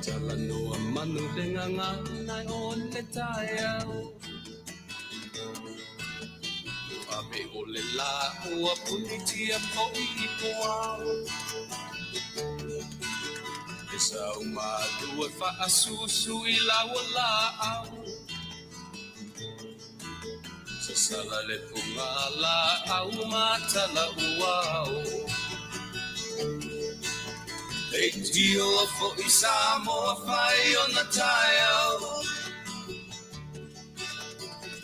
Talanoa manu le gagana o le taeao. Ave o le la ua punitia fo'i i puao. E sau malua faasusu i laua laau. Sasala le fugalaau ma tala uao. Leitioa fo'i Samoa fai ona taeao.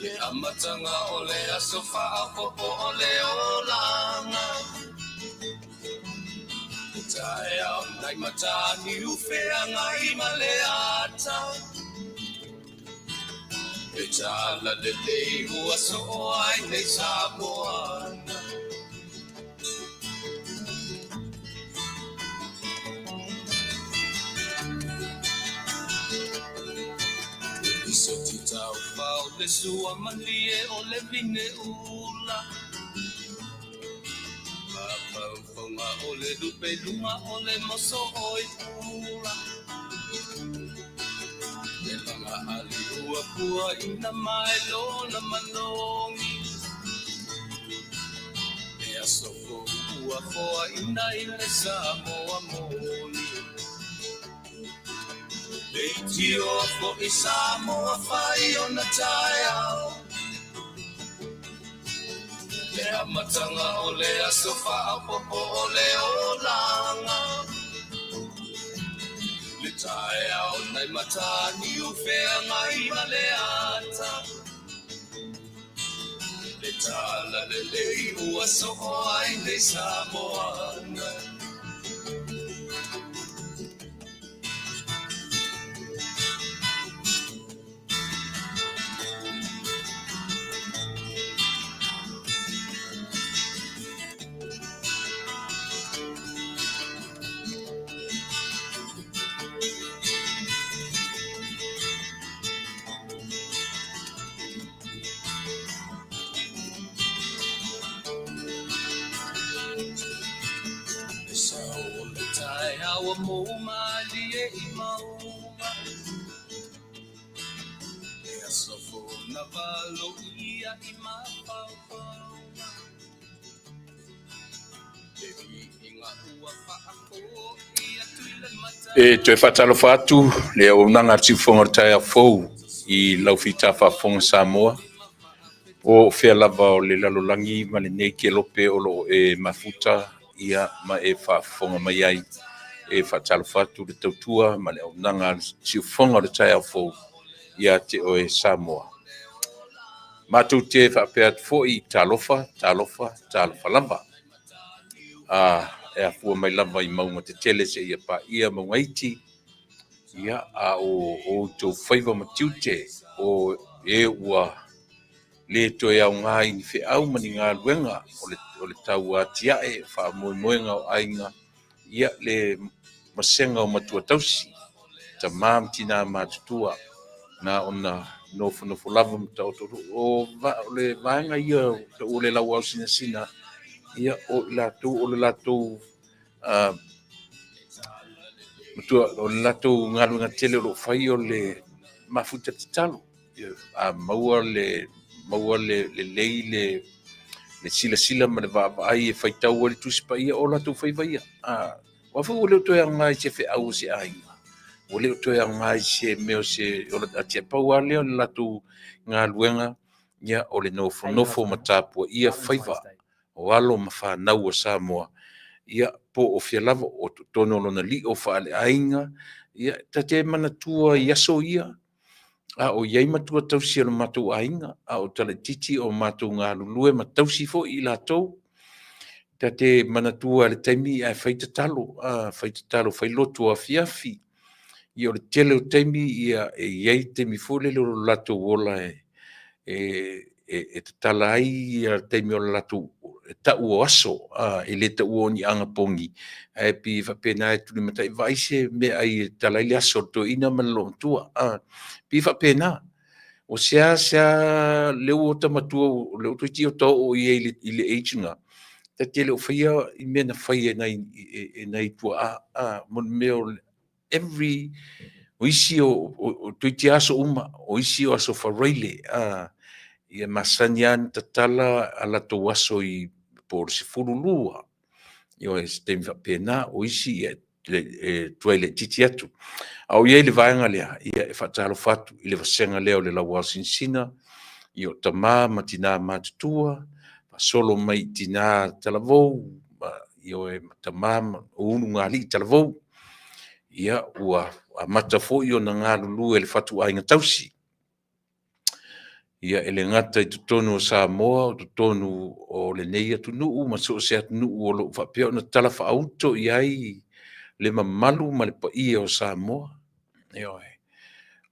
Le amataga o le aso faaopoopo o le olaga. Le taeao nai Mataniu feagai ma le ata. Le talalelei ua soo ai nei Samoa. Lisoti taufao le sua malie o le vine ula. Mafaufaga o le lupe luga o le moso oi pula. Le laga ali ua pua ina mai lona manogi. Le aso fou ua foaina i le Samoa moni. Leitioa fo'i Samoa fai ona taeao. Le amataga o le aso faaopoopo o le olaga. Le taeao nai Mataniu feagai ma le ata. Le talalelei ua soo ai nei Samoa. Le sao o le taeao ua mou malie i mauga. Le aso fou na valoia i mafaufauga. Le viiga ua faafoi atu i le mata. E toe faatalofa atu le auaunaga a le Siufofoga o le Taeao Fou i lau fita faafofoga Samoa, po o fea lava o le lalolagi ma lenei kelope o lo o e mafuta ia ma e faafofoga mai ai. E faatalofa atu le tautua ma le auaunaga a le Siufofoga o le Taeao Fou ia te oe Samoa. Matou te faapea atu foi, talofa, talofa, talofa lava. E afua mai lava i mauga tetele seia paia mauga iti, ia, a o outou faiva ma tiute o e ua le toe aoga i ni feau ma ni galuega o le tau atiae faamoemoega o aiga, ia le masega o matua tausi, tama ma tina matutua, na ona nofonofo lava ma taoto. O le vaega ia o le lauao sinasina, ia o i latou o le latou matua, o le latou galuega tele o lo o fai o le mafuta tatalo. A maua le lelei le silasila ma le vaavaai e faitau ai le Tusi Paia o latou faiva ia. Aua foi ua le o toe aoga i se feau o se aiga, ua le o toe aoga i se mea o se o le atiapau lava lea o le latou galuega, ia o le nofonofo ma tapuaia faiva o alo ma fanau a Samoa, ia po o fea lava o totonu o lona lio faaleaiga, ia ta te manatua i aso ia, a o i ai matua tausi o le matou aiga, a o talaititi o matou galulue ma tausi foi i latou. Ta te manatua le taimi ae fai tatalo, fai tatalo, fai lotu afiafi. Ia o le tele o taimi ia e i ai taimi foi lele o lo latou ola e tatala ai ia taimi o le latou e tau o aso, e le tau o ni agapogi, ae pei e faapena e tulimatai vaai se mea ai e tatala ai le aso o le toeaina ma le olomatua. Pei e faapena. O sea lea ua ota matua, o lea ua toeitiiti ota oo i ai i le age lena, ta te le o faia i mea na fai e nai tuaa, mo le mea o every o isi o toeitiiti aso uma, o isi o aso Faraile, ia masani lava ona tatala a latou aso i po o le 12, ioe, se taimi faapena, o isi e tuai laitiiti atu. A o i ai i le vaega lea, ia e faatalofa atu i le vasega lea o le Lauao Sinasina, ia o tama ma tina matutua, faasolo mai i tina talavou, ioe, ma tama ma ulugalii talavou. Ia, ua amata foi ona galulue i le fatuaiga tausi. Ia, e le gata i totonu o Samoa, o totonu o lenei atunuu ma so o se atunuu o lo o faapea ona talafaauto i ai le mamalu ma le paia o Samoa. Ioe.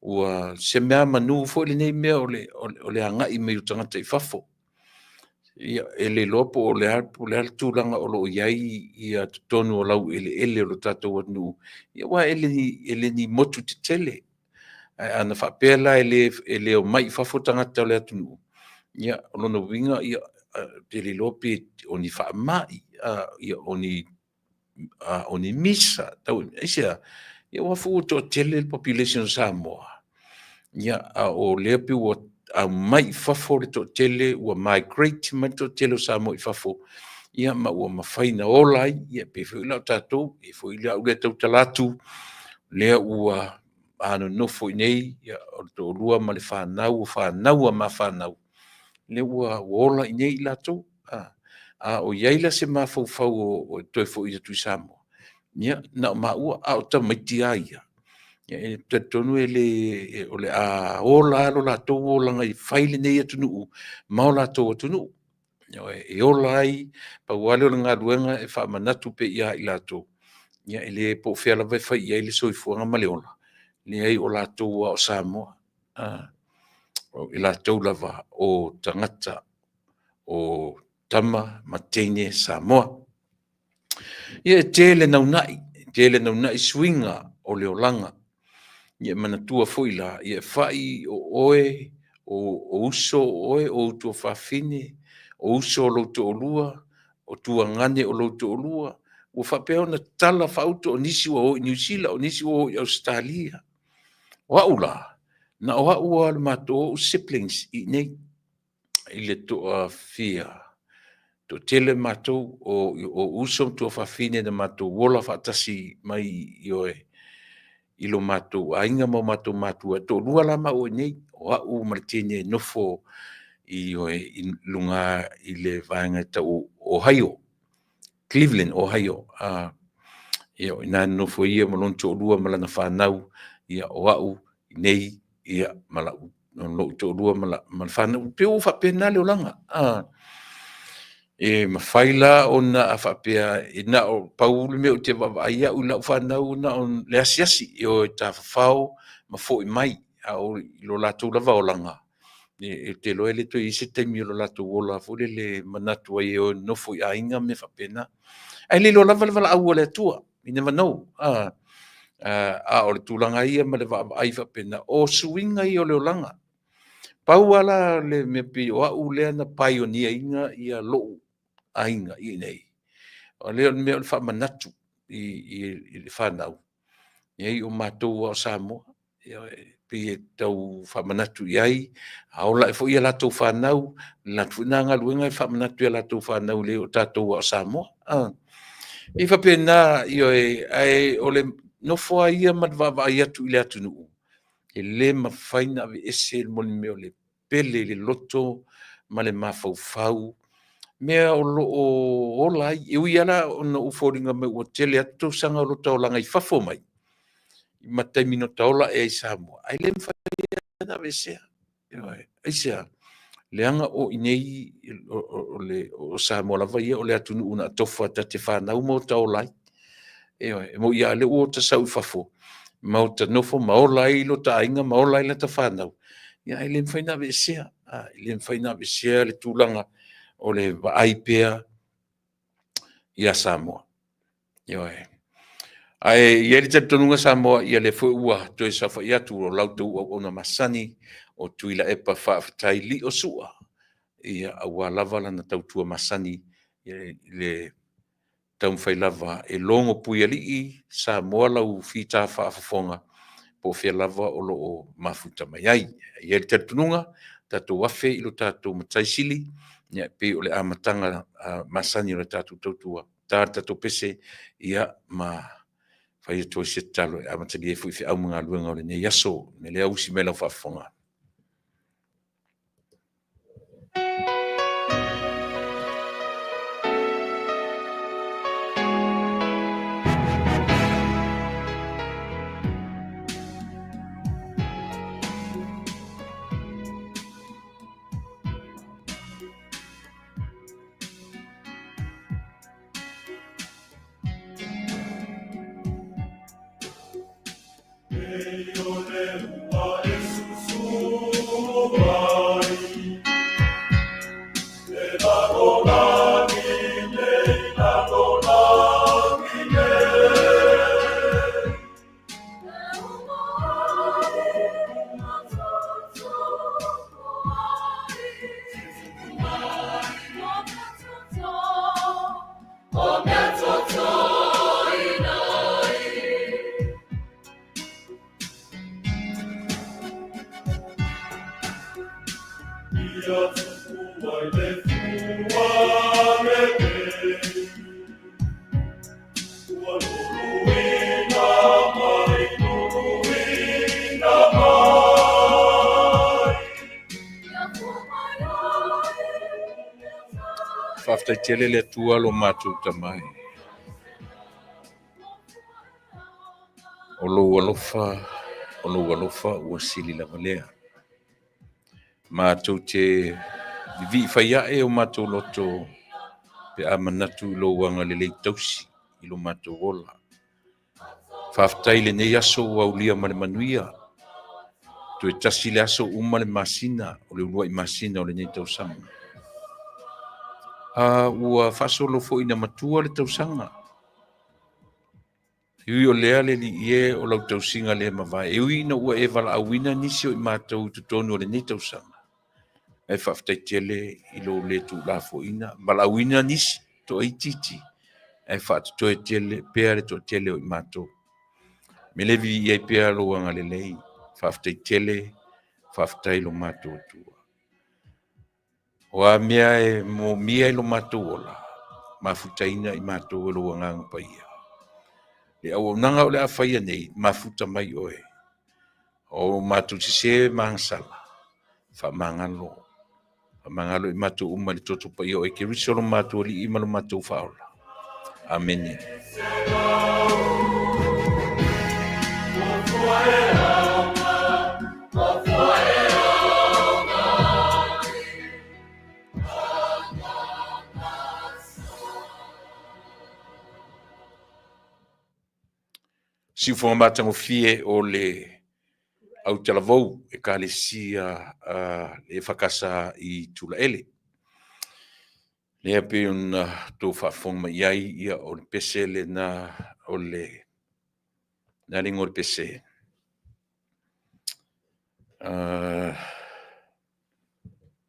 Ua se meamanu foi lenei mea o le agai mai o tagata i fafo. Ia, e le iloa po o le a le tulaga o lo o i ai totonu o laueleele o le tatou atunuu, aua e le ni motu tetele. Ae ana faapea la e le omai i fafo tagata o le atunuu, ia o lona uiga ou te le iloa pe o ni faamai, o ni misa. Aisea? Aua foi ua toatele le population o Samoa, ia a o lea pei ua aumai i fafo le toatele, ua migrate mai le toatele o Samoa i fafo, ia ma ua mafai ona ola ai, e pei foi la o tatou, e pei foi o au lea e tautala atu, lea ua nonofo i inei, o le toalua ma le fanau, o fanau a ma fanau, lea ua ola i inei latou. A o i ai la se mafaufau e toe foi atu i Samoa, ia na o maua, a o tamaiti lava ia, e talitonu o le a ola lava lo latou olaga e fai lenei atunuu ma o latou atunuu. E ola ai, pau lava lea o le galuega e faamanatu pea ia i latou, ia e le po o fea lava e fai i ai le soifuaga ma le ola, leai o latou lava o Samoa. O i latou lava o tagata, o tama ma teine Samoa. Ia e tele naunai, e tele naunai suiga o le olaga. Ia e manatua foi la, ia e fai o oe, o uso oe, o ou tuafafine, o uso o lou toalua, o tuagane o lou toalua, ua faapea ona talafaauto, o nisi ua o i Niu Sila, o nisi ua o i Ausetalia. O au la, na o au lava o le matou ou siblings i inei i le toafia, toatele matou o uso ma tuafafine na matou ola faatasi mai ioe, i lo matou aiga ma o matou matua, e toalua la maua i inei, o au ma le teine e nofo i luga i le vaega e tau o Ohio, Cleveland, Ohio. Ia o i ina e nonofo ai ia ma lona toalua ma lana fanau, ia o au i inei ma lou toalua ma le fanau. E pei ua faapena le olaga. E mafai la ona a faapea e na o pau le mea ou te vaavaai au i lau fanau na o le asiasi, e o e tafafao ma foi mai, a o lo latou lava olaga, ou te iloa e le toe i ai se taimi o lo latou ola foi lele e manatu ai e o e nonofo i aiga ma mea faapena. Ae le iloa lava le valaau a le Atua, you never know. A o le tulaga ia ma le vaavaai faapena, o suiga ia o le olaga. Pau lava la le mea pei o au lea na pioneer ina lou aiga i inei, o lea o le mea o le faamanatu i le fanau, leai o matou lava o Samoa. E pei e tau faamanatu i ai, a ola ae foi a latou fanau, o le latou foi lena galuega e faamanatu i a latou fanau, leai o tatou lava o Samoa. E faapena, ioe, ae o le nofo lava ia ma le vaavaai atu i le atunuu, e le mafai ona aveese le mea o le pele i le loto ma le mafaufau, mea o lo o ola ai. E ui lava la ona ua foliga mai ua tele atu tausaga o lota olaga i fafo mai, ma taimi na ota ola ae ai i Samoa, ae le mafai ona aveesea. Aisea? Leaga o i inei, o Samoa lava ia o le atunuu na atofa ta te fanau ma ota ola ai. Ioe, e moni lava o lea ua ota sau i fafo ma ota nofo ma ola ai lota aiga ma ola ai lata fanau, ae le mafai ona aveesea, e le mafai ona aveesea le tulaga o le vaai pea ia Samoa. Ioe. Ae i ai le talitonuga Samoa, ia lea foi ua toe saofai atu o la outou auauna masani o Tuilaepa Faafetai Lio Sua, ia aua lava lana tautua masani i le taumafai lava e logo puialii Samoa lau fita faafofoga po o fea lava o lo o mafuta mai ai. E i ai le talitonuga, tatou afe i lo tatou Matai Sili, ia e pei o le amataga masani o le tatou tautua, ta le tatou pese, ia ma fai atu ai se tatalo e amatalia ai foi feau ma galuega o lenei aso. O le mea lea, usi mai lau faafofoga. Faafetai tele le Atua lo matou Tama e. O lou alofa, o lou alofa ua sili lava lea. Matou te vivii fai ae o matou loto pe a manatu i lou agalelei tausi i lo matou ola. Faafetai i lenei aso ua aulia ma le manuia. Toe tasi le aso uma le masina, o le uluai masina o lenei tausaga. A ua faasolo foi ina matua le tausaga. E ui o lea le Alii e o lau tausiga le mavae, e ui ina ua e valaauina nisi o i matou i totonu o lenei tausaga, ae faafetai tele i lou le tuulafoaiina, valaauina nisi toaitiiti, ae faatotoe tele pea le toatele o i matou. Me le viia ai pea lou agalelei, faafetai tele, faafetai lo matou Atua. O a mea e moomia i lo matou ola, mafutaina i matou e lou Agaga Paia. Le auaunaga o le a faia nei, mafuta mai oe. O matou sese ma agasala, faamagalo. Faamagalo i matou uma i le toto paia o oe Keriso lo matou Alii ma lo matou Faaola. Amene. Siufofoga matagofie o le autalavou Ekalesia le EFKS i Tulaele. Lea pei ona outou faafofoga mai i ai, ia o le pese lena o le le a le igoa o le pese?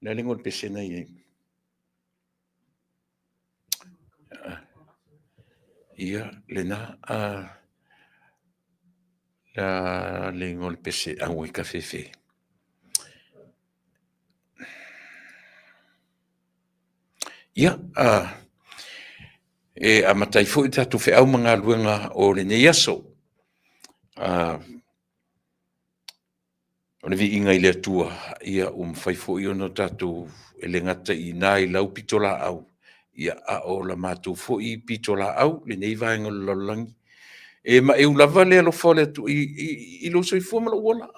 Le a le igoa o le pese na i ai? Ia, lena. Le a le igoa o le pese auai kafefe? Ia, e amata ai foi le tatou feau ma galuega o lenei aso. O le viiga i le Atua, ia ua mafai foi ona tatou, e le gata i ina i lau pitolaau, ia a o la matou foi pitolaau i lenei vaega o le lalolagi. E maeu lava le alofa o le Atua i lou soifua ma lou ola,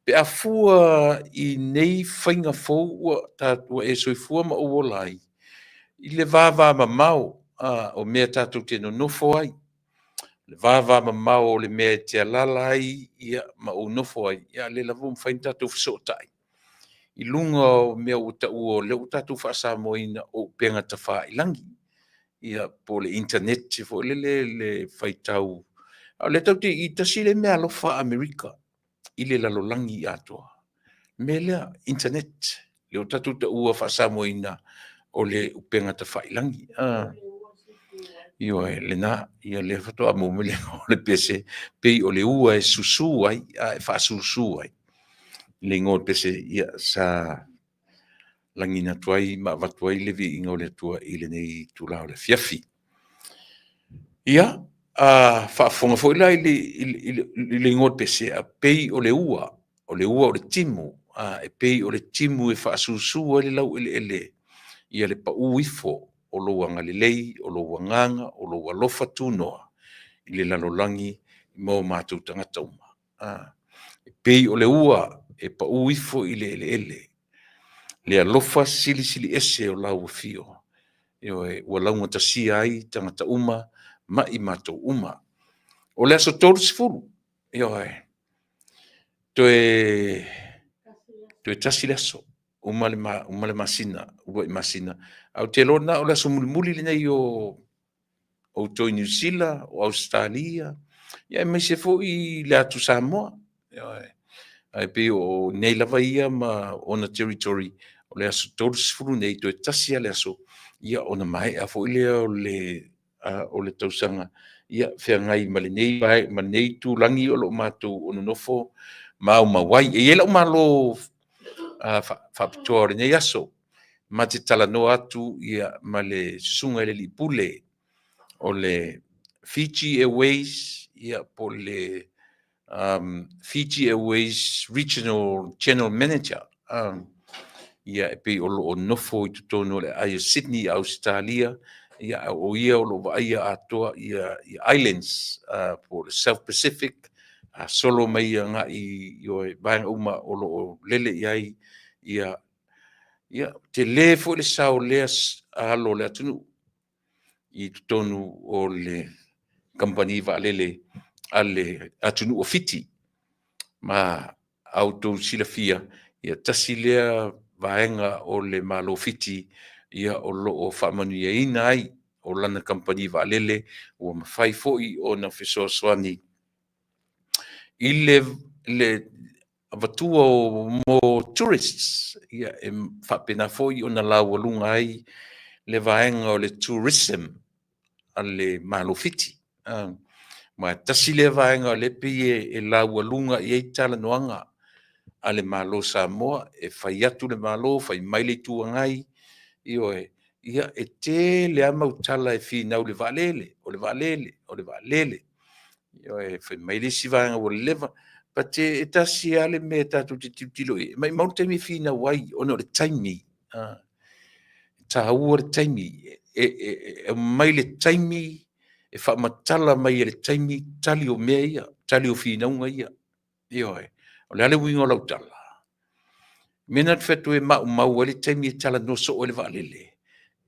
pe a fua i nei faiga fou ua e soifua ma ou ola ai, i le vavamamao o mea tatou te nonofo ai, le vavamamao o le mea e te alaala ai ma ou nofo ai, a o lea lava ua mafai ona tatou fesootai i luga o mea ua taua o lea ua tatou faa-Samoaina o upega tafailagi, ia po o le internet foi lele le faitau. A o lea tatou te i, tasi lea meaalofa a Amerika i le lalolagi atoa, le mea lea, internet, lea ua tatou taua faa-Samoaina o le upega tafailagi. Ioe, lena, ia lea faatoa maua mai le igoa o le pese, pei o le ua e susu ai, a e faasusu ai le igoa o le pese, ia sa lagiina atu ai ma avatu ai le viiga o le Atua i lenei itula o le afiafi. Ia, a faafofoga foi la i le igoa o le pese, a pei o le ua, o le ua o le timu, a e pei o le timu e faasusu ai le laueleele ia le pau ifo o lou agalelei, o lou agaga, o lou alofa tunoa i le lalolagi mo matou tagata uma. E pei o le ua e pau ifo i le eleele, le alofa silisili ese o lau afio, ioe, ua laugatasia ai tagata uma ma i matou uma. O le aso 30, ioe, toe tasi le aso, uma le masina, uluai masina. Ae ou te iloa lena o le aso mulimuli lenei o outou i Niu Sila, o Ausetalia, aemaise foi le atu Samoa. Ioe. Ae pei o i inei lava ia ma ona territory, o le aso 30 nei, toe tasi lava le aso, ia ona maea foi lea o le tausaga, ia feagai ma lenei itulagi o lo o matou nonofo maumau ai. E i ai lou malo faapitoa o lenei aso, ma te talanoa atu ma le susuga i le Alii Pule o le Fiji Airways, ia po o le Fiji Airways Regional General Manager, ia e pei o lo o nofo i totonu o le aai o Sydney i Ausetalia, ia a o ia o lo o vaaia atoa ia islands po o le South Pacific, a solo mai agai i vaega uma o lo o lele i ai ia, tele foi le sao o lea alo o le atunuu i totonu o le kamupani vaalele a le atunuu o Fiti. Ma a outou silafia, ia tasi lea vaega o le Malo o Fiti ia o lo o faamanuiaina ai o lana kamupani vaalele ua mafai foi ona fesoasoani i le avatua o tourists, ia e faapena foi ona laualuga ai le vaega o le tourism a le Malo o Fiti. Ma e tasi lea vaega o lea e pei e laualuga i ai talanoaga a le Malo o Samoa, e fai atu le Malo fai mai le Itu Agai, ioe, ia e tele lava mau tala e finau i le vaalele, o le vaalele, o le vaalele. Ioe, fai mai le isi vaega ua leva, but e tasi lava le mea tatou te tilotilo i ai, maumau le taimi e finau ai ona o le taimi, e taua le taimi, e aumai le taimi, e faamatala mai e le taimi tali o mea ia, tali o finauga ia. Ioe. O le a le uiga o lau tala? O le mea lena ou te fai atu ai e maumau ai le taimi e talanoa soo ai le vaalele,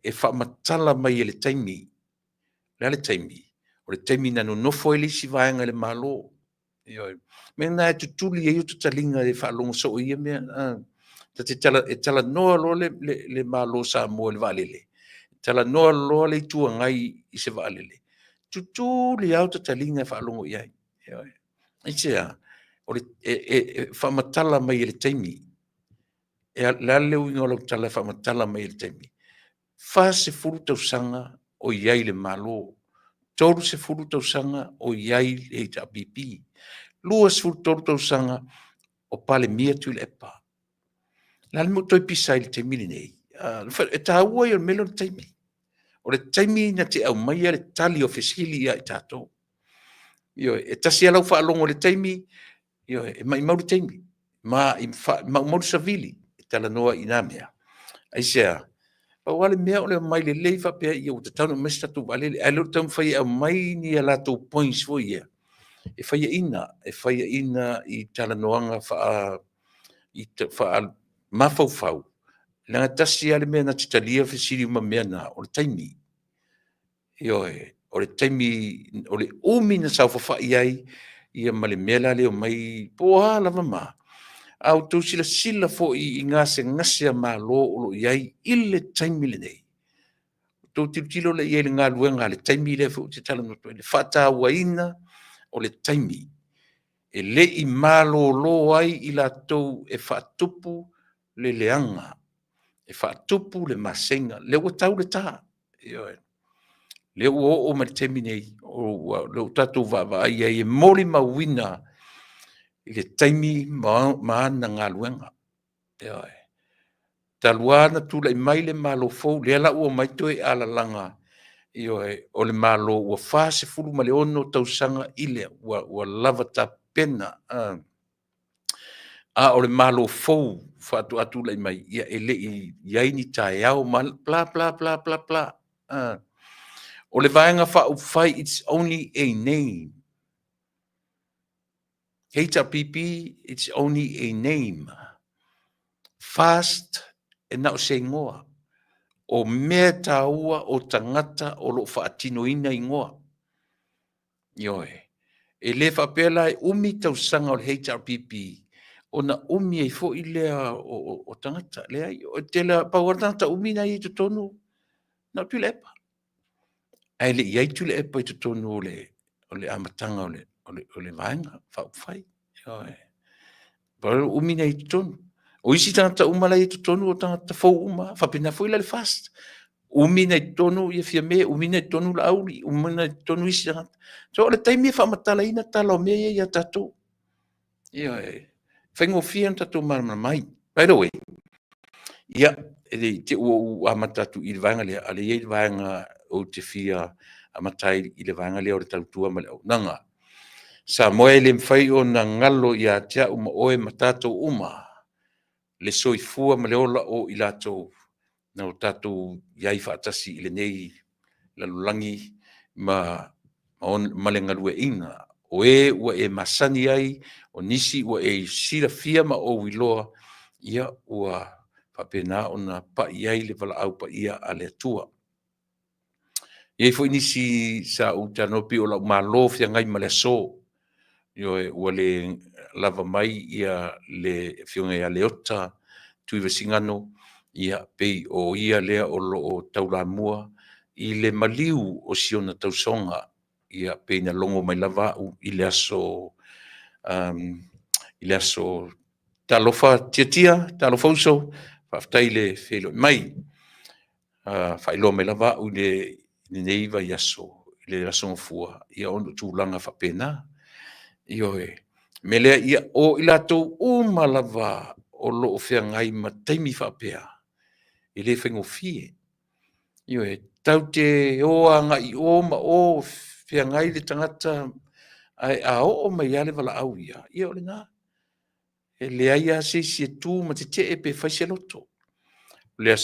e faamatala mai e le taimi. O le a le taimi? O le taimi na nonofo ai le isi vaega i le Malo. Ioe. O le mea lena e tutuli ai ota taliga e faalogo soo i ia mea. E talanoa loa le Malo o Samoa i le vaalele, talanoa loa le Itu Agai i se vaalele, tutuli lava ota taliga e faalogo i ai. Ioe. Aisea? E faamatala mai e le taimi. O le a le uiga o lau tala e faamatala mai e le taimi? 40 tausaga o i ai le Malo, 30 tausaga o i ai le HRPP, 23 tausaga o Palemia Tuilaepa. O le a le mea ua toe pisa ai i le taimi lenei? E taua ia o le mea lea o le taimi. O le taimi na te aumaia le tali o fesili ia i tatou. Ioe, e tasi lava lau faalogo i le taimi, ioe, e maumau le taimi, ma e maumau le savili e talanoa i na mea. Aisea? Pau lava le mea o le omai lelei faapea ua tatau ona aumai se tatou vaalele, ae le o le taumafai e aumai ni a latou points foi ia e faiaina i talanoaga faamafaufau, leaga e tasi lava le mea na te talia fesili uma mea na, o le taimi. Ioe, o le taimi, o le umi na saofafai ai ia ma le mea la lea e omai po o a lava ma. A outou silasila foi i gasegase a Malo o lo o i ai i le taimi lenei, outou tilotilo lea i ai i le galuega a le taimi lea foi ou te talanoa atu ai, le faatauaina o le taimi e le i malolo ai i latou e faatupu le leaga, e faatupu le maseiga, lea ua tau le ta. Ioe. Lea ua oo mai le taimi nei, ua lea ua tatou vaavaai ai e molimauina i le taimi ma ana galuega. Ioe. Talu lava ona tulai mai le Malo fou, lea la ua omai toe alalaga, ioe, o le Malo ua 46 tausaga i le ua lava tapena. A o le Malo fou faatoa tulai mai, ia e le i i ai ni taeao ma bla bla bla bla bla. O le Vaega Faaupufai, it's only a name. HRPP, it's only a name. FAST, e na o se igoa. O mea taua o tagata o lo o faatinoina igoa. Ioe. E le faapea la e umi tausaga o le HRPP ona umi ai foi lea o tagata. Leai, o le tele, pau lava le tagata umi na e i ai i totonu, na o Tuilaepa. Ae le i i ai Tuilaepa i totonu o le amataga o le Vaega Faaupufai. Ioe. Pau le umi na i ai i totonu. O isi tagata uma la e i totonu o tagata fou uma, faapena foi la i le FAST. Umi na i totonu ia Fiame, umi na i totonu Laauli, umi na i totonu isi tagata. So o le taimi e faamatalaina tala o mea ia ia tatou. Ioe. Faigofie ona tatou malamalama ai. By the way, ia, e le i te i ua ou amata atu i le vaega lea, a o lea e i ai le vaega ou te fia amata ai i le vaega lea o le tautua ma le auaunaga. Samoa e le mafai ona galo ia te au ma oe ma tatou uma le soifua ma le ola o i latou na o tatou i ai faatasi i lenei lalolagi ma le galueaiina o e ua e masani ai, o nisi ua e silafia ma ou iloa, ia ua faapena ona pai i ai le valaau paia a le Atua. E i ai foi nisi sa ou talanoa pei o lau malo feagai ma le aso, ioe, ua le lava mai ia le Afioga ia Leota Tuivaisigano, ia pei o ia lea o lo o taulamua i le maliu o si ona tausoga, ia pei na logo mai lava au i le aso talofa Tiatia, talofa uso, faafetai i le feiloai mai. Faailoa mai lava au i lenei vaiaso, i le Aso Gafua, ia ona o tulaga faapena. Ioe. O le mea lea, ia, o i latou uma lava o lo o feagai ma taimi faapea, e le faigofie. Ioe, tatou te o agai i o ma o, feagai le tagata, ae a oo mai lava le valaau ia, ia o lena. E leai lava se isi e tu ma tetee pe fai se loto. O le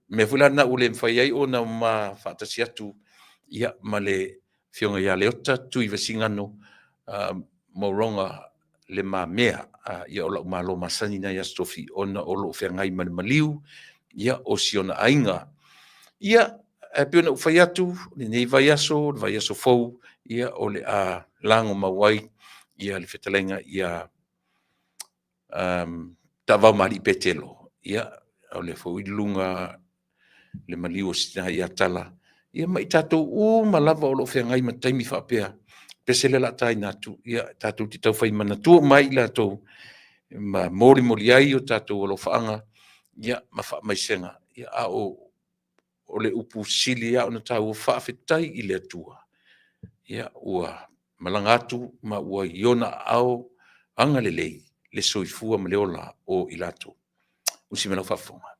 mea foi la lena ua le mafai ai ona ma faatasi atu ia, ma le Afioga ia Leota Tuivaisigano Mauroga Le Mamea, ia o lau malo masani lena i Aso Tofi ona o lo o feagai ma le maliu ia, o si ona aiga. Ia, ae pei ona ou fai atu, lenei vaiaso, le vaiaso fou, ia o le a lagomau ai ia le fetalaiga ia Ta'avao Petelo, ia, o lea foi ua i luga le maliu o si tina ia Tala, ia ma i tatou uma lava o lo o feagai ma taimi faapea, pese lea o le a taina atu, ia tatou te taufai manatua uma ai i latou ma molimoli ai o tatou alofaaga, ia, ma faamaisega, ia, a o le upu sili lava ona taua, faafetai i le Atua, ia, ua malaga atu ma ua i ona aao agalelei le soifua ma le ola o i latou. Usi mai lau faafofoga.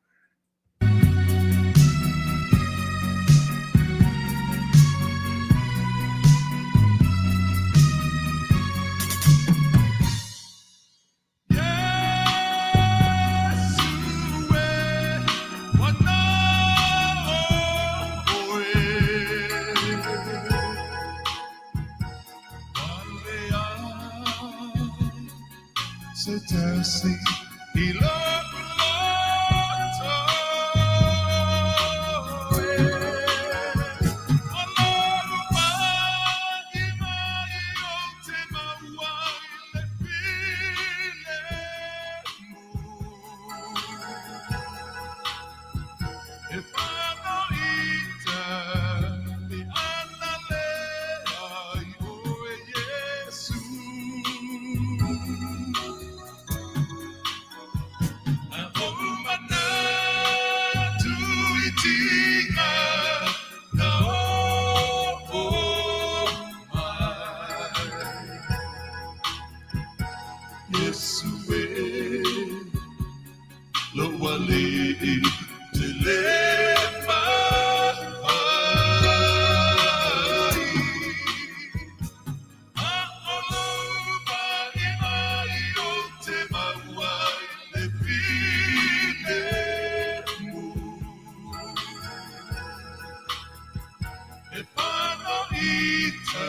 ita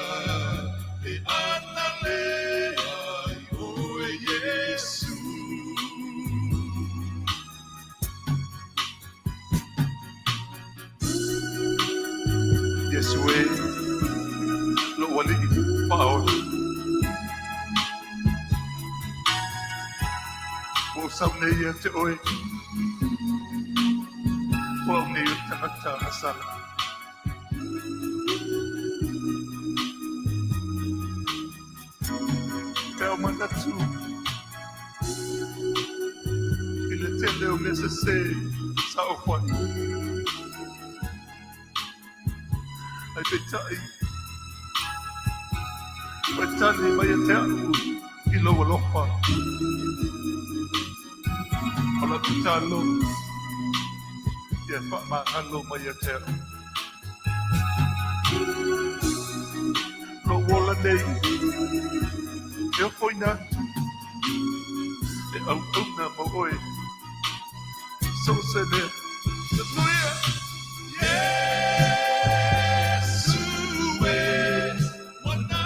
e ana le ai oe Iesu. Iesu e, lou Alii Faaola. Ua ou sau nei ia te oe, o au nei o le tagata agasala. Pe a ou manatu i le tele o mea sese sa ou fai, ae peitai ua e tali mai ia te a'u i lou alofa. O lau tatalo, ia e faamagalo mai ia te a'u. Lou ola nei e ofoina atu e auauna mo oe i so o se mea. Manuia! Iesu e, ua na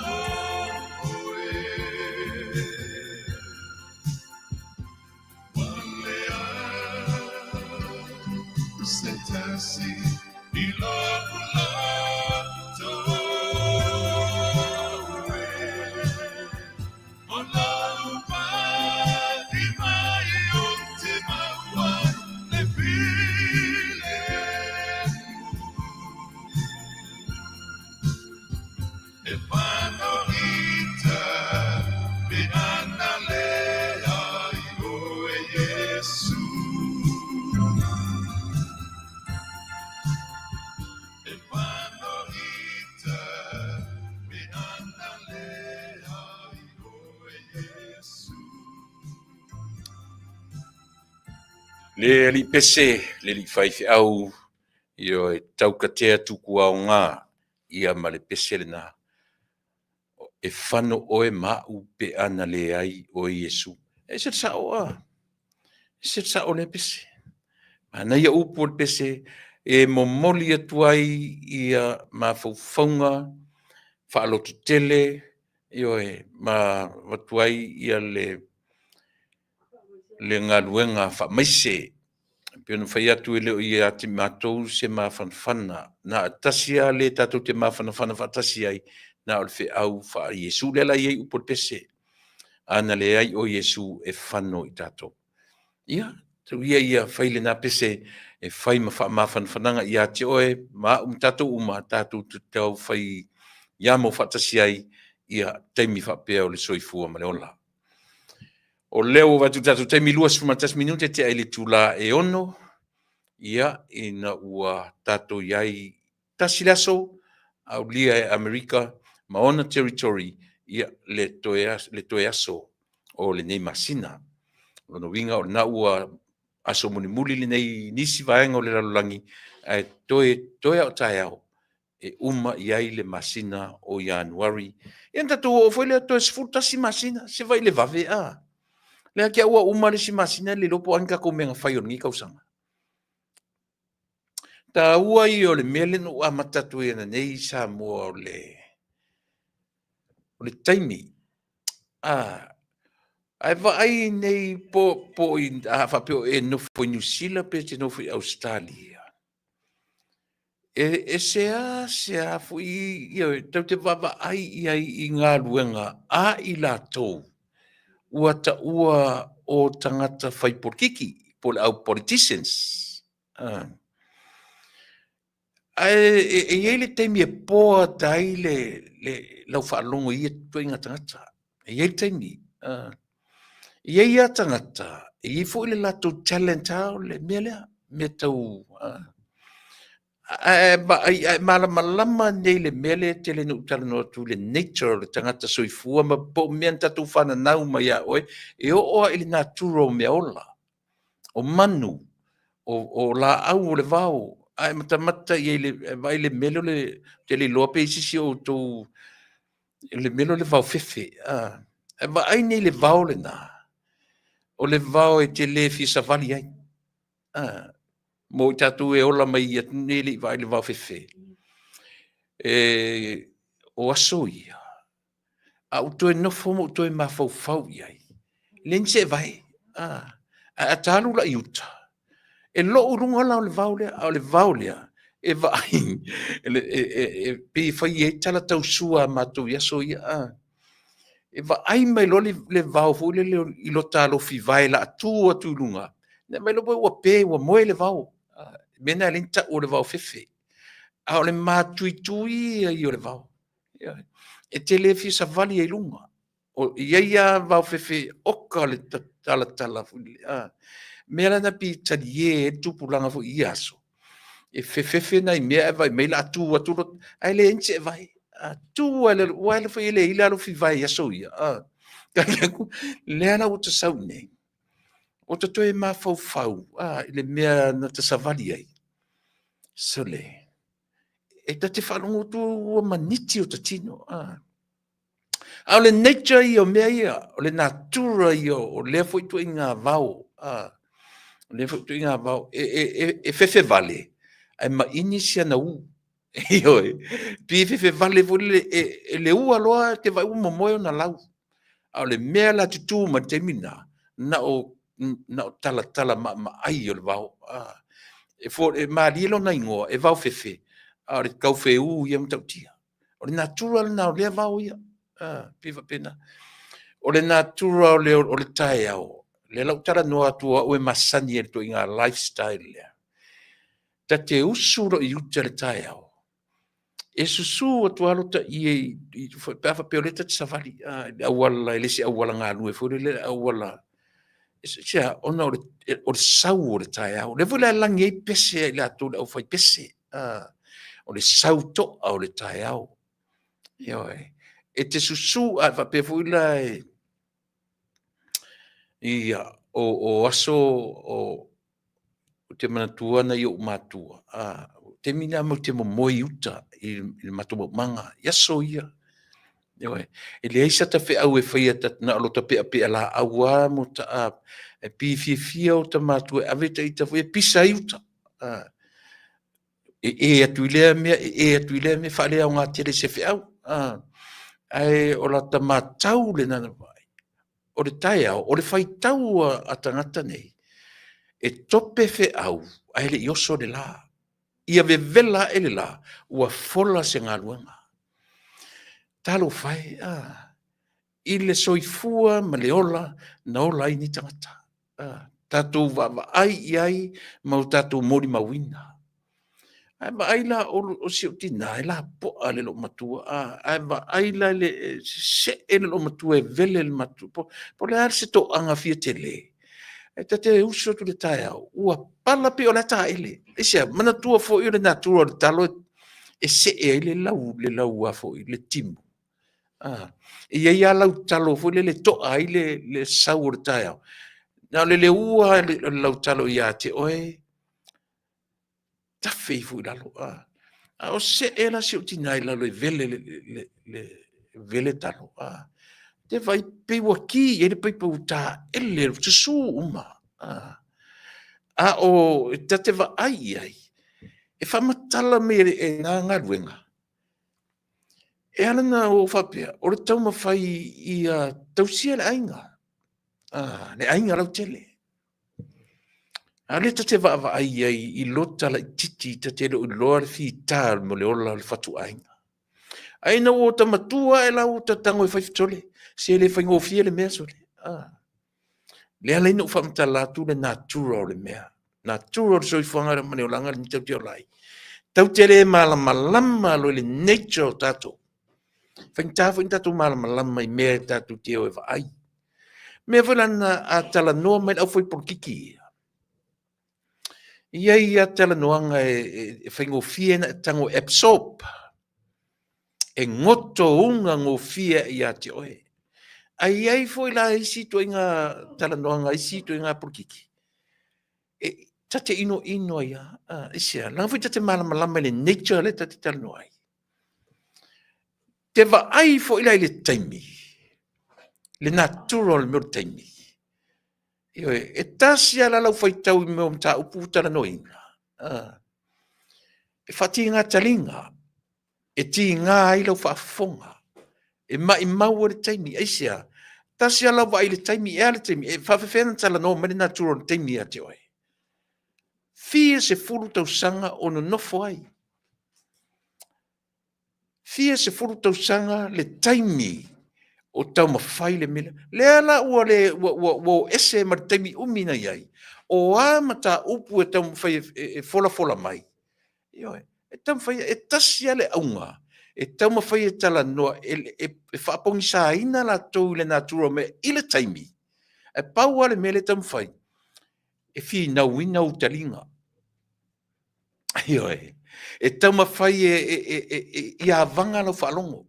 oe. Ua leai se tasi i lo'u loto e. O lou pali mai ou te maua le filemu. E fano ita pe ana leai oe Iesu. E fano ita pe ana leai oe Iesu. Le alii pese, le alii faifeau, ioe, taukatea tuku aoga, ia ma le pese lena. E fano oe ma a'u pe a na leai oe Iesu. E ese le sa'o a. E ese le sa'o o lea pese. Manaia upu o le pese e momoli atu ai ia mafaufauga faalototele, ioe, ma avatu ai ia le le galuega faamaise. E pei ona fai atu e le o ia te matou se mafanafana, na o tasi lava le tatou te mafanafana faatasi ai, na o le feau faa-Iesu. Lea la e i ai upu o le pese, a na leai o Iesu e fano i tatou. Ia, tau ia ia fai lena pese e fai ma faamafanafanaga ia te oe ma a'u ma tatou uma, tatou te tau fai iamo faatasi ai ia taimi faapea o le soifua ma le ola. O lea ua vaai atu i le tatou taimi 21 minute tea i le itula e 6, ia, ina ua tatou i ai tasi le aso aulia e Amerika ma ona territory, ia, le toe, le toe aso o lenei masina. O lona uiga o lena ua aso mulimuli lenei i nisi vaega o le lalolagi, ae toe toe lava o taeao e uma i ai le masina o Ianuari. Ia ona tatou oo foi lea toe 11 masina, se vaai i le vave a? Lea te i ua uma le isi masina e le iloa po o a ni tatou mea na fai o lenei tausaga. Taua ia o le mea lea na ou amata atu ai ananei i Samoa o le o le taimi. A, ae vaai nei po, po i, a faapea o e nofo i Niu Sila pe te nofo i Ausetalia, E ese a se a foi ia tatou te vaavaai i ai i galuega a i latou ua taua o tagata fai polokiki po o le au politicians. Ae e i ai le taimi e bored ai le lau faalogo i ia ituaiga tagata. E i ai le taimi. E i ai lava tagata, e i ai foi le latou talent lava o le mea lea, mea tau ae vaai, ae malamalama nei i le mea lea e tele ina ou talanoa atu i le nature o le tagata soifua ma po o mea na tatou fananau mai ia oe, e oo lava i le natura o meaola, o manu, o laau o le vao, ae matamata i ai i le vaai i le mea lea o le, ou te le iloa pe i ai se isi o outou le mea lea o le vaofefe, a, e vaai nei i le vao lena, o le vao e te le fia savali ai. A, mo i tatou e ola mai i atunuu nei e le i vaai i le vaofefe. E, o aso ia, a ou toe nofo ma ou toe mafaufau i ai, leai ni seevae. A, ae a ta alu la i uta, e lou i luga la o le vao lea, a o le vao lea, e vaai, e pei e fai ai tala tausua a matou i aso ia, a. E vaai mai loa le vao foi lele i lota alofi vae o le a tu atu i luga, ona e vaai loa ua pe ua moe le vao. O le mea lena e ala ai ona tau o le vaofefe. A o le matuitui ia o le vao. E te le fia savali ai i luga. E i ai lava vaofefe oka le talatala foi lele, a. O le mea la lena pei e talie ai le tupulaga foi i ia aso, e fefefe nai mea ae vaai mai o le a tu atu, ae leai ni seevae. A tu lava i lalo, aua foi e leai le alofivae i aso ia, a. Lea la ua ta sau i inei, ua ta toe mafaufau i le mea na ta savali ai, sole, e ta te faalogo atu ua maniti o ta tino. A o le nature ia o mea ia, o le natura ia o lea foi ituaiga vao, o lea foi ituaiga vao, e fefe vale ae maini si ana ū. Ioe. Pei e fefe vale foi lele, e leua loa e te vaai ua momoe ona lau. A o le mea la e tutu mai i le taimi lena, na o talatala maamaai o le vao. E malie lona igoa e vaofefe, a o le taufeū ia matautia. O le natura lena o lea vao ia, e pei e faapena. O le natura o le taeao, lea la ua ou talanoa atu o au e masani ai i le ituaiga lifestyle lea. Ta te usu loa i uta i le taeao, e susu atu lava lota ie pe a faapea o lea ta te savali i le auala, e le o se auala galue foi lele, a o le auala. Aisea? Ona o le sau o le taeao. O lea foi la e lagi ai pese a i latou le aufaipese, o le sau toa o le taeao. Ioe. E te susu, a faapea foi la ia, o aso ou te manatua nai ou matua, o le taimi lena matou te momoe i uta i le matou maumaga i aso ia. Ioe. E leai sata feau e faia na o lota peapea laau lava, e pei e fiafia ota matua e ave ita e pisa ai uta. E e atu i lea mea, e e atu i lea mea, e faaleaoga tele i se feau. Ae o lata matau lena na vaai, o le taeao, o le faitau a tagata nei, e tope feau ae le i oso le la. Ia vevela ae le la, ua fola se galuega. Talofa e, a, i le soifua ma le ola na ola ai nei tagata. Tatou vaavaai i ai ma o tatou molimauina. Ae vaai la o si ou tina e lapoa i le loomatua, ae vaai la i le sese'e le loomatua e vele le matua, po o le a se toaga fia tele, ae ta te usu atu i le taeao ua pala pei o la e taele. Aisea? Manatua foi o le natura o le talo e see ai le lau, le lau a foi, le timu. E i ai lava lau talo foi lele e toa ai le sau o le taeao. Na o le leua o le lautalo ia te oe, tafe ifo i lalo. A o see la si ou tina i lalo e vele le vele talo. Te vaai pei ua ki i ai le paipa ua taele, susu uma. A o ta te vaai i ai, e faamatala mai e na galuega, e ala ona ou faapea, o le taumafai ia tausia le aiga, le aiga lautele. A o lea ta te vaavaai i ai i lota laitiiti ta te le o iloa le fita mo le ola o le fatuaiga. Ae ina ua ta matua ae la ua ta tago e fai fetole, se le faigofie le mea sole. Lea la ina ou faamatala atu le natura o le mea, natura o le soifuaga ma le olaga lenei tatou te ola ai. Tatou te le malamalama loa i le nature o tatou. Faigata foi ona tatou malamalama i mea tatou te o e vaai. Mea foi la na a talanoa mai le aufaipolokiki ia, e i ai lava talanoaga e faigofie ona e tago e absorb, e gotouga gofie ia te oe. Ae i ai foi la isi ituaiga talanoaga, isi ituaiga polokiki, e ta te inoino ai lava. Aisea? Leaga foi ta te malamalama i le nature lea ta te talanoa ai. Te vaai foi la i le taimi, le natura o le mea o le taimi. Ioe, e tasi lava la lau faitau i mea o mataupu ua talanoaina, e faatiga taliga. E tiga ai lau faafofoga, e maimau ai le taimi, aisea? Tasi lava lau vaai i le taimi, e a le taimi? E faapefea ona talanoa mai le natura o le taimi ia te oe? Fia sefulu tausaga o nonofo ai, fia sefulu tausaga le taimi o taumafai le mea lea. Lea la ua le, ua, ua, ua o ese ma le taimi umi na i ai, o a mataupu e taumafai e, e, e folafola mai, ioe, e taumafai, e tasi lava le auga, e taumafai e talanoa, e, e, e faapogisaina latou i le natura o mea i le taimi, ae pau lava le mea lea e taumafai, e finauina ou taliga. Ioe. E taumafai e, e, e, e, e, ia avaga lau faalogo.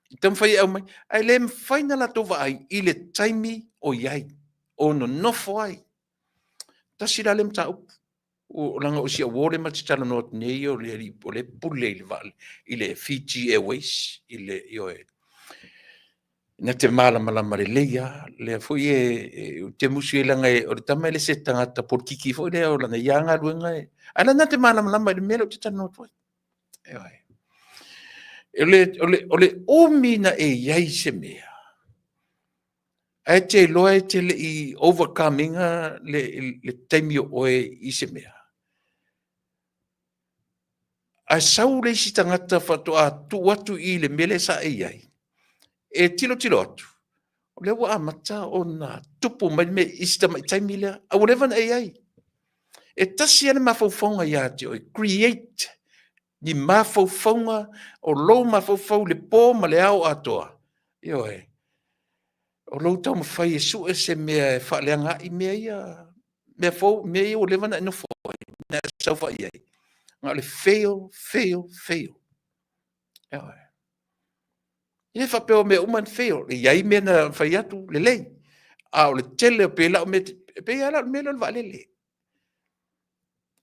E taumafai e aumai, ae le mafai na latou vaai i le taimi o i ai, o nonofo ai. Tasi la lea mataupu. O, leaga o si au uo lea ma te talanoa atu nei, o le alii, o le pule i le vaa, i le Fiji Airways, i le, ioe. Na te malamalama lelei lava, lea foi e, e, ou te musu i ai leaga e, o le tama e le se tagata polokiki foi lea, o lana ia galuega e, ae la na te malamalama i le mea lea ou te talanoa atu ai. Ioe. O le, o le, o le umi na e i ai se mea, ae te iloa e te le i overcome ina le, le taimi o oe i se mea. Ae sau le isi tagata faatoa tuu atu i le mea lea sa e i ai, e tilotilo atu, o lea ua amata ona tupu mai le mea i si tamai taimi lea, a ua leva ona e i ai. E tasi lava le mafaufauga ia te oe, create ni mafaufauga o lou mafaufau i le po ma le ao atoa. Ioe. O lou taumafai e sue se mea e faaleaga ai mea ia, mea fou, mea ia ua leva ona e nofo ai, na e saofai ai. Na o le fail, fail, fail. Ioe. E le faapea o mea uma na fail. E i ai mea na fai atu lelei. A o le tele o pei la o mea, pei lava la o le mea lea o le vaalele.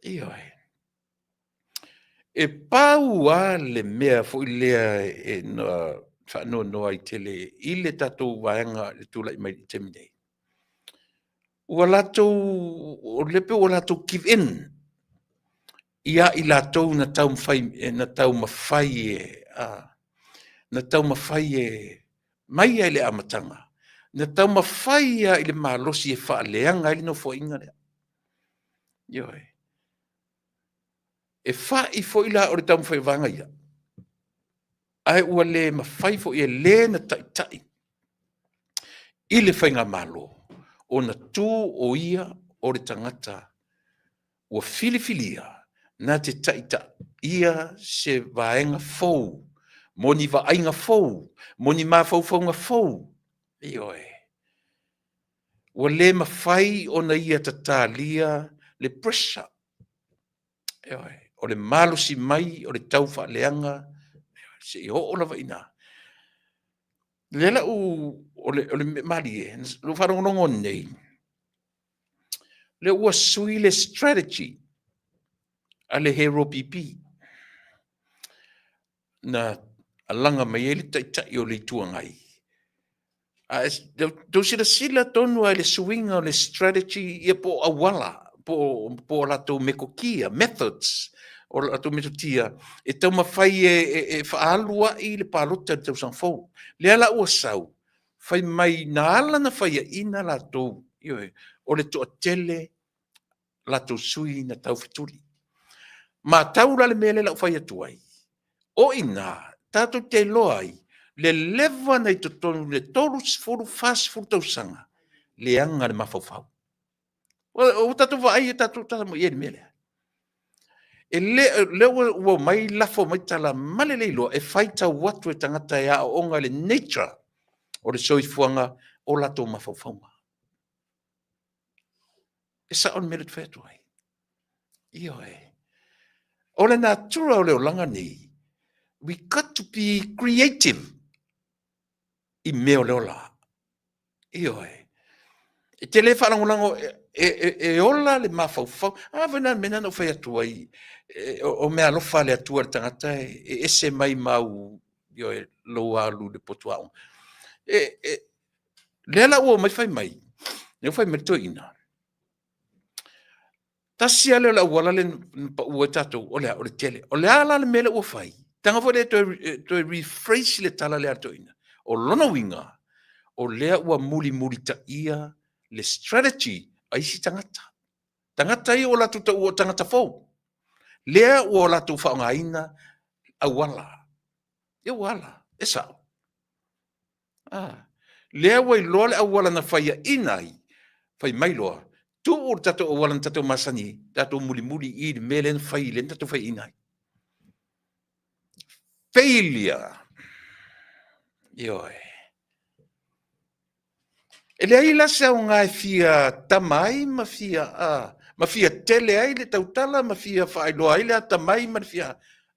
Ioe. E pau lava le mea foi lea e na faanoanoa ai tele i le tatou vaega i le tulai mai i le taimi nei, ua latou, o lea pei ua latou give in ia i latou na taumafai, na taumafai e, na taumafai e mai lava i le amataga, na taumafai lava i le malosi e faaleaga ai le Nofoaiga lea. Ioe. E fa'i foi la o le taumafai o vaega ia, ae ua le mafai foi e le na taitai i le faigamalo ona tu o ia o le tagata ua filifilia na te taitaia se vaega fou mo ni vaaiga fou, mo ni mafaufauga fou. Ioe. Ua le mafai ona ia tatalia le pressure. Ioe. O le malosi mai o le taufaaleaga, se i oo lava i ina. Lea la u, o le, o le mea malie, lou faalogologo nei, lea ua sui le strategy a le Hero PP na alaga mai ai le Taitai o le Itu Agai. A e tou silasila tonu lava i le suiga o le strategy ia po o auala, po o, po o latou metotia, methods, o latou metotia e taumafai e, e, e faaalu ai le palota i le tausaga fou. Lea la ua sau, fai mai na ala na faiaina latou, ioe, o le toatele latou sui na taufetuli. Matau la le mea lea la ou fai atu ai, o i ina tatou te iloa ai le leva na i totonu le 30, 40 tausaga leaga le mafaufau. Ua tatou vaai e tatou tala i le mea lea. E le, lea ua, ua mai lafo mai tala ma le le iloa e faitau atu e tagata e aooga i le nature o le soifuaga o latou mafaufauga. E sao le mea lea ou te fai atu ai. Ioe. O le natura o le olaga nei, we got to be creative i mea o le ola. Ioe. E te le faalagolago e, e, e, e ola le mafaufau. A foi na mea na ou fai atu ai, e, o, o mea alofa a le Atua i le tagata e, e ese mai ma au, ioe, lou alu i le potu aoga. E, e, lea la ua omai fai mai, lea ua fai mai le toeaina, tasi lava lea o le auala lea na pau ai tatou, o le a? O le tele. O le a la le mea lea ua fai? Taga foi lea toe rephrase le tala lea a le toeaina. O lona uiga, o lea ua mulimulitaia le strategy a isi tagata. Tagata ia ua latou taua o tagata fou. Lea ua latou faaaogaina auala. Ia ua ala, e sao. Ah, lea ua iloa le auala na faiaina ai, fai mai loa, tuu le tatou auala na tatou masani ai, tatou mulimuli i le mea lea na fai, lea na tatou faiaina ai. Failure. Ioe. E leai la se aoga e fia tama ai ma fia, ma fia tele ai le tautala ma fia faailoa ai le atamai ma le fia,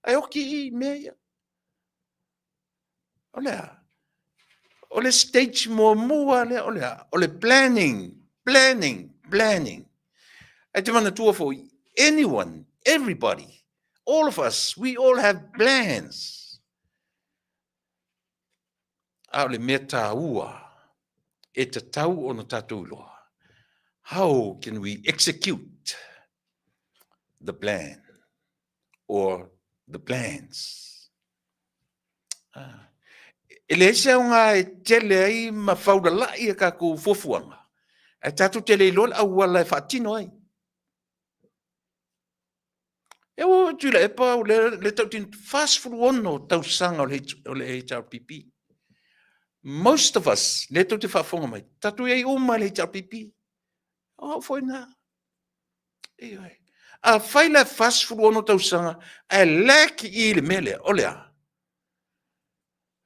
ae oki i mea ia. O le a? O le stage muamua lea o le a? O le planning, planning, planning. Ae te manatua foi, anyone, everybody, all of us, we all have plans. A o le mea taua e tatau ona tatou iloa, how can we execute the plan or the plans? Ah. E leai se aoga e tele ai ma faulalai a tatou fuafuaga, ae tatou te le iloa le auala e faatino ai. E ua Tuilaepa o le, le tautino 46 tausaga o le HRPP. Most of us, lea tou te faafofoga mai, tatou i ai uma i le HRPP. O au foi na. Ioe. Afai la e 46 tausaga ae lack i le mea lea, o le a?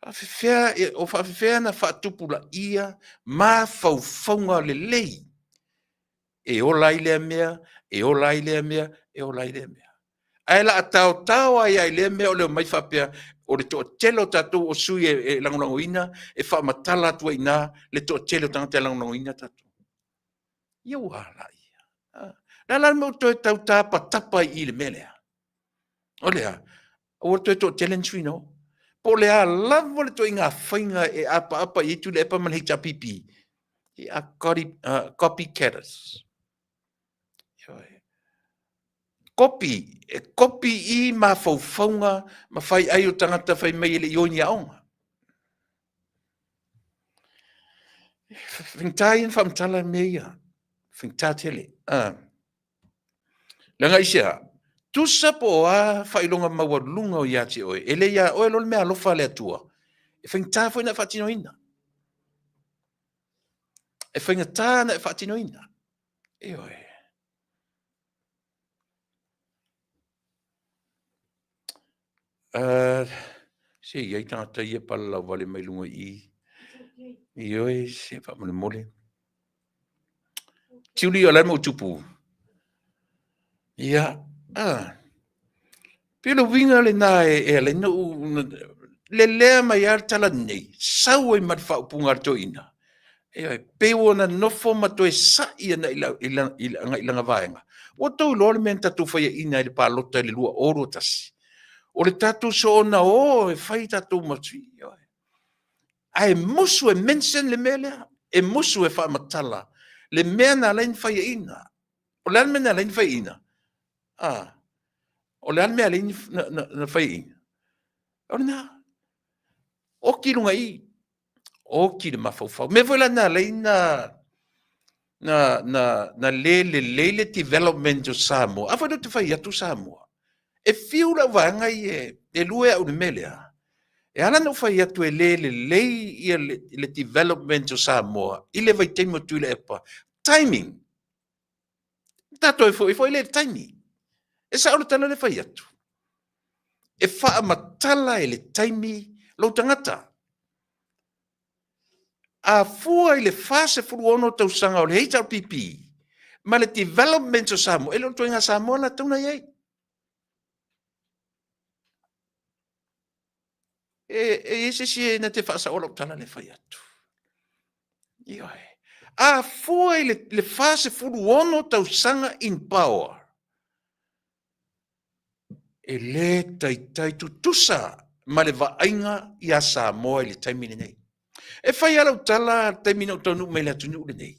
Faafefea, o faafefea na faatupulaia mafaufauga lelei e ola ai lea mea, e ola ai lea mea, e ola ai lea mea. Ae la taotao ai ai lea mea o le omai faapea, o le toatele o tatou o sui e lagolagoina, e faamatala atu ai i ina le toatele o tagata e lagolagoina tatou. Ia ua ala ia. Ah. Le a la le mea ua toe tau tapatapa ai i le mea lea? O le a? Aua le toe toatele ni sui na o. Po o le a lava le ituaiga faiga e apaapa i ai Tuilaepa ma le HRPP, they are copycatters. Ioe. Kopi, e kopi i mafaufauga ma fai ai o tagata fai mai e le i o i ni aoga. Faigata ia ona faamatala mea ia. Faigata tele. Ah. Leaga aisea? Tusa po o a faailoga maualuluga o ia te oe, e le iā oe loa le meaalofa a le Atua, e faigata foi ona e faatinoina. E faigata ona e faatinoina. Ioe. Se i ai tagata ia palalau vale mai luga i i. Ioe, se faamolemole. Tiuli o le a le mea ua tupu? Ia, ah. Pei o le uiga lena e ala ai ona ou lelea mai lava le tala lenei, sau ai ma le faaupuga a le toeaina. Ioe, pei ua ona nofo ma toe sa'i agai i lana vaega. Ua outou iloa le mea na tatou faiaina ai i le palota i le 2021? O le tatou soona o e fai tatou ma sui. Ioe. Ae musu e mention le mea lea, e musu e faamatala le mea na ala ai ona faiaina. O le a le mea na ala ai ona faiaina? Ah, o le a le mea ala ai na faiaina? O lena. Oki luga i, oki le mafaufau. Mea foi la na ala ai na na na na le lelei le development o Samoa. Afai ou te fai atu Samoa, e fiu lau vaega ia e lue au i le mea lea. E ala ona ou fai atu e le lelei ia le development o Samoa i le vaitaimi o Tuilaepa, timing. Tatou e foi foi le taimi. E sao le tala le fai atu. E faamatala e le taimi lou tagata. A fua i le 46 tausaga o le HRPP ma le development o Samoa, e le o le ituaiga Samoa la tatau ona i ai. E i ai se isi e na te faasaoa lau tala lea e fai atu. Ioe. A fua i le 46 tausaga in power, e le taitai tutusa ma le vaaiga ia Samoa i le taimi lenei. E fai lava lau tala i le taimi na ou taunuu mai i le atunuu lenei.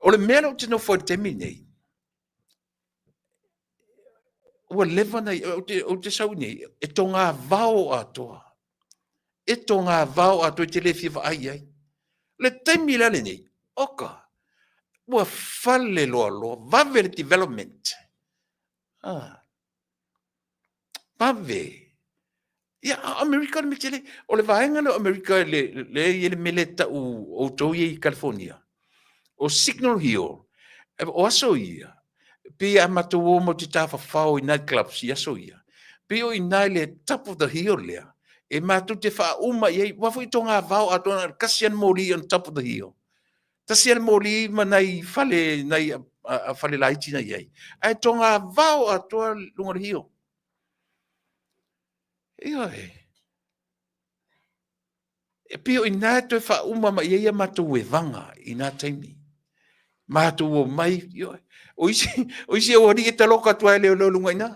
O le mea lea ou te nofo ai i le taimi lenei, Ua leva na ou te sau nei, e togavao atoa. E togavao atoa e te le fia vaai ai. Le taimi la lenei, oka, ua fale loaloa, vave le development. Ah. Vave. Ia, a Amerika le mea tele. O le vaega lea o Amerika le, le i le mele tau outou i California. O Signal Hill, o aso ia, pei a matou o matou te tafafao i night clubs i aso ia, pei o i ina i le top of the hill lea, e matou te faauma i ai, aua foi togavao atoa na o le tasi lava le moli on top of the hill. Tasi lava le moli ma nai fale, nai fale laiti na i ai. Ae togavao atoa luga o le hill. Ioe. E pei o i ina e toe faauma mai ai a matou evaga i na taimi. Matou omai, ioe. O isi, o isi aualii e taloka atu lava e leoleo i luga i ina.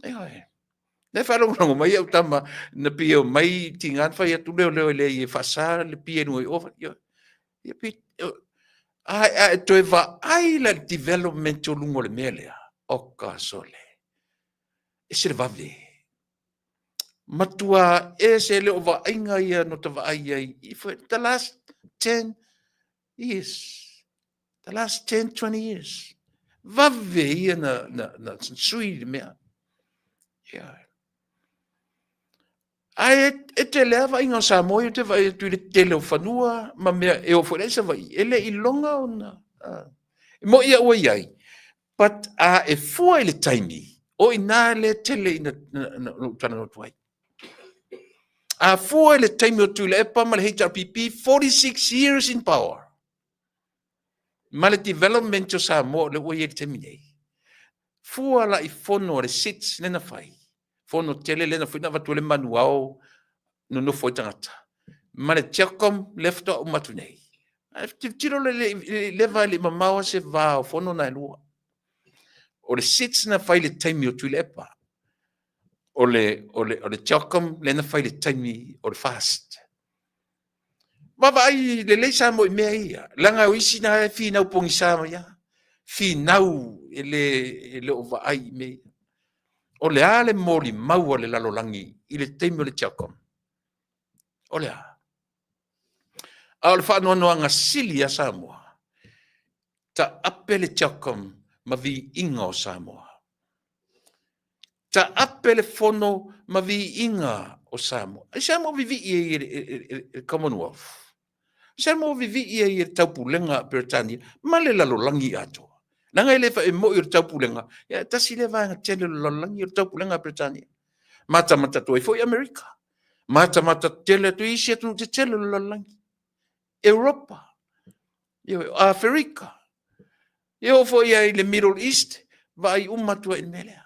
Ioe. Na e faalogologo mai au tama, na pei e omai tiga na fai atu leoleo e leai e faasa le pia i luga i o. Ioe. Ia pei, a, a e toe vaai la le development o luga o le mea lea, oka sole. Ese le vave. Matua ese le o vaaiga ia no ta vaai ai i for the last 10 years. The last 10, 20 years. Vave ia na, na, na sui le mea. Yeah. Ae e tele lava vaaiga o Samoa ia ou te vaai atu i le tele o fanua ma mea e oo foi la i Savaii, e le i iloga ona e moi a ua i ai, but a e fua i le taimi, o i ina lea e tele ina ou talanoa atu ai. A fua i le taimi o Tuilaepa ma le HRPP, 46 years in power, ma le development o Samoa o lea ua i ai i le taimi nei. Fua la i fono a le SIDS lea na fai, fono tele lea na fai na avatu ai le manuao nonofo ai tagata, ma le CHOGM lea faatoa uma atu nei. Ae tilotilo le leva e le i mamao lava se va o fono na e lua. O le SIDS na fai i le taimi o Tuilaepa, o le, o le, o le CHOGM lea na fai i le taimi o le FAST. Vaavaai lelei Samoa i mea ia, leaga o isi na e finau pogisa mai lava, finau e le, e le o vaai i mea ia. O le a le molimau a le lalolagi i le taimi o le CHOGM? O le a? A o le faanoanoaga sili ia Samoa, taape le CHOGM ma viiga o Samoa. Taape le fono ma viiga o Samoa. Aisea mea o vivii ai e le Commonwealth? Aisea mea o vivii ai e le taupulega a Peretania ma le lalolagi atoa? Leaga e le e moni o le taupulega, ia tasi lea vaega tele o le lalolagi o le taupulega a Peretania. Matamata atu ai foi Amerika. Matamata tele atu i isi atunuu tetele o le lalolagi. Europa, Aferika, e oo foi i le Middle East, vaai uma atu ai i le mea lea.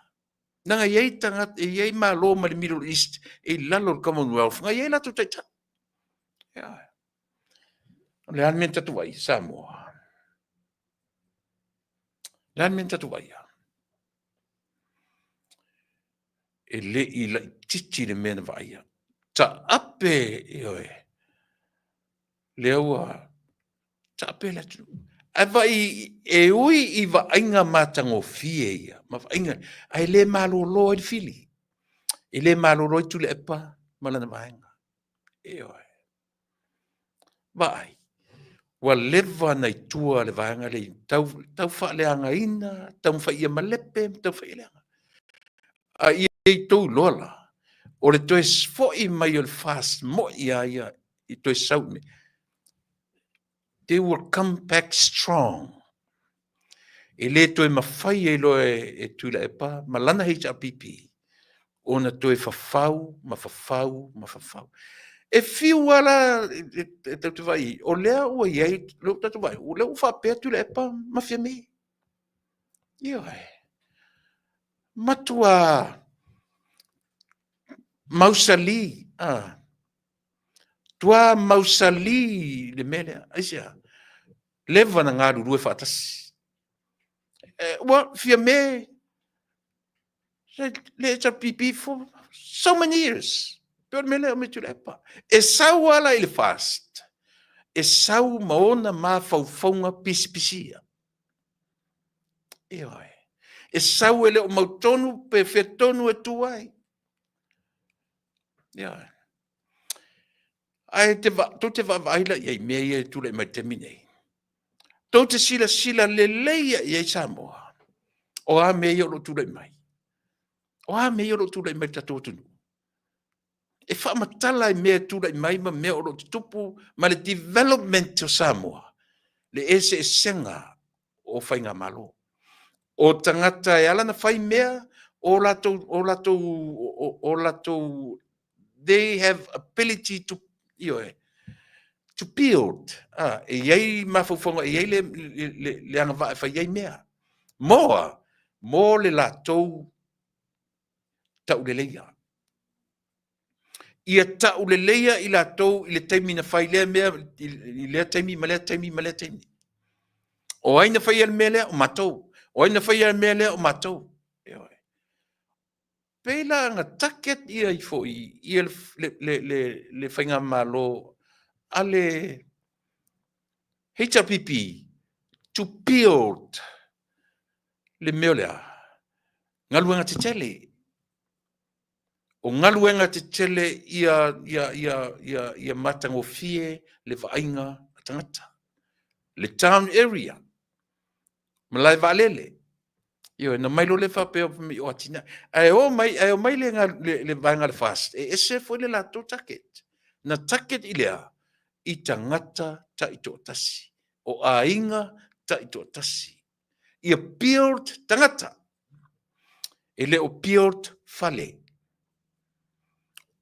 Leaga e i ai tagata, e i ai malo mai le Middle East e i lalo o le Commonwealth, na i ai latou taitai. Ia. O le a le mea na tatou vaai, Samoa? O le a le mea na tatou vaaia? E le i laitiiti le mea na vaaia. Taape, ioe, lea ua taape le atunuu. Ae vaai, e ui i vaaiga matagofie ia, ma vaaiga, ae le malolo ai le fili. E le malolo ai Tuilaepa ma lana vaega. Ioe. Vaai, ua leva ona i tua le vaega lea, tau, tau faaleagaina, taumafai ia malepe, taumafai ia leaga. A ia i tou iloa la, o le toe foi mai o le FAST moi lava ia i toe sau i They will come back strong. E le toe mafai ai loa e Tuilaepa ma lana HRPP ona toe fafau ma fafau ma fafau. E fiu lava la e tatou te vaai, o lea ua i ai, lea ua tatou vaai, o lea ua faapea Tuilaepa ma Fiame. Ioe. Matua mausali, a. Tua mausali le mea lea. Aisea? Leva na galulue faatasi. E, ua Fiame le HRPP for so many years. Pe o le mea lea o me Tuilaepa. E sau lava la i le FAST, e sau ma ona mafaufauga pisipisia. Ioe. E sau e le o mautonu pe fea tonu e tu ai. Ioe. Ae te va, tou te vaavaai la i ai mea ia e tulai mai i le taimi nei. Tou te silasila lelei i ai Samoa. O a mea ia o lo o tulai mai? O a mea ia o lo o tulai mai i le tatou atunuu? E faamatala i mea e tulai mai ma mea o lo o tutupu ma le development o Samoa, le eseesega o faigamalo. O tagata e ala ona fai mea, o latou, o latou, o latou, they have ability to, ioe, to build. Ah, e i ai mafaufauga, e i ai le agavaa e fai ai mea. Moa, mo le latou tauleleia. Ia tauleleia i latou i le taimi na fai lea mea, i lea taimi ma lea taimi ma lea taimi. O ai na faia le mea lea? O matou. O ai na faia le mea lea? O matou. Ioe. Pei la na target ia ifo i ia le faigamalo a le HRPP to build le mea o le a? Galuega tetele. O galuega tetele ia matagofie le vaaiga a tagata. Le town area, malae vaalele. Ioe, na mai loa lea faapea o atinae. Ae o mai, ae omai le vaega a le FAST, e ese foi le latou target. Na target i le a? I tagata taitoatasi, o aiga taitoatasi. Ia build tagata, e le o build fale.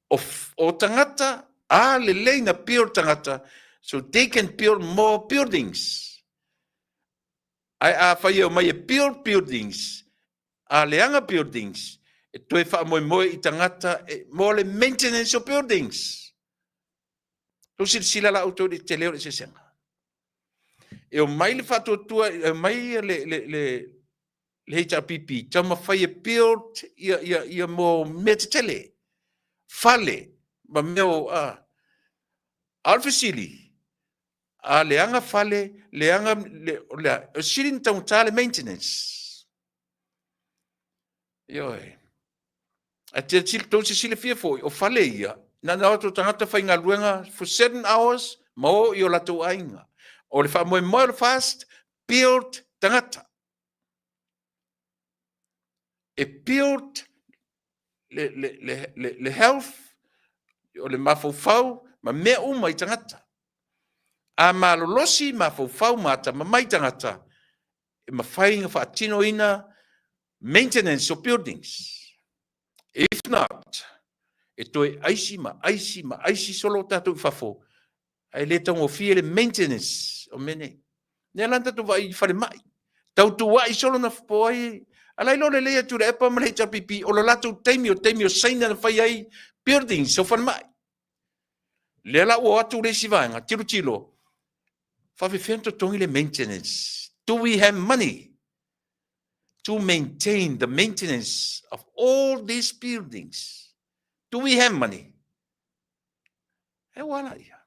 O tagata, a lelei na build tagata, so they can build more buildings. Ae afai e omai e build buildings, a leaga buildings, e toe faamoemoe i tagata mo le maintenance o buildings. Tou silasila la outou i le tele o le eseesega. E omai le faatuatua, e omai le HRPP, taumafai e build ia mo mea tetele, fale ma mea o, a. A o le fesili, a leaga fale, leaga, le, o le a, e sili ona taugata le maintenance. Ioe. Ae tou te silafia foi, o fale ia, na ona o atu o tagata faigaluega for certain hours ma o i o latou aiga. O le faamoemoe o le FAST, build tagata. E build le health, o le mafaufau ma mea uma i tagata. A malolosi mafaufau ma atamamai tagata, e mafai ona faatinoina maintenance o buildings. If not, e toe aisi ma aisi ma aisi solo o tatou i fafo, ae le taugofie le maintenance o mea nei. Lea la na tatou vaai i falemai, tautuai solo na po ai, a la e iloa lelei e Tuilaepa ma le HRPP, o le latou taimi, o taimi o Saina na fai ai buildings o falemai. Lea la ua o atu le isi vaega, tilotilo, faapefea ona totogi le maintenance? Do we have money to maintain the maintenance of all these buildings? Do we have money? E ua ala ia.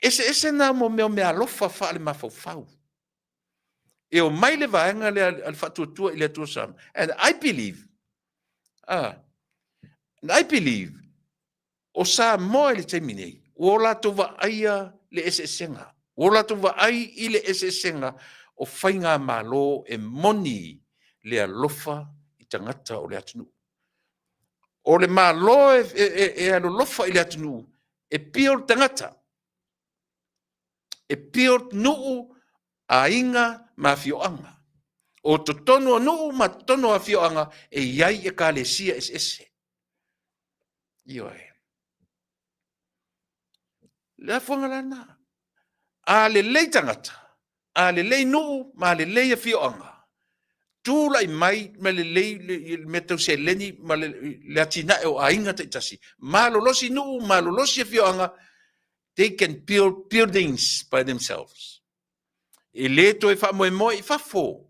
Eseese nā mo mea o mea alofa faale-mafaufau. E o mai le vaega lea a le faatuatua i le Atua Samoa. And I believe, and I believe, o Samoa i le taimi nei, ua o latou vaaia le eseesega. Ua o latou vaai i le eseesega o faigamalo e moni le alofa i tagata o le atunuu. O le Malo e alolofa i le atunuu, e build tagata, e build nuu, aiga ma afioaga. O totonu o nuu ma totonu o afioaga e i ai ekalesia eseese. Ioe. Le afuaga la lena. A lelei tagata, a lelei nuu ma lelei afioaga, tulai mai ma lelei le mea tau seleni ma le atinae o aiga taitasi, malolosi nuu, malolosi afioaga, they can build buildings by themselves. E le toe faamoemoe i fafo.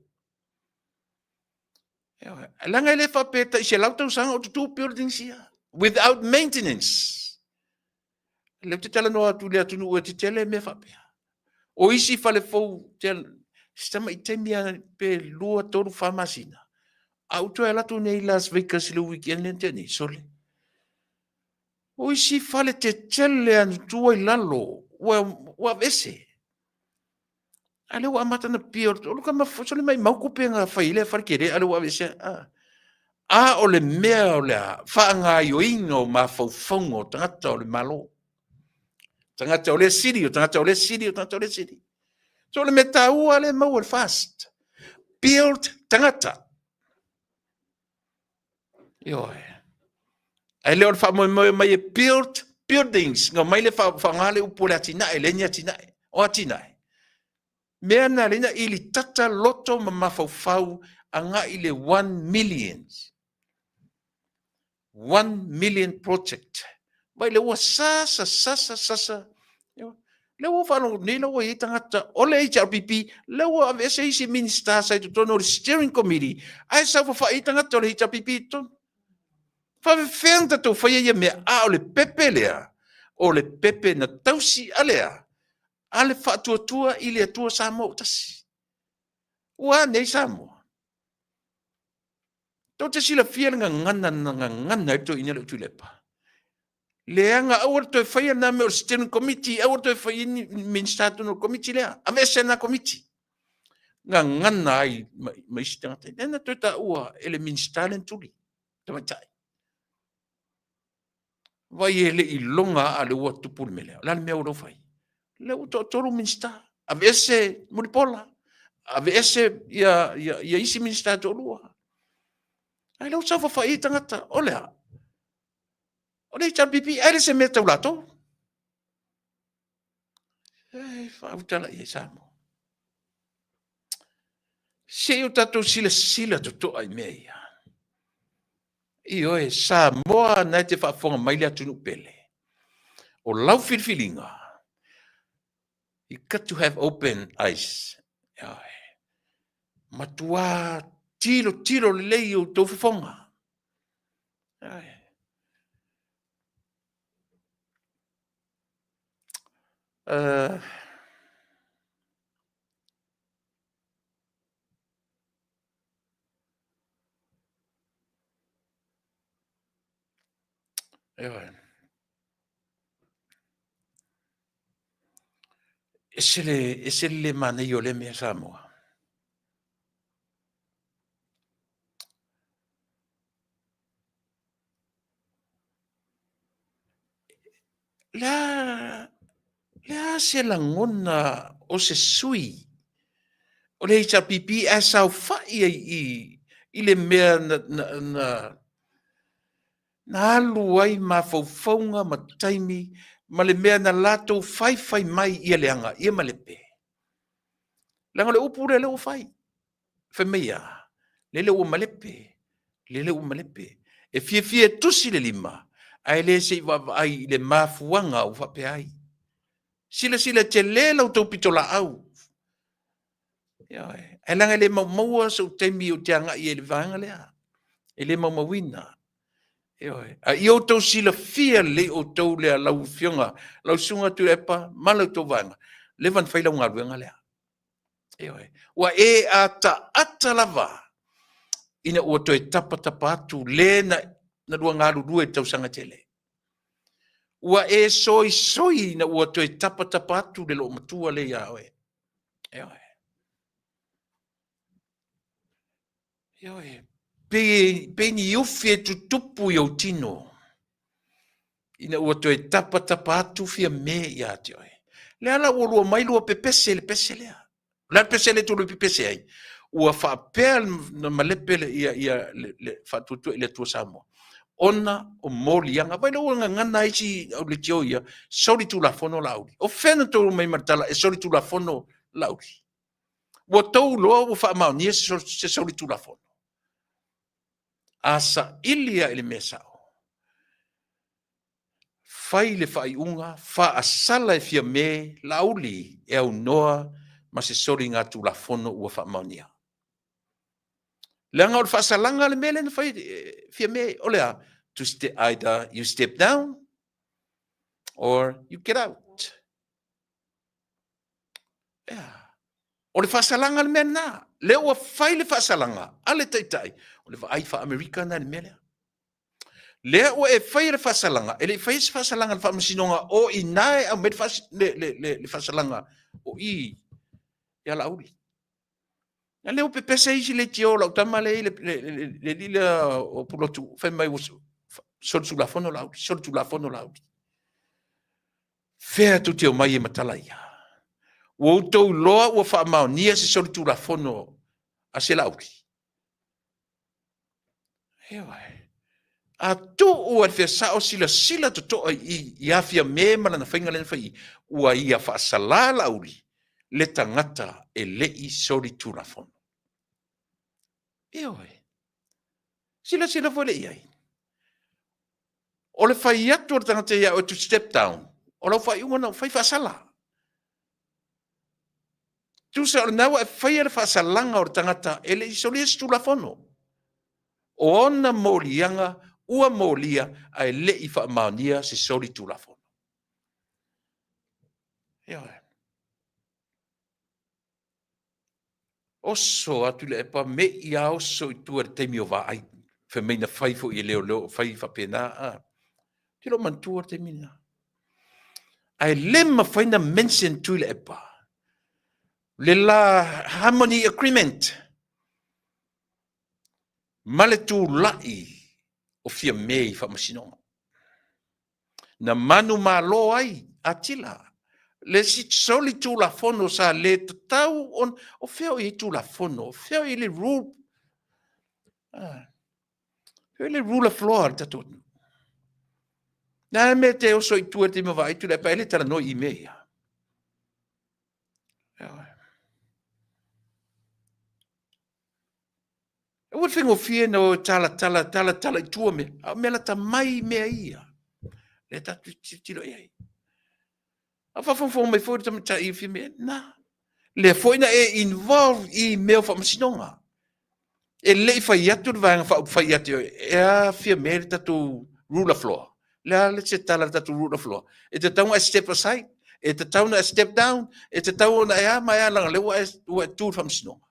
Leaga e le faapea tai 100 tausaga o tutū buildings ia without maintenance. Lea ou te talanoa atu i le atunuu e tetele mea faapea. O isi fale fou, Si tamai taimi a pe 2, 3, 4 masina. A ou toe alu atu nei i Las Vegas i le weekend lea na tea nei, sole. O isi fale tetele a na tu ai lalo, ua, ua aveese. A lea ua amata na pia, o luka ma sole mai mau kupe nga fai le fale kele, a lea ua aveese. A, a o le mea o le a, faagaioiga o mafaufauga o tagata o le Malo. Tagata o lea sili, o tagata o lea sili, o tagata o lea sili. So o le mea taua lea e maua le FAST. Build tagata. Ioe. Ae le o le faamoemoe mai e build buildings, na omai le faaaoga le upu o le atinae, leai ni atinae. O atinae. Mea na lea na ili tata loto ma mafaufau agai i le 1 millions. 1 million project. Vai le ua sasa, sasa, sasa. Lea ua faalogo nei la ua i ai tagata o le HRPP, lea ua aveese isi Minista sa i totonu o le Steering Committee, ae saofafai ai tagata o le HRPP i totonu. Faafefea ona tatou faia ia mea? A o le pepe lea, o le pepe na tausi a lea, a le faatuatua i le Atua Samoa ua tasi. Ua a nei Samoa? Tou te silafia le gagana na gagana ai le toeaina lea o Tuilaepa. Leaga aua le toe faia lena mea o le steering committee, aua le toe faia ni Minisita totonu o le komiti lea. Aveese lena komiti. Gagana ai ma, ma isi tagata. Lea na toe taua e le Minisita lea na tuli, tamaitai. Vai e le i loga a le ua tupu le mea lea. O le a le mea ua lou fai? Lea ua toatolu Minisita. Aveese Mulipola, aveese ia, ia, ia isi Minisita e toalua. Ae lea ua saofafai ai tagata, o le a? O le HRPP, ae le se mea tau latou. E faautala i ai Samoa. Se i o tatou silasila totoa i mea ia. Ioe, Samoa na e te faafofoga mai le atunuu pele. O lau filifiliga, you got to have open eyes. Ioe. Matua tilo tilo lelei o tou fofoga. Ioe. Ioe. Ese le, ese le le manaia o lea mea Samoa. Le a, le a se lagona o se sui o le HRPP ae saofai ai i i le mea na, na, na, na alu ai mafaufauga ma taimi ma le mea na latou faifai mai ia leaga ia malepe. Leaga o le upu lea lea ua fai. Fai mai a, lele ua malepe, lele ua malepe. E fiafia e tusi le lima, ae le se i vaavaai i le mafuaga ua faapea ai. Silasila tele la outou pitolaau. Ioe. Ae leaga e le maumaua sou taimi ou te agai ai i le vaega lea. E le maumauina. Ioe. A ia outou silafia lelei outou lea, lau Afioga, lau Susuga Tuilaepa ma la outou vaega, leva ona fai lau galuega lea. Ioe. Ua e ataata lava ina ua toe tapatapa atu le na, na lua galulue i le tausaga tele. Ua e soisoi ina ua toe tapatapa atu le loomatua lea iā oe. Ioe. Ioe. Pei, pei ni ufi e tutupu i ou tino ina ua toe tapatapa atu Fiame ia te oe. Lea la ua lua mai lua pepese i le pese lea. O le a le pese lea e tului pepese ai? Ua faapea na malepe le, ia, ia, le, le faatuatua i le Atua Samoa ona o moliaga. Vai lea ua gagana ai si au leitio ia, soli tulafono Laauli. O fea na tou mai ma le tala e soli tulafono Laauli? Ua tou iloa ua faamaonia se soli tulafono. A saili lava i le mea sao, fai le faaiuga faasala e Fiame Laauli e aunoa ma se soligatulafono ua faamaonia. Leaga o le faasalaga le mea lea na fai e Fiame, o le a? To step, either you step down or you get out. Yeah. O le faasalaga le mea lena. Lea ua fai le faasalaga a le taitai, o le vaai faa-Amerika lena i le mea lea. Lea ua e faia le faasalaga, e le i faia se faasalaga a le faamasinoga o i ina e aumai le faasalaga o i ia Laauli. A lea ua pepese isi leitio, lau tama lea e i le alii lea o Pulotu, fai mai ua solitulafono Laauli, solitulafono Laauli. Fea tou te omai ai ma tala ia? Ua outou iloa ua faamaonia se solitulafono a se Laauli? Ioe. A tuu e le fia sao silasila totoa i i ia Fiame ma lana faiga lea na fai i, ua ia faasala Laauli le tagata e le i solitulafono. Ioe. Silasila foi lea i ai. O le fai atu o le tagata ia oe to step down, o lau faaiuga na fai faasala. Tusa o lena ua e faia le faasalaga o le tagata e le i solia se tulafono. O ona moliaga ua molia ae le i faamaonia se soli tulafono. Ioe. Oso atu le epa, mei a oso i tua i le taimi o vaai. Fai mai na fai foi e leoleo, fai faapena. A. Ou te le o manatua le taimi lena. Ae le mafai na mention Tuilaepa le la Harmony Agreement ma le tulai o Fiame i faamasinoga. Na manumalo ai Atila le isi soli tulafono sa le tatau on, o fea o i ai tulafono, o fea o i ai le rule, ah, fea o i ai le rule of law a le tatou atunuu. Na mea te oso i tua i le taimi o vaai Tuilaepa e le talanoa i mea ia. Aua le faigofie na o talatala, talatala i tua mea, a o mea lata mai mea ia. Lea tatou te tilotilo i ai. A faafogafoga mai foi le tamaitai i mea, na, lea foi na e involve i mea o faamasinoga. E le i fai atu le Vaega Faaupufai ia te oe, e a Fiame le tatou rule of law? Le a le se tala a le tatou rule of law? E tatau ona e step aside, e tatau ona e step down, e tatau ona e a ma e a, leaga o lea ua e, ua e tu i le faamasinoga.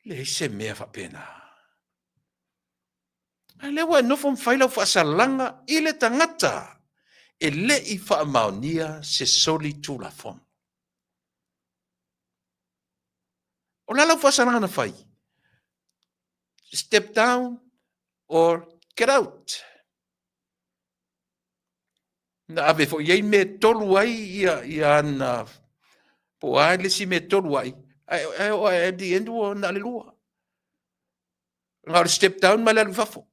Leai se mea faapena. A lea ua e nofo ma fai lau faasalaga i le tagata e le i faamaonia se soli tulafono. O le a lau faasalaga na fai? Step down or get out. Na ave foi i ai mea e tolu ai ia, ia ana, po o a le isi mea e tolu ai, ae, ae oo at the end ua na o le lua. Na o le step down ma le alu i fafo.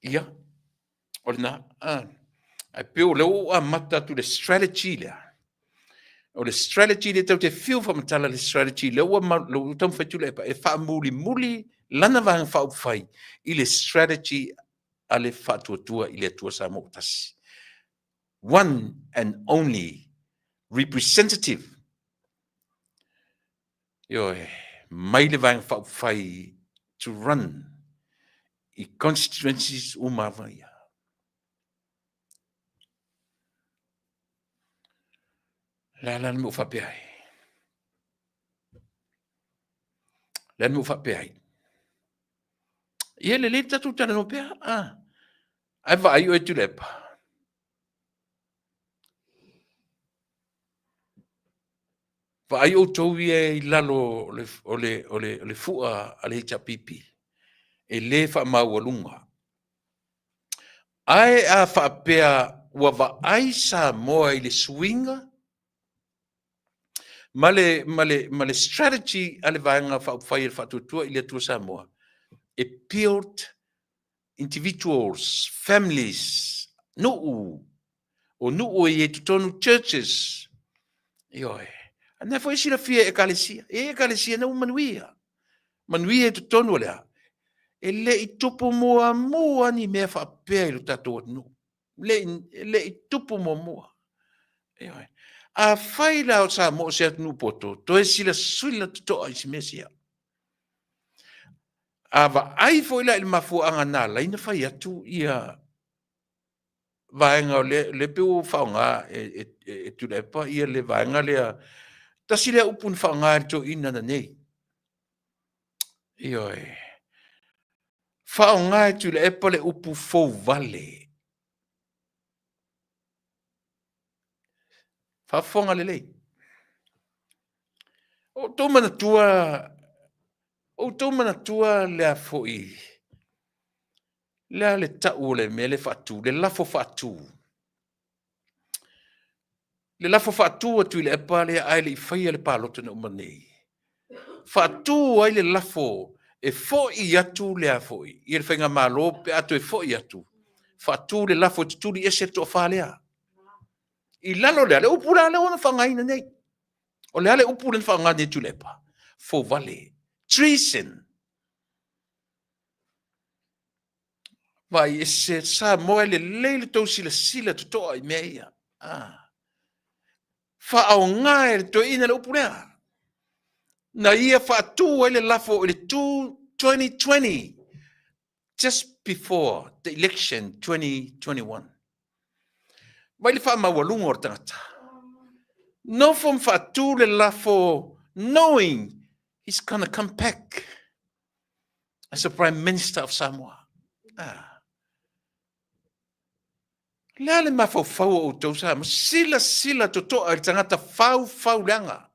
Ia, o lena. Ah. Ae pei o lea ua ou amata atu i le strategy lea. O le strategy lea tatou te fiu faamatala le strategy lea ua taumafai atu Tuilaepa e faamulimuli lana Vaega Faaupufai i le strategy a le Faatuatua i le Atua Samoa ua Tasi. One and only representative. Ioe, mai le Vaega Faaupufai to run i constituencies uma lava ia. Le a la le mea ua faapea ai? Le a le mea ua faapea ai? Ia lelei le tatou talanoa pea. Ah. Ae vaai oe Tuilaepa. Vaai outou ia i lalo o le, o le, o le, o le fua a le HRPP e le faamaualuga. Ae a faapea ua vaai Samoa i le suiga ma le, ma le, ma le strategy a le Vaega Faaupufai a le Faatuatua i le Atua Samoa, e build individuals, families, nuu, o nuu e i ai totonu churches. Ioe. A na foi silafia e ekalesia. E i ai ekalesia na ua manuia. Manuia i totonu o le a? E le i tupu muamua ni mea faapea i lo tatou atunuu. E le i tupu muamua. Ioe. Afai la o Samoa o se atunuu poto, toe silasila totoa i se mea sia. A vaai foi la i le mafuaaga na ala ai ona fai atu ia vaega o lea, lea pei ua faaaoga e, e, e, e Tuilaepa ia le vaega lea. Tasi lea upu na faaaoga e le toeaina nanei. Ioe. Faaaoga e Tuilaepa le upu fouvale. Faafofoga lelei. O outou manatua, outou manatua le a foi, le a le tau o le mea le faatu, le lafo faatu. Le lafo faatu a Tuilaepa lea ae le i faia le palota na uma nei. Faatu ai le lafo e foi atu le a foi i le faigamalo pe a toe foi atu, faatu le lafo e tutuli ese le toafa lea. I lalo lea, le upu la lea ua na faaaogaina nei. O le a le upu lea na faaaoga nei e Tuilaepa? Fouvale. Treason. Vaai ese Samoa e lelei le tou silasila totoa i mea ia. Ah. Faaaoga e le toeaina le upu lea. Na ia faatu ai le lafo i le 2020 just before the election 2021. Vai le faamaualuga o le tagata. Nofo ma faatu le lafo knowing he's gonna come back as a Prime Minister of Samoa. Ah. Le a le mafaufau o outou Samoa, silasila totoa i le tagata faufau leaga.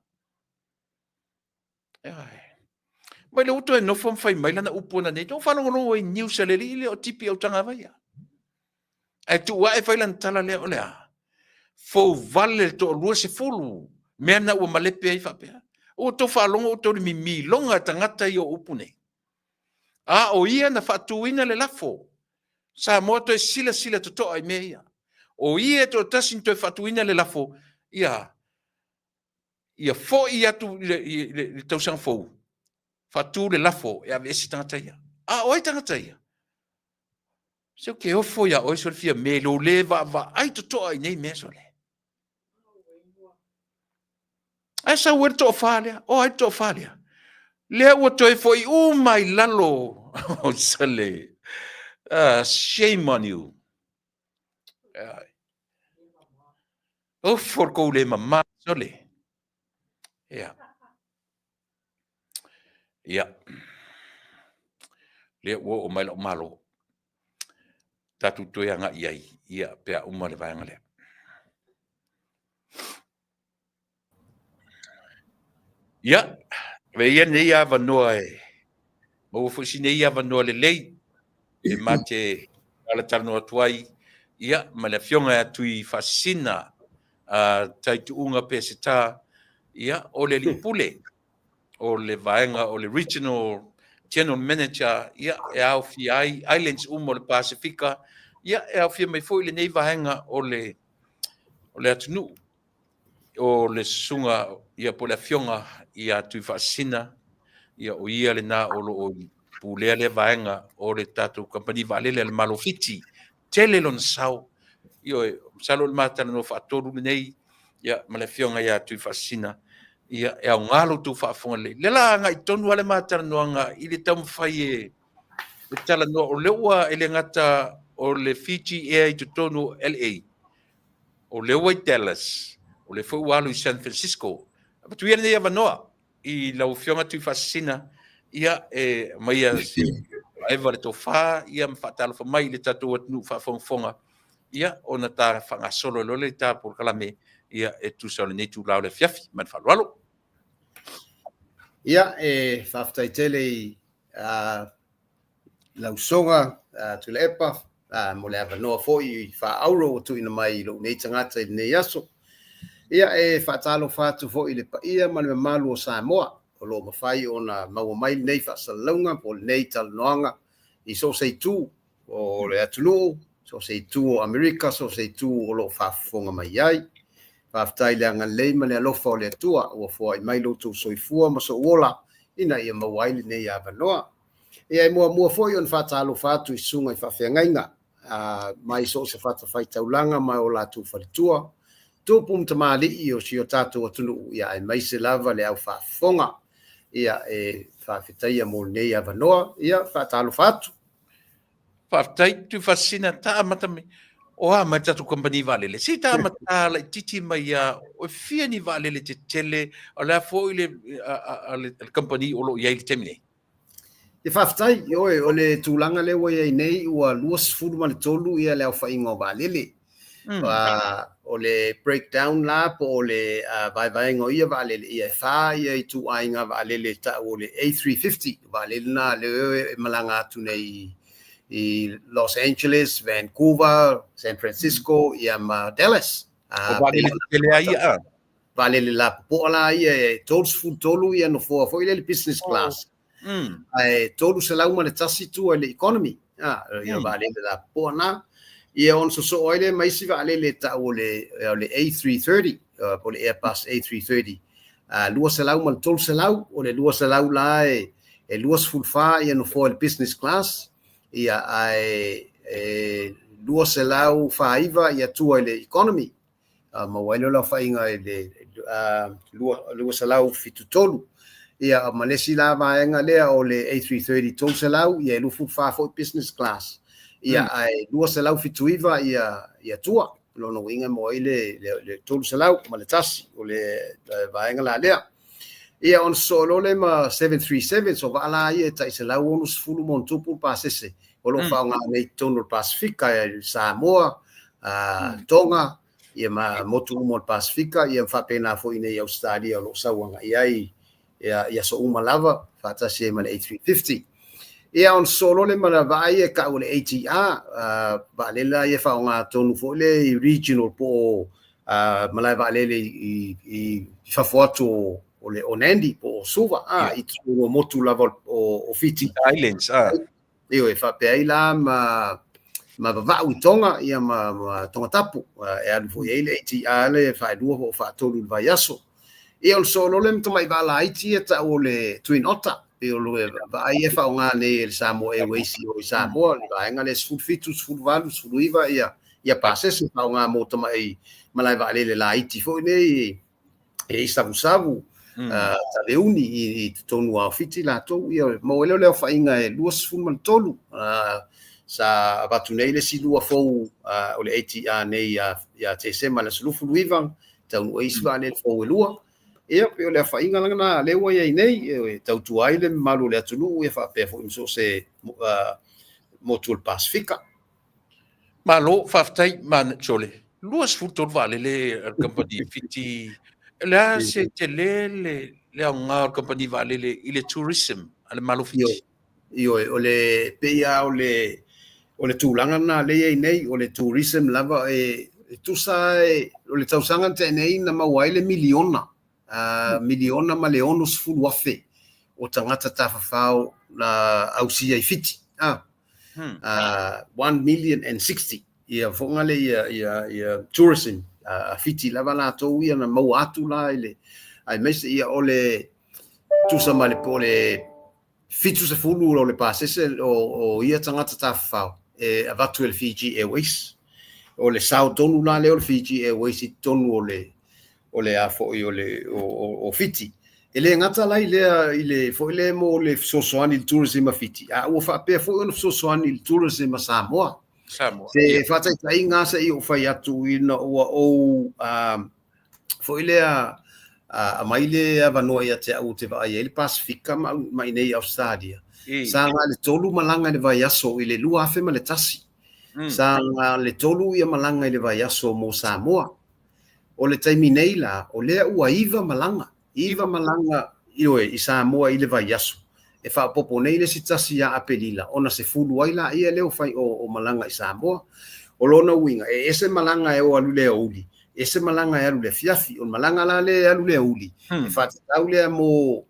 Mai le uto e nofo ma fai mai lana upu ona nei, tou faalogologo i news a le alii lea o Tipi Autagavaia. Ae tuu ae fai lana tala lea o le a? Fouvale le toalua sefulu, mea na ua malepe ai faapea. Ua outou faalogo outou i le mimiloga e tagata ia o upu nei. A o ia na faatuina le lafo. Samoa toe silasila totoa i mea ia. O ia e toatasi na toe faatuina le lafo, ia ia foi atu i le, i le, i le tausaga fou, faatu le lafo e aveese tagata ia. A o ai tagata ia? Se ou te ofo iā oe sole Fiame i lou le vaavaai totoa i nei mea sole. Ae sau ai le toafa lea, o ai le toafa lea? Lea ua toe foi uma i lalo o sale. Shame on you. Ofo le kou le mama sole. Ia. Ia. Lea ua oo mai lau malo. Tatou toe agai ai, ia, pe a uma le vaega lea. Ia, avea ia nei avanoa e maua foi si nei avanoa lelei e ma te talatalanoa atu ai ia ma le afioga ia Tuifaasisina Taituuga Peseta, ia o le alii pule o le vaega o le Regional General Manager, ia e aofia ai islands uma o le Pasefika, ia e aofia mai foi lenei vaega o le o le atunuu o le susuga ia po o le afioga ia Tuifaasisina, ia o ia lena o lo o pulea lea vaega o le tatou kamupani vaalele a le Malo o Fiti. Tele lona sao. Ioe, masalo o le ma talanoa faatolu lenei ia ma le afioga ia Tuifaasisina, ia e aoga lo outou faafofoga lelei. Lea la agai tonu lava le ma talanoaga i le taumafai e e talanoa, o lea ua e le gata o le Fiji Air i totonu o LA, o lea ua i Dallas, o lea foi ua alu i San Francisco. Avatu ia lenei avanoa i lau Afioga Tuifaasisina, ia e aumaia eva le tofa, ia ma faatalofa mai i le tatou atunuu faafogafoga, ia ona ta faagasolo loa lea i ta polokalame, ia e tusa o lenei itula o le afiafi. Ma le faaaloalo. Ia, e faafetai tele i lau usoga Tuilaepa mo le avanoa foi i faaauro ua tuuina mai i lou nei tagata i lenei aso. Ia, e faatalofa atu foi i le paia ma le mamalu o Samoa o lo o mafai ona maua mai lenei faasalalauga po o lenei talanoaga i so o se itu o le atunuu, so o se itu o Amerika, so o se itu o lo o faafofoga mai ai. Faafetai i le agalelei ma le alofa o le Atua ua foai mai lo outou soifua ma sou ola ina ia maua ai lenei avanoa. Ia, e muamua foi ona faatalofa atu i susuga i faafeagaiga mai so o se fatafaitaulaga ma o latou faletua, tupu ma tamalii o si o tatou atunuu, ia aemaise lava le au faafofoga. Ia, e faafetaia mo lenei avanoa, ia faatalofa atu. Faafetai Tuifaasisina, ta amata mai. O a mai le tatou kamupani vaalele? Se i ta amata laitiiti mai lava, e fia ni vaalele tetele o le a foi le a le kamupani o lo o i ai i le taimi nei? Ia faafetai, ioe, o le tulaga lea ua i ai nei ua 23 ia le aofaiga o vaalele. O le breakdown la po o le vaevaega o ia vaalele, ia e fa ia ituaiga vaalele e tau o le A350, o vaalele na lea e malaga atu nei i Los Angeles, Vancouver, San Francisco ia ma Dallas. O vaalele tetele lava ia a? Vaalele lapopoa la ia e 33 ia nofoa foi lea i le business class. Ae 301 tua i le economy. Ia vaalele lapopoa na. Ia ona sosoo ai lea ma isi vaalele e tau o le A330, po o le Airbus A330. 200 ma le 300, o le 200 la e 24 ia nofoa i le business class, ia ae 249 ia tua i le economy. Maua ai lea o le aofaiga i le 273. Ia ma le isi la vaega lea o le A330 300, ia e 24 foi business class. Ia ae 279 ia tua. O lona uiga e maua ai le 301 o le vaega la lea. Ia ona sosoo loa lea ma 737, so vaa la ia e tai 160 ma ono tupu le pasese o lo o faaaoga nei i totonu o le Pasefika, Samoa, Tonga, ia ma motu uma o le Pasefika, ia ma faapena foi i inei i Ausetalia o lo o sau agai ai i aso uma lava, faatasi ai ma le A350. Ia ona sosoo loa lea ma le vaa ia e tau o le ATR, vaalele la ia e faaaoga tonu foi lea i regional po o malae vaalele i fafo atu o le o Nandi po o Suva, i totonu o motu lava o Fiti. Islands, a. Ioe, faapea ai la ma Vava'u i Tonga, ia ma Tongatapu, e alu foi ai le ATR le faelua po o faatolu i le vaiaso. Ia ona sosoo loa lea ma tamai vaa laiti ia tau o le Twin Otter, pei o le vaa ia e faaaoga nei e le Samoa Airways i o i Samoa, le vaega lea 17, 18, 19 ia pasese faaaoga mo tamai malae vaalele laiti foi nei e i savusavu, taveuni i totonu o Fiti latou. Ia maua ai lea o le aofaiga e 23. Sa avatu nei le isi lua fou o le ATR nei ia Tesema le aso 29, taunuu ai isi vaalele fou e lua. Ia pei o le aofaiga lena lea ua i ai nei, e tautua ai le mamalu o le atunuu, ia faapea foi ma so o se motu o le Pasefika. Malo, faafetai Sole. 23 vaalele a le kamupani Fiti. O le a se tele le aoga o le kamupani vaalele i le tourism a le Malo Fiti? Ioe, o le pei lava o le tulaga lena lea e i ai nei, o le tourism lava e tusa o le tausaga na tea nei na maua ai le miliona, miliona ma le 60,000 o tagata tafafao na ausia i Fiti. 1 million and 60 ia foga le ia tourism a Fiti lava latou ia na maua atu la i le aemaise ia o le tusa ma le po o le 70 o le pasese o ia tagata tafafao e avatu e le Fiji Airways. O le sao tonu la lea o le Fiji Airways i totonu o le a foi o le o Fiti. E le gata la i lea i le foi lea mo le fesoasoani i le tourism a Fiti, a ua faapea foi ona fesoasoani i le tourism a Samoa. Samoa. Se faataitaiga se i ou fai atu ina ua ou foi lea aumai le avanoa ia te au ou te vaai ai le Pasefika ma i nei i Ausetalia. Sa na o le tolu malaga i le vaiaso i le 2001. Sa na o le tolu ia malaga i le vaiaso mo Samoa. O le taimi nei la, o lea ua iva malaga, iva malaga ioe i Samoa i le vaiaso. E faaopoopo nei le isi tasi ia Aperila ona 10 ai laia lea o fai o malaga i Samoa. O lona uiga, e ese malaga e o alu i le aoauli, ese malaga e alu i le afiafi. O le malaga la lea e alu i le aoauli, e faatatau lea mo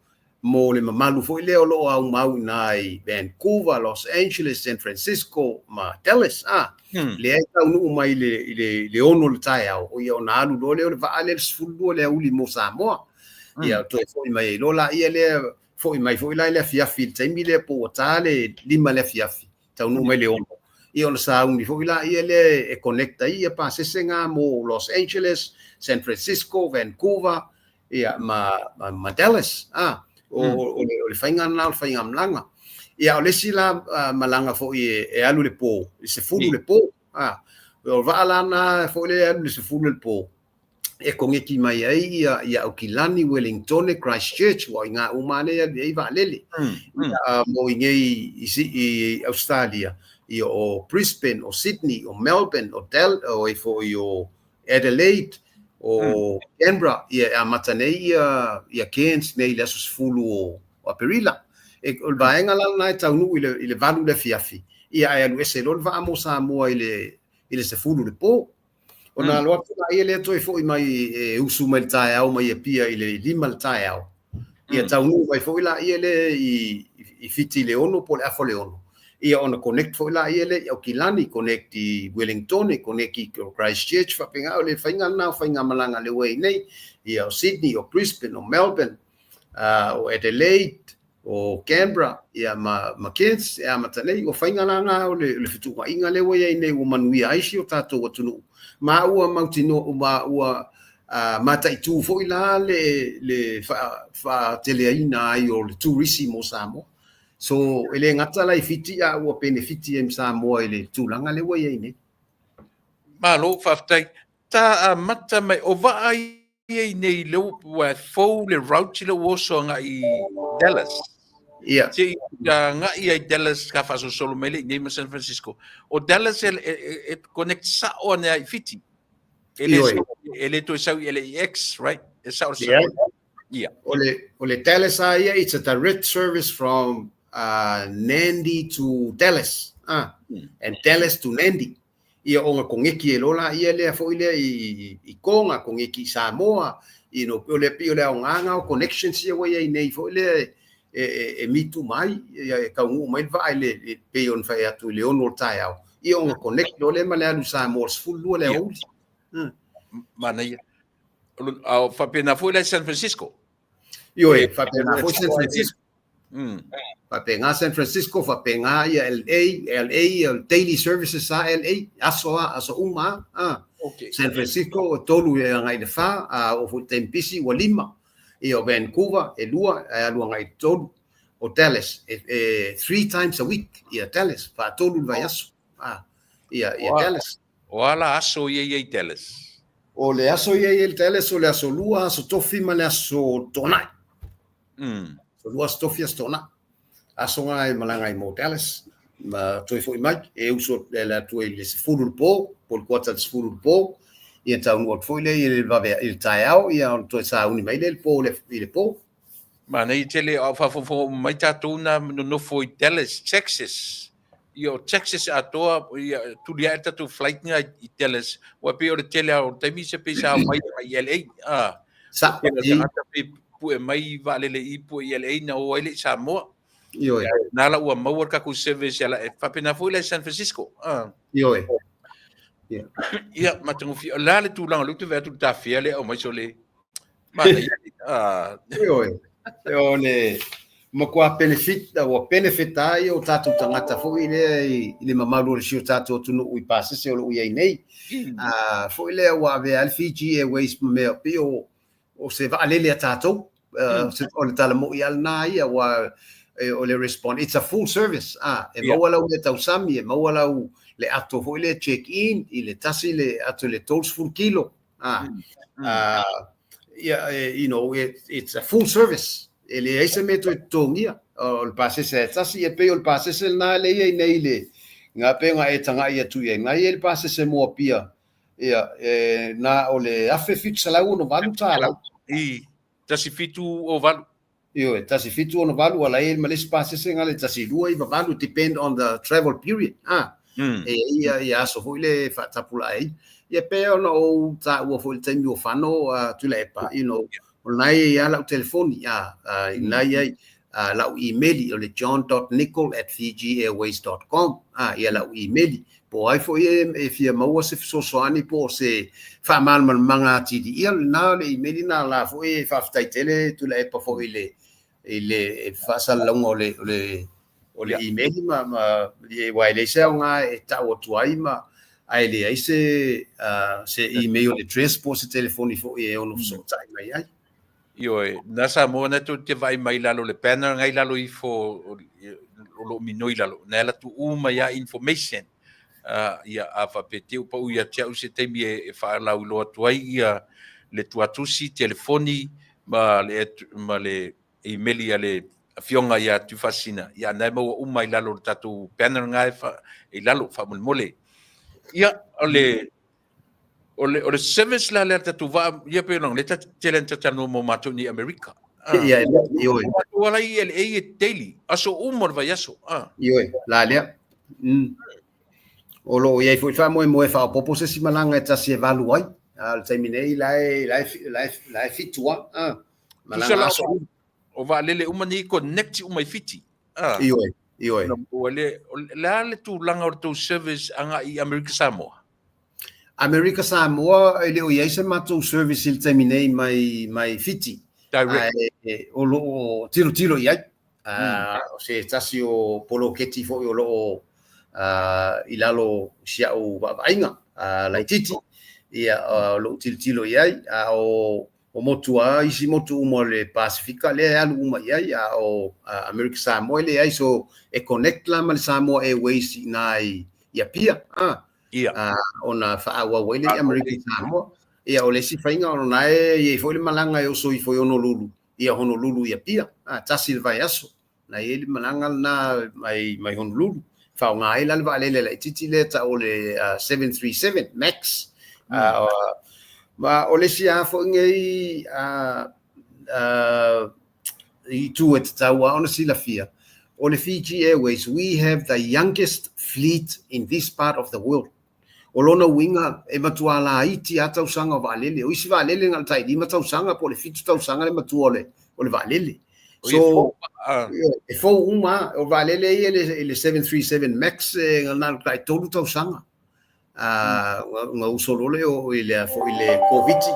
le mamalu foi lea o lo o aumau i ina i Vancouver, Los Angeles, San Francisco ma Dallas, lea e taunuu mai i le 6 o le taeao, o ia ona alu loa lea o le vaa lea i le 12 i le aoauli mo Samoa. Ia toe foi mai ai loa laia lea, foi mai foi la i le afiafi i le taimi lea po ua ta le 5 i le afiafi, taunuu mai le 6. Ia ona sauni foi laia lea e connect ai ia pasese nga mo Los Angeles, San Francisco, Vancouver, ia ma Dallas. O le faiga lena o le faigamalaga. Ia o le isi la malaga foi e alu i le po, i le 10 i le po. O le vaa la lena foi lea e alu i le 10 i le po, e koneki mai ai ia ia Aukilani, Wellingtone, Christchurch, ua o i ina uma lava lea e alu i ai vaalele. Ia mo i inei i i Ausetalia, ia o Brisbane, o Sydney, o Melbourne, o Del, o ai foi o Adelaide, o Canberra, ia e amata nei ia ia Cairns nei i le aso 10 o Aperila. E, o le vaega la lena e taunuu i le i le 8 i le afiafi, ia ae alu ese loa le vaa mo Samoa i le i le 10 i le po. Ona alo atu laia lea toe foi mai e usu mai le taeao mai Apia i le 5 le taeao. Ia taunuu mai foi laia lea i i Fiti i le 6 po o le afa o le 6. Ia ona connect foi laia lea i Aukilani, connect i Wellingtone, connect i Christchurch, faapena. O le faiga lena o faigamalaga lea ua i ai nei. Ia o Sydney, o Brisbane, o Melbourne, o Adelaide, o Canberra, ia ma, ma Cairns, e amata nei. Ua faiga la na o le, le fetuunaiga lea ua i ai nei ua manuia ai si o tatou atunuu. Ma ua mautinoa, ma ua mataitu foi la le, le faateleaina ai o le turisi mo Samoa. So, e le gata la i Fiti, a ua penefiti ai ma Samoa i le tulaga lea ua i ai nei. Malo, faafetai. Ta amata mai, o vaa ia i nei le ua fou le route le ua oso agai i Dallas. Ia. Se i agai ai Dallas ka faasolosolo mai le i nei ma San Francisco. O Dallas e, e, e connect sao ane ai i Fiti. E le, e le toe sau i LAX, right? E sao sao. Yeah. Yeah. O le, o le Dallas a ia, it's a direct service from Nandi to Dallas. And Dallas to Nandi. Ia ona koneki e lola ia lea foi lea i, i Tonga, koneki i Samoa, you know, o le pei o le aoga o connections ia ua i ai nei foi lea e, e, e, e mitu mai, ia e taunuu mai le vaa i le, e pei ona fai atu i le 6 o le taeao, ia ona connect loa lea ma le alu i Samoa i le 12 le aoauli. Manaia. A faapena foi la i San Francisco. Ioe, faapena foi San Francisco. Faapena San Francisco, faapena ia LA, LA ia daily services a LA, aso a, aso uma a. Okay. San Francisco, o 3 e agai i le 4, a o foi taimi pisi ua 5. Ia o Vancouver, e 2, ae alu agai i le 3. O Dallas, e, e 3 times a week, ia Dallas, faatolu le vaiaso. Ia, ia Dallas. O a la aso ia i ai Dallas? O le aso ia i ai Dallas, o le aso lua, aso tofi ma le aso toanai. Aso lua, aso tofi, aso toanai. Aso ngā e malaga ai mo Dallas. Ma toe foi mai, e uso e le atu i le 10 le po, po le kuata le 10 le po. Ia taunuu atu foi lea i le vave i le taeao, ia ona toe sauni mai lea i le po i le po. Manaia tele a o faafogafoga uma mai tatou na nonofo i Dallas, Texas. Ia o Texas atoa, ia tuli ae le tatou flight nga i Dallas. Ua pei o le tele lava o taimi se pei sa omai i LA. Ah, Sa, tele o tagata pei pue mai vaalele i pue i LA na o ai le i Samoa. Ioe. Na la ua maua le tatou service ala e faapena foi la i San Francisco. Ah. Ioe. Ia. Ia, matagofie. O le a le tulaga o lea ou te vaai atu i le tafea lea e aumai sole. Manaia. Ah. Ioe. O le matua benefit, ua benefit ai o tatou tagata foi lea i le mamalu o le si o tatou atunuu i pasese o lo o i ai nei. Foi lea ua avea ai le Fiji Airways ma mea pei o o se vaalele a tatou. O le tala mo'i lava lena ia, ua o le respond, it's a full service. E maua lau mea tausami, e maua lau le ato foi lea check in i le tasi le ato i le 30 kilo. Yeah, you know, it's a full service. E leai se mea toe totogia. O le pasese e tasi, e pei o le pasese lena le i ai nei le, ngā pei ona e taga'i atu i ai. Ngā i ai le pasese mo Apia, ia, e, na o le $1,768. I, 1768. Ioe, 1768, ala i ai ma le isi pasese ngā le 1298, depend on the travel period. E ia, ia aso foi le faatapulaa ai. Ia pei ona ou taua foi i le taimi o Fano, Tuilaepa, you know, o lena e i ai lava lau telefoni, ina i ai lau email, o le john.nicol@fijiairways.com, ia lau email. Po o ai foi e fia maua se fesoasoani po o se faamalamalamaga atili, ia lena o le email lena la foi e faafetai tele Tuilaepa foi i le i le faasalalauga o le o le o le email ma ma aua e leai se aoga e tau atu ai ma ae leai se se email address po o se telefoni foi e ono fesootai mai ai. Ioe, na Samoa na tou te vaai mai lalo le banner ngai lalo ifo o lo o minoi lalo, na ala tuu uma ia information. Ia, a faapea te ua pau ia te au se taimi e faalauiloa atu ai ia le tuatusi, telefoni ma le, ma le imeli a le afioga ia Tuifaasisina, ia na e maua uma i lalo o le tatou banner nga e i lalo faamolemole. Ia, o le o le service la lea tatou vaa, ia pe ona le tele na talanoa mo matou ni Amerika. Ia, ioe. Matou ala i LA e daily, aso uma o le vaiaso. Ioe, la lea. O loo i ai foi faamoemoe e faaopoopo se isi malaga e tasi e valu ai. A o le taimi nei la e la e la e la e fitu lava. Malaga aso uma. O vaalele uma nei connect uma i Fiti. Ioe, ioe. Ua le, le a le tulaga o le tou service agai i Amerika Samoa? Amerika Samoa e le o i ai se matou service i le taimi nei mai mai Fiti. Direct. Ae o lo o tilotilo i ai. O se tasi o poloketi foi o lo o i lalo o si au vaavaaiga laitiiti, ia o lo o tilotilo i ai, a o o motu a isi motu uma o le Pasifika lea e alu uma i ai, a o Amerika Samoa e leai, so e connect la ma le Samoa Airways i ina i Apia, ona faaauau ai lea i Amerika Samoa. Ia o le isi faiga ona e i ai foi le malaga e oso ifo i Honolulu, ia Honolulu i Apia, tasi le vaiaso, na i ai le malaga lena mai mai Honolulu. Faaaoga ai la le vaalele laitiiti lea e tau o le 737 Max. Ma o le isi lava foi nei itu e tatau lava ona silafia, o le Fiji Airways, we have the youngest fleet in this part of the world. O lona uiga, e matua laiti lava tausaga o vaalele. O isi vaalele na o le tai 5 tausaga po o le 7 tausaga le matua o le vaalele. So, e fou uma lava. O vaalele ia i le 737 Max e na o le tai 3 tausaga. Na uso loa lea i le foi le Koviti.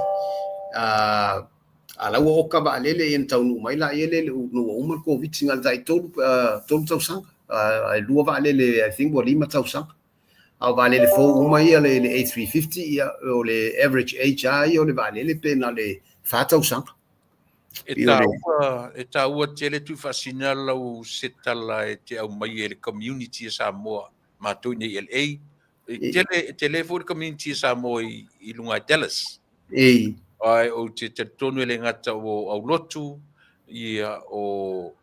A la ua oka vaalele ia na taunuu mai laia lea ina ua uma le Koviti na o le tai 3 tausaga. Ae lua vaalele I think ua 5 tausaga. A o vaalele fou uma ia le A350, ia, o le average age lava ia o le vaalele pe na o le 4 tausaga. E taua tele Tuifaasisina lau se tala e te aumai e le community e Samoa matou i nei LA. E tele, e tele foi le community e Samoa i luga i Dallas. Ai ou te talitonu e le gata o aulotu, ia o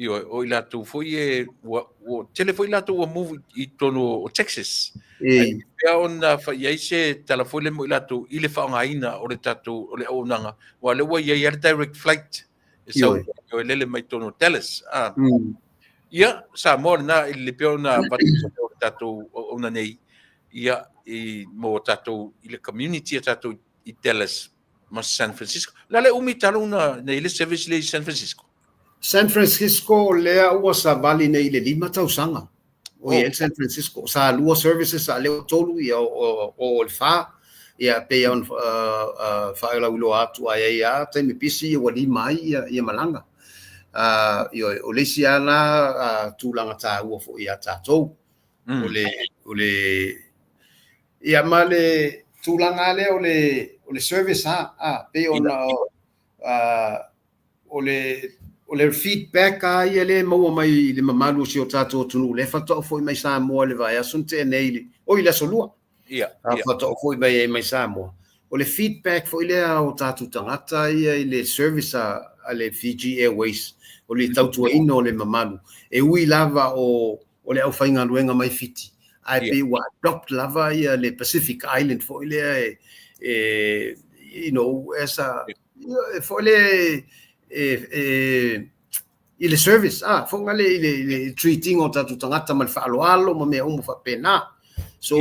Ioe, o i latou foi e, ua, ua tele foi latou ua move i totonu o Texas. Ai pea ona fai i ai se tala foi lea mo i latou i le faaaogaina o le tatou, o le auaunaga, aua o lea ua i ai lava le direct flight e sau ioe, lele mai totonu o Dallas. Ia, Samoa lena i le pea ona avatu o le tatou auauna nei, ia, i, mo tatou, i le community a tatou i Dallas ma San Francisco. La le umi talu na nei le service le i San Francisco. San Francisco lea ua savali nei i le 5 tausaga o i ai San Francisco. Sa lua services a lea ua tolu ia o le fa ia pei ona faelauiloa atu ai ai a taimi pisi ia ua lima ai ia, ia malaga. Ioe, o le isi lava la tulaga taua foi ia tatou. O le ia ma le tulaga lea o le service a pei ona o le feedback a ia lea e maua mai i le mamalu o si o tatou atunuu lea faatoa foi mai Samoa i le vaiaso na tea nei, oi le aso lua. Faatoa foi mai ai mai Samoa. O le feedback foi lea o tatou tagata ia i le service a le Fiji Airways, o le tautuaina o le mamalu. E ui lava o le aufaigaluega mai Fiti, ae pei ua adopt lava ia le Pacific Island foi lea e you know, as a foi lea e i le service, foi le i le treating o tatou tagata ma le faaaloalo ma mea uma faapena. So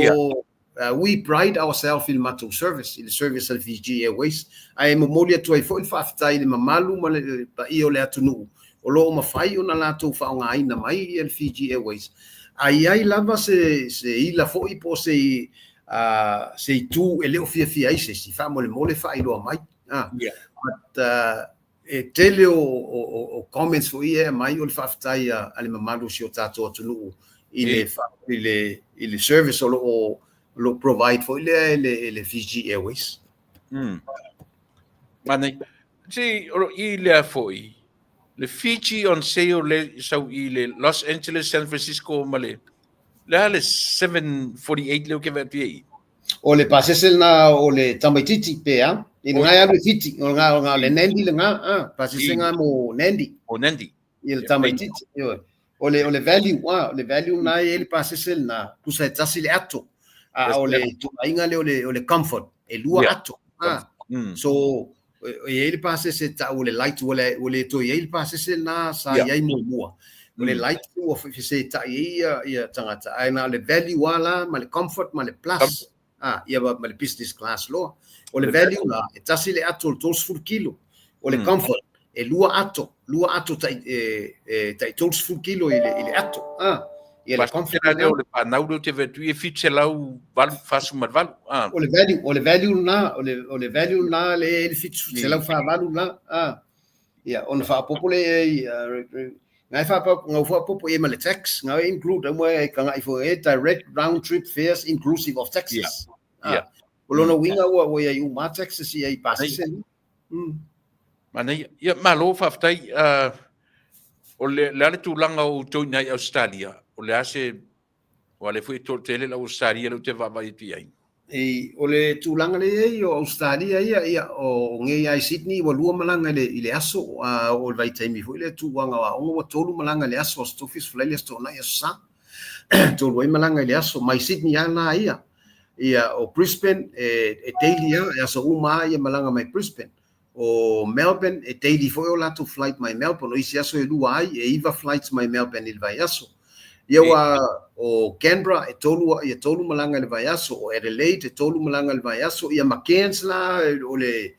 we pride ourselves i le matou service, i le service a le Fiji Airways, ae momoli atu ai foi le faafetai i le mamalu ma le paia o le atunuu o lo o mafai ona latou faaaogaina mai ia le Fiji Airways. A i ai lava se ila foi po o se itu e le o fiafia ai se isi, faamolemole faailoa mai. But e tele o comments foi ia e aumai o le faafetai a le mamalu o si o tatou atunuu i le service o lo o provide foi lea e le Fiji Airways. Manaia. Si, o lo i lea foi, le Fiji on sale le sau i le Los Angeles, San Francisco ma le Le a le 748 lea ou te vaai atu i ai i? O le pasese lena o le tamaititi pe a? I le ngai alu i Fiti, o le o le Nandi lena, a, pasese nga mo Nandi. O Nandi. I le tamaititi, ioe. O le, o le value, a, o le value na e i le pasese lena, tusa e tasi le ato. A o le tulaga lea o le comfort, e lua ato. A. So, e i ai le pasese tau o le light, ua le, ua le toe i ai le pasese lena sa i ai muamua. O le light ua fesetai ai ia, ia tagata, ae na o le value lava la ma le comfort ma le plus, ah, ia ma le business class loa. O le value la, e tasi le ato o le 30 kilo. O le comfort, e lua ato, lua ato tai, e, e, tai 30 kilo i le, i le ato. Ah, ia le comfort. Lea o le fanau lea ou te vaai atu i e 748. Ah. O le value, o le value lena, o le, o le value lena le e le 748 lena. Ah. Ia, ona faaopoopo lea i ai, ngai faaopoopo, ngau faaopoopo i ai ma le tax, ngau e include aua e kaga'i foi e direct round trip fares inclusive of taxes. Yeah. Yeah. O lona uiga ua ua i ai uma taxes i ai pasese. Manaia. Ia, malo faafetai. O le, le a le tulaga o outou i ina i Ausetalia? O le a se, aua o lea foi e toatele le au Ausetalia lea ou te vaavaai atu i ai. E, o le tulaga lea i ai o Ausetalia ia, ia, o nei lava i Sydney ua lua malaga i le, i le aso, a o le vaitaimi foi lea tulaga o aoga ua tolu malaga i le aso, Aso Tofi, Aso Faraile, Aso Toonai, Aso Sa. Tolu ai malaga i le aso, mai Sydney lava la ia. Ia, o Brisbane, e, e daily lava, e aso uma lava ia malaga mai Brisbane. O Melbourne, e daily foi o latou flight mai Melbourne. O isi aso e lua ai, e iva flights mai Melbourne i le vaiaso. Ia ua, o Canberra, e tolu, ia tolu malaga i le vaiaso. O Adelaide, e tolu malaga i le vaiaso. Ia ma Cairns la, o le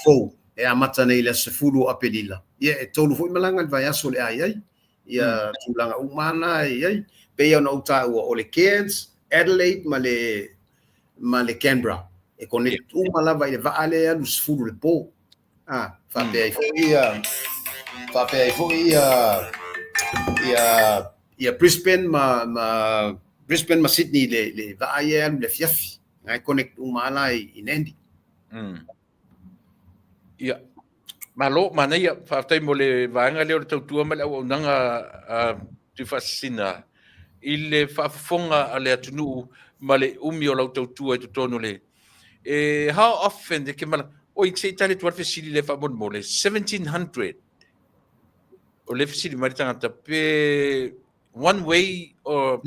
fou, e amata nei i le aso 10 o Aperila. Ia, e tolu foi malaga i le vaiaso o le a i ai. Ia tulaga uma na e i ai. Pei ona ou taua, o le Cairns, Adelaide ma le, ma le Canberra. E connect uma lava i le vaa lea e alu 10 le po. Ah, faapea ai foi ia, faapea ai foi ia, ia, ia Brisbane ma, ma Brisbane ma Sydney le, le vaa ia e alu i le afiafi. Ngai connect uma la i, i Nandi. Ia, malo, manaia, faafetai mo le vaega lea o le tautua ma le auaunaga a Tuifaasisina i le faafofoga a le atunuu ma le umi o lau tautua i totonu o le... E, how often e ke mala... Oi, se i tali atu le fesili lea faamolemole, 1700, o le fesili mai le tagata, pe one way or...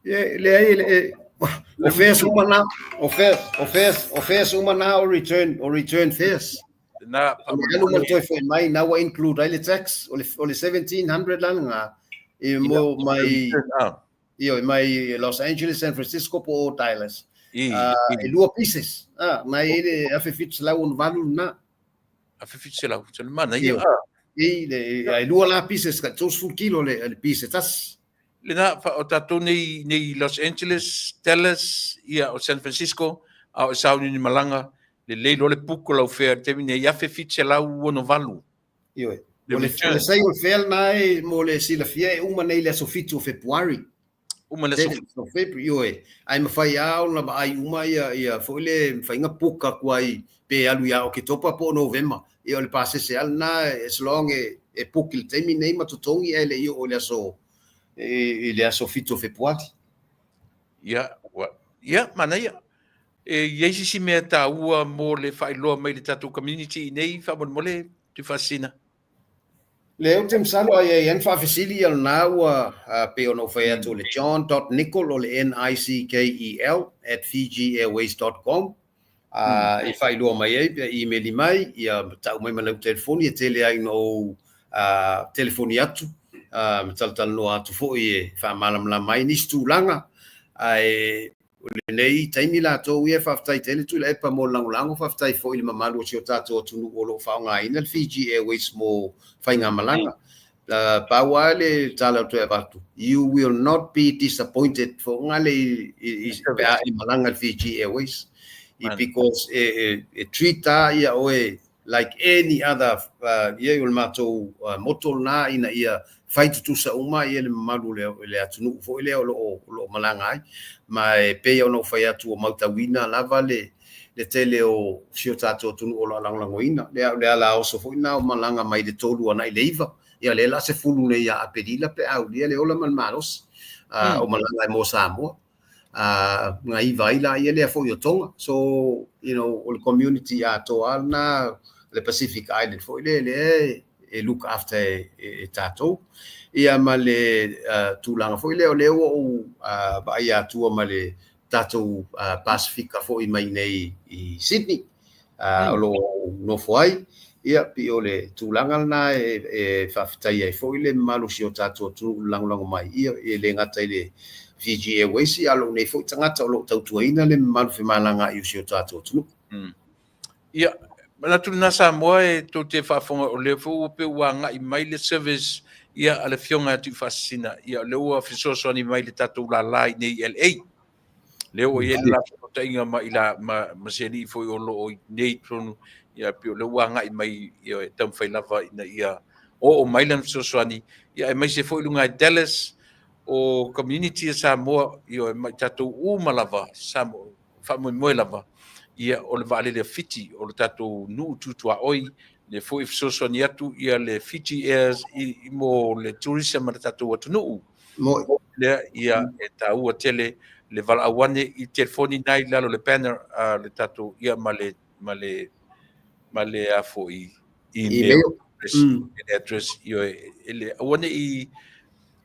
Leai, leai, o fares uma na, o fares, o fares, o fares uma na o return, o return fares. Na, O le alu ma le toe foi mai, na ua include ai le tax, o le, o le 1700 la lena, e mo mai, ioe, mai Los Angeles, San Francisco po o Dallas. E lua pieces, na e i le 1768 lena. 1700, se le manaia. I le, e lua la pieces, ka 30 kilo le, le piece e tasi. Lena, o tatou nei, nei Los Angeles, Dallas, ia, o San Francisco, a o e sauni ni malaga, lelei loa le puku o lau fare i le taimi nei, 1768. Ioe. O le, o le sai o le fare lena e mo le silafia e uma nei i le aso 7 o Fepuari. Uma le aso 7 o Fepuari, ioe. Ae mafai lava ona vaai uma ia, ia foi le mafaiga book atu ai pe alu ia Oketopa po o Novema. Ia o le pasese lava lena as long e, e book i le taimi nei ma totogi ae le i oo i le aso i le aso 7 o Fepuari. Ia, ua, ia, manaia. E i ai se isi mea taua mo le faailoa mai i le tatou community i nei faamolemole, Tuifaasisina? Lea ou te masalo ai ai an faafesili ia lena ua pei ona ou fai atu o le john.nickel o le N-I-C-K-E-L at fijiairways.com e faailoa mai ai pe email mai ia tau mai ma lau telefoni e tele ai ona ou telefoni atu ma talatalanoa atu foi e faamalamalama ai nisi tulaga ae O lenei taimi latou ia, faafetai tele Tuilaepa mo le lagolago, faafetai foi i le mamalu o si o tatou atunuu o lo o faaaogaina le Fiji Airways mo faigamalaga. Pau lava le tala ou toe avatu, you will not be disappointed foʻoga le pe a e malaga i le Fiji Airways because e treat lava ia oe like any other ia o le matou motto lena ina ia fai tutusa uma ia le mamalu o le atunuu foi lea o lo o malaga ai. Ma e pei ona ou fai atu ua mautauina lava le tele o si o tatou atunuu o lo o lagolagoina. Lea o le ala oso foi lena o malaga mai le 3 agai i le 9. Ia lea la 10 nei ia Aperila pe a aulia le ola ma le malosi o malaga ai mo Samoa. Ga iva ai laia lea foi o Tonga. So, you know, o le community atoa lava lena le Pacific Island foi lea lea e look after e tatou. Ia ma le tulaga foi lea o lea ua ou vaai atua ma le tatou Pasefika foi mai nei i Sydney o lo o nofo ai. Ia, pei o le tulaga lena e faafetai ai foi le mamalu o si o tatou atunuu i le lagolago mai, ia, e le gata i le Fiji Airways, a o lou nei foi tagata o lo o tautuaina le mamalu femalagaai o si o tatou atunuu. Ia, manatu lena Samoa e tou te faafofoga o lea foi ua pei ua agai mai le service ia a le Afioga ia Tuifaasisina, ia o lea ua fesoasoani mai le tatou lala i nei i LA. Lea ua i ai le la fesootaiga ma ila ma se alii foi o lo o i nei i totonu, ia pei o lea ua agai mai ia e taumafai lava ina ia oo mai lana fesoasoani, ia aemaise foi luga i Dallas o community a Samoa, ia ma i tatou uma lava Samoa faamoemoe lava, ia o le vaalele a Fiti, o le tatou nuu tu tuaoi, lea foi e fesoasoani atu ia le Fiji Airs i mo le tourism a le tatou atunuu. Lea ia e taua tele le valaau ane i telefoni na i lalo le banner a le tatou ia ma le ma le ma le a foi email address, address ioe e le aua ne i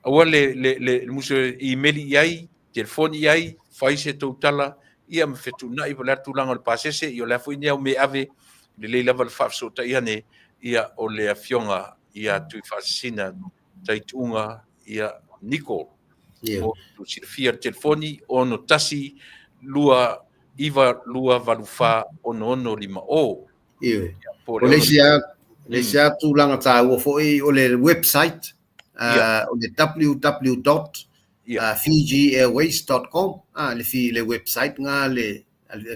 aua le le le musu email i ai telefoni i ai fai se tou tala ia ma fetuunai po o le a le tulaga o le pasese ia o le a foi ni au mea ave lelei lava le faafesootai ane ia o le afioga ia Tuifaasisina Taituuga ia Nicole. Yeah. O tu silafia le telefoni 61 2 9 2 8 4 6 6 5 o. Ioe. O le isi lava le isi lava tulaga taua foi o le website o le www.fijiairways.com le fi le website nga le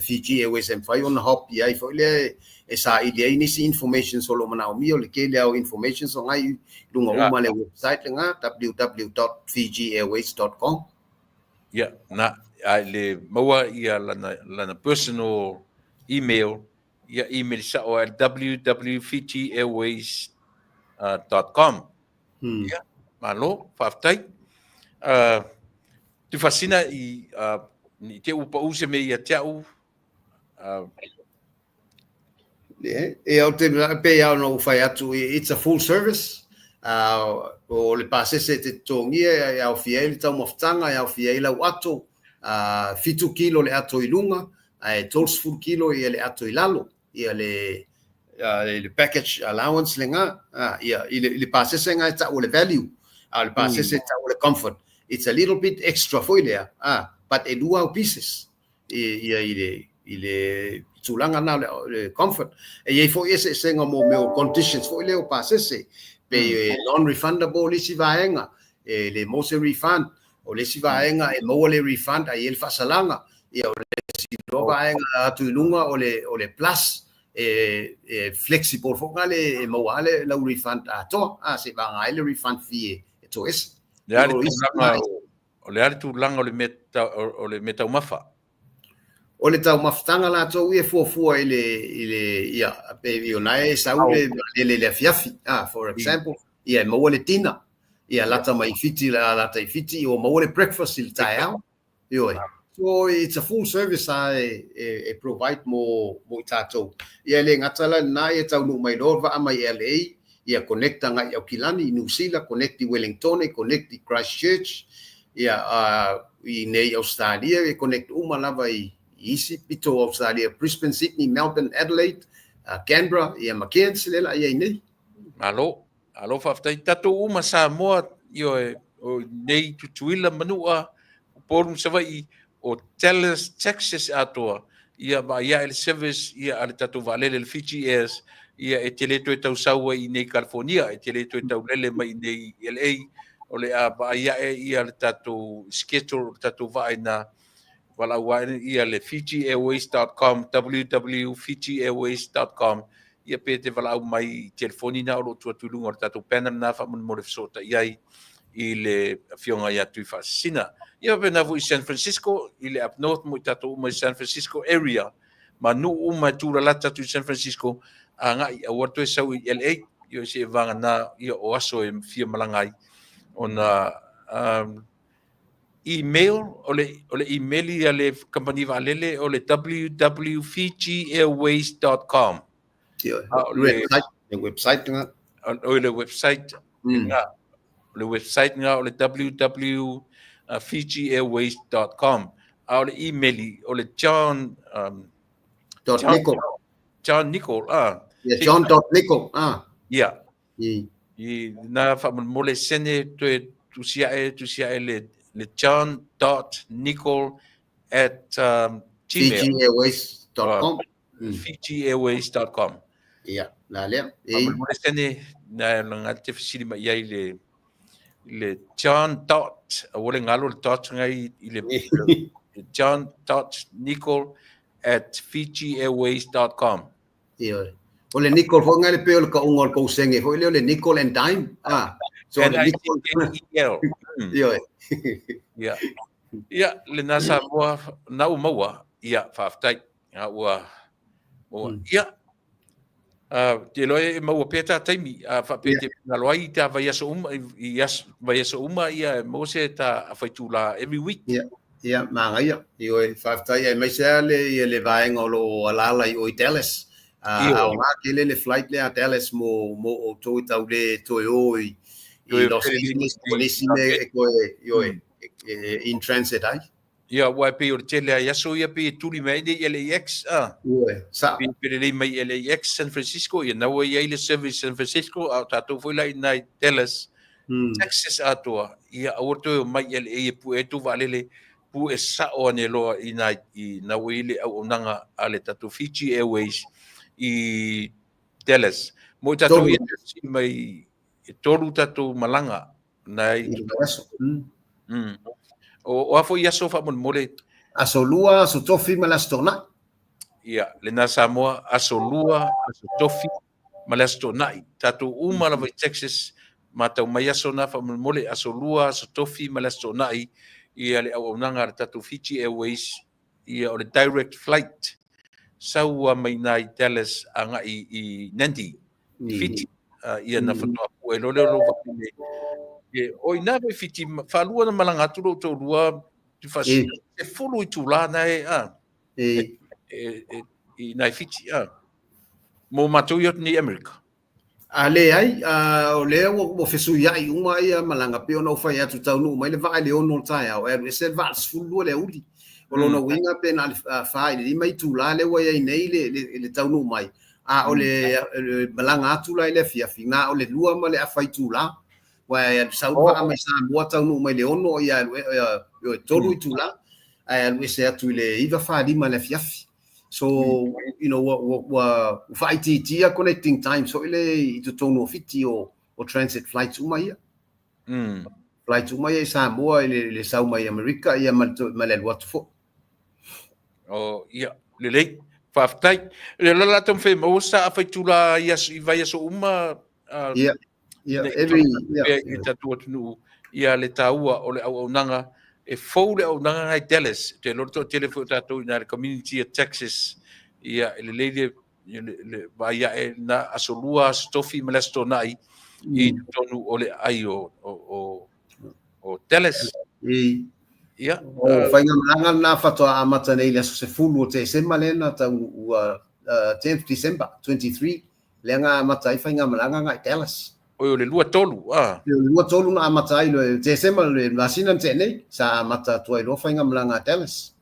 Fiji Airways e mafai ona hop i ai foi lea e saili ai nisi informations o lo o manaomia. O le tele lava o informations o lena i luga uma o le website lena www.fijiairways.com. Ia, na, a le maua ia lana, lana personal email, ia email sao at www.fijiairways.com. Ia, malo, faafetai. Tuifaasisina i, i te ua pau se mea ia te au. E au te pe au na whai atu, it's a full service. O le pasese te totogia e aofia ai le taumafataga, e aofia ai lau ato, 7 kilo le ato i luga, ae 30 kilo ia le ato i lalo. Ia le le package allowance lena, ia i le pasese lena e tau o le value, a o le pasese e tau o le comfort. It's a little bit extra foi lea, but e lua au pieces ia i le i le tulaga lena o le comfort. E i ai foi eseesega mo mea o conditions foi lea o pasese, pe non-refundable le isi vaega, e le maua se refund. O le isi vaega e maua le refund ae i ai le faasalaga. Ia o le isi loa vaega atu i luga o le o le plus e e flexible foi lena le e maua lava le lau refund atoa a seivaga ai le refund fee e toese. Le a le tulaga o le a le tulaga o le mea o le mea taumafa? O le taumafataga latou ia e fuafua i le i le ia pe i ona e sau le le le afiafi a for example ia e maua le dinner ia lata mai Fiti la lata i Fiti ua maua le breakfast i le taeao. Ioe. So it's a full service a e, e, e provide mo, mo i tātou. Ia e le gata la lena ia taunuu mai loa vaa mai LA, ia connect agai i Aukilani, i New Zealand, connect i Wellingtone, connect i Christchurch, ia i nei Australia, e connect uma lava i, i isi pito o Australia, Brisbane, Sydney, Melbourne, Adelaide, Canberra, ia ma Cairns lea la i ai nei. Malo, malo faafetai. Tatou uma Samoa, ioe, o nei Tutuila, Manua, Upolu ma Savaii, o Dallas, Texas atoa, ia vaai ae le service ia a le tatou vaalele le Fiji Airs, ia e te le toe tau sau ai i nei California, e te le toe tau lele mai i nei LA, o le a vaai ae ia le tatou schedule o le tatou vaa ina valaau ae ia le fijiairways.com, www.fijiairways.com, ia pe te valaau mai i telefoni na o lo o tuu atu i luga o le tatou panel na faamolemole fesootai ai i le afioga ia Tuifaasisina. Ia faapena foi i San Francisco, i le up north mo i tatou uma i San Francisco area, ma nuu uma e tulalata atu i San Francisco, agai aua le toe sau i LA. Ioe seia vagana ia o aso e fia malaga ai ona email o le email ia le kamupani vaalele o le www.fijiairways.com. Ioe. A o le Website, le website nga. O le website nga, o le website nga o le www.fijiairways.com, a o le email o le John Dot John, Nicol. John Nicol ah. Yeah, John dot Nicol. Ah. I na faamolemole sene toe tusiae le john.nicol at gmail Fijiairways.com. fijiairways.com. Yeah, la lea. Faamolemole sene na langa te fesili mai ai le John dot ua le galo le dot ngai i le john.nicol@fijiairways.com. Ioe. O le Nicol foi ngai le pe o le kaunga o le kousenge foi lea o le nickel and dime. Ah. So le Nicol. N-I-C-K-E-L. Ioe. Ia, lena Samoa na ua maua, ia, faafetai. A ua ia, te iloa e maua pea ta taimi, a faapea te finagalo ai i ta vaiaso uma, i aso, vaiaso uma, ia, e maua se ta faitula every week. Ia, magaia. Ioe, faafetai aemaise lava le ia le vaega o lo o alaala i o i Dallas. A aoga tele le flight lea a Dallas mo outou e tau le toe o i Toe Los Angeles po o nisi mea e toe, ioe, e in transit ai. Ia, ua e pei o le tele ai aso ia pei e tuli mai ai nei LAX, ah. Ioe, sao. Pei pelelei mai LAX San Francisco, ia na ua i ai le service San Francisco, a o tatou foi la i nai Dallas, Texas atoa, ia aua toe o mai LA e pue ai tou vaalele, pue sao ane loa i nai i na ua i le auaunaga a le tatou Fiji Airways i Dallas. Mo i tatou Tolu. ia mai e tolu tatou malaga nai I le vaiaso. O a foi aso faamolemole? Aso Lua, Aso Tofi ma le Aso Toonai. Ia, lena Samoa, Aso Lua, Aso Tofi ma le Aso Toonai. Tatou uma lava i Texas, matau mai aso na faamolemole, Aso Lua, Aso Tofi ma le Aso Toonai, ia le auaunaga a le tatou Fiji Airways, ia o le direct flight, sau mai nai Dallas agai i Nadi, i Fiti, ia na faatoa pue loa lea o lou vaalele. O i ina foi Fiti, faalua na malaga atu lou toalua, 10 itulā na e, a, i nai Fiti, a. Mo matou i atu nei Amerika. A leai, o lea ua fesuiai uma ia malaga pei ona ou fai atu taunuu mai le vaa i le 6 o le taeao, e alu ese le vaa i le 12 le aoauli. O lona uiga pe na o le 4 i le 5 itulā lea ua i ai nei le taunuu mai. A o le malaga atu la i le afiafi, na o le 2.5 itulā. Ua e alu sau le vaa mai Samoa taunuu mai le 6, ia alu e 3 itulā, ae alu ese atu i le 9:45 le afiafi. So, ua faaitiitia connecting times foi le i totonu o Fiti o transit flights uma ia. Flights uma ia i Samoa i le sau mai Amerika ia ma le alu atu foi. O, ia, lelei. Faafetai. Le la la tau maua sa afaitula i aso, i vaiaso uma, Yeah, nei every, yeah. pea i tatou atunuu ia le taua o le auaunaga e fou le auaunaga ngai Dallas te loa toatele foi o tatou i ina le community o Texas ia e lelei le vaai ae na Aso Lua, Aso Tofi ma le Aso Toonai i totonu o le ai o Dallas. Ia, O faigamalaga lena faatoa amata nei i le aso 10 o Tesema lea na tau ua 10th December 23 lea na amata ai faigamalaga ngai Dallas. O le 23, ah. Le 23 na amata ai le Tesema le masina na tea nei sa amata atu ai loa faigamalaga a Dallas.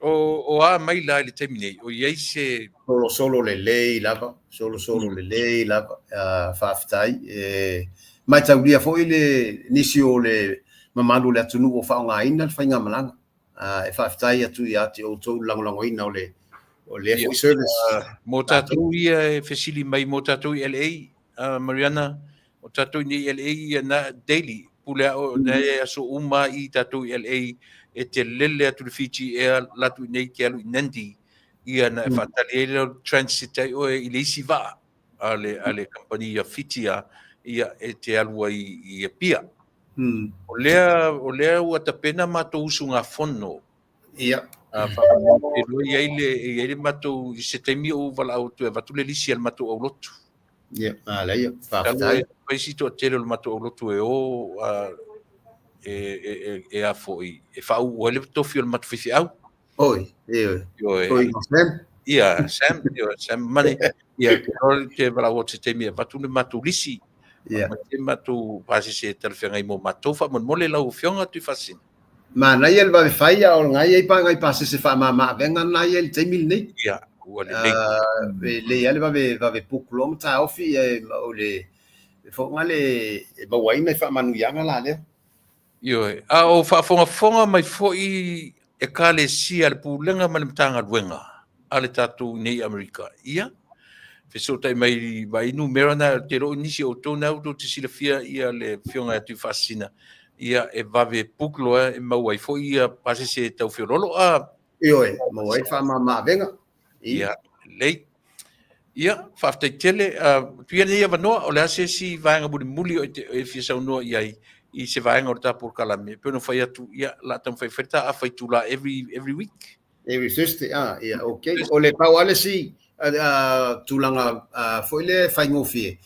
O a mai la i le taimi nei, o i ai se Solo solo lelei lava, solo solo lelei lava, faafetai. E mataulia foi le nisi o le mamalu o le atunuu o faaaogaina le faigamalaga. E faafetai atu ia te outou le lagolagoina o lea foi service. Mo tatou ia e fesili mai mo tatou i LA, Mariana, o tatou nei i LA ia na daily, pule ao na e aso uma i tatou i LA, e te lele atu le Fiji Air latu i nei te alu i Nadi, ia na e faatali ai lea transit ai oe i le isi vaa a le company a Fiji a, ia e te alu ai i Apia. O lea ua tapena matou usugafono e loa i ai le matou i se taimi o valaau atu e avatu le lisi a le matou aulotu. Ia, manaia, Talu faafetai. e fai si toatele o le matou aulotu e o e, e, e, e a foi, e faauu ai le tofi o le matou faifeau. Oi, ioe. Ioe. Oi, Sam. Ia, Sam, ioe, Sam Money. Ia, te roa te valaau atu se taimi e avatu le matou lisi. Ia. Ma te matou pasese e talafeagai mo matou faamolemole lau Afioga Tuifaasisina. Manaia le vave fai, a o lena e i ai pa nai pasese faamama avega lena e i ai i le taimi lenei. Ia, ua lelei. E lelei lava le vave vave book loa ma taofi, ia, o le foga le e maua ai nai faamanuiaga la lea. Ioe, a o faafogafoga mai foi Ekalesia, le Pulega ma le Matagaluega a le tatou nei Amerika. Ia, fesootai mai i vai numera na, te loo nisi o outou na outou te silafia ia le Afioga ia Tuifaasisina, ia e vave book loa e maua ai foi ia pasese tau feoloolo a. Ioe, maua ai le faamama-avega. Ia, lelei. Ia, faafetai tele. Tuia lenei avanoa, o le a se isi vaega mulimuli o e fia saunoa i ai i se vaega o le ta polokalame. E pei ona fai atu, ia, o le a taumafai e fai le ta afa itula every week. Every Thursday, ah, ia, okay. O le pau lava le isi tulaga foi lea e faigofie.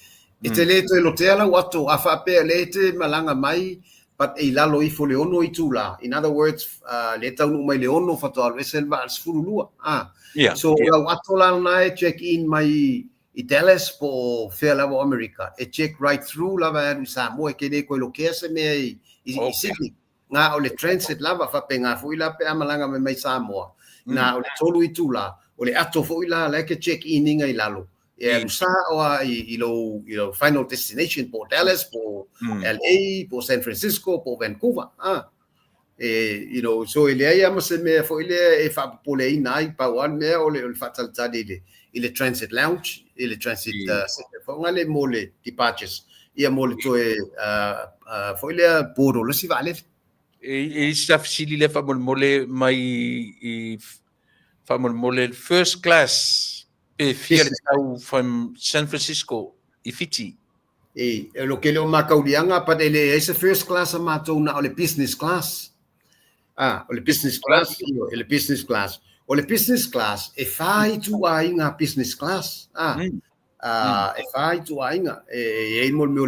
E te le toe lotea lau ato, a faapea o lea e te malaga mai but e i lalo ifo le 6 itula. In other words, lea e taunuu mai le 6 faatoa alu ese le vaa i le 12. Ah. So, o lau ato la lena e check in mai i Dallas po o fea lava o Amerika, e check right through lava e alu i Samoa, e ke le koe lokea se mea i Sydney. Na o le transit lava, faapena foi la pe a malaga mai mai Samoa, na o le 3 itula, o le ato foi la la e ke check in ina i lalo, e alu sao lava i lou final destination po o Dallas, po o LA, po o San Francisco, po o Vancouver. Ah. E, you know, so e leai lava ma se mea foi lea e faapopoleina ai, pau lava le mea o le faatalitali i le transit lounge, i le transit foga le mo le departures, ia mo le toe foi lea board o le isi vaalele. E i se fesili lea faamolemole mai i faamolemole first class pe fia le tau from San Francisco i Fiti. E, e lo ke le o makauliaga, but e leai se first class a matou na o le business class. Ah, o le business class, e le business class. O le business class, e whā ituaiga business class. Ah, e whā ituaiga. E i ai mo le mea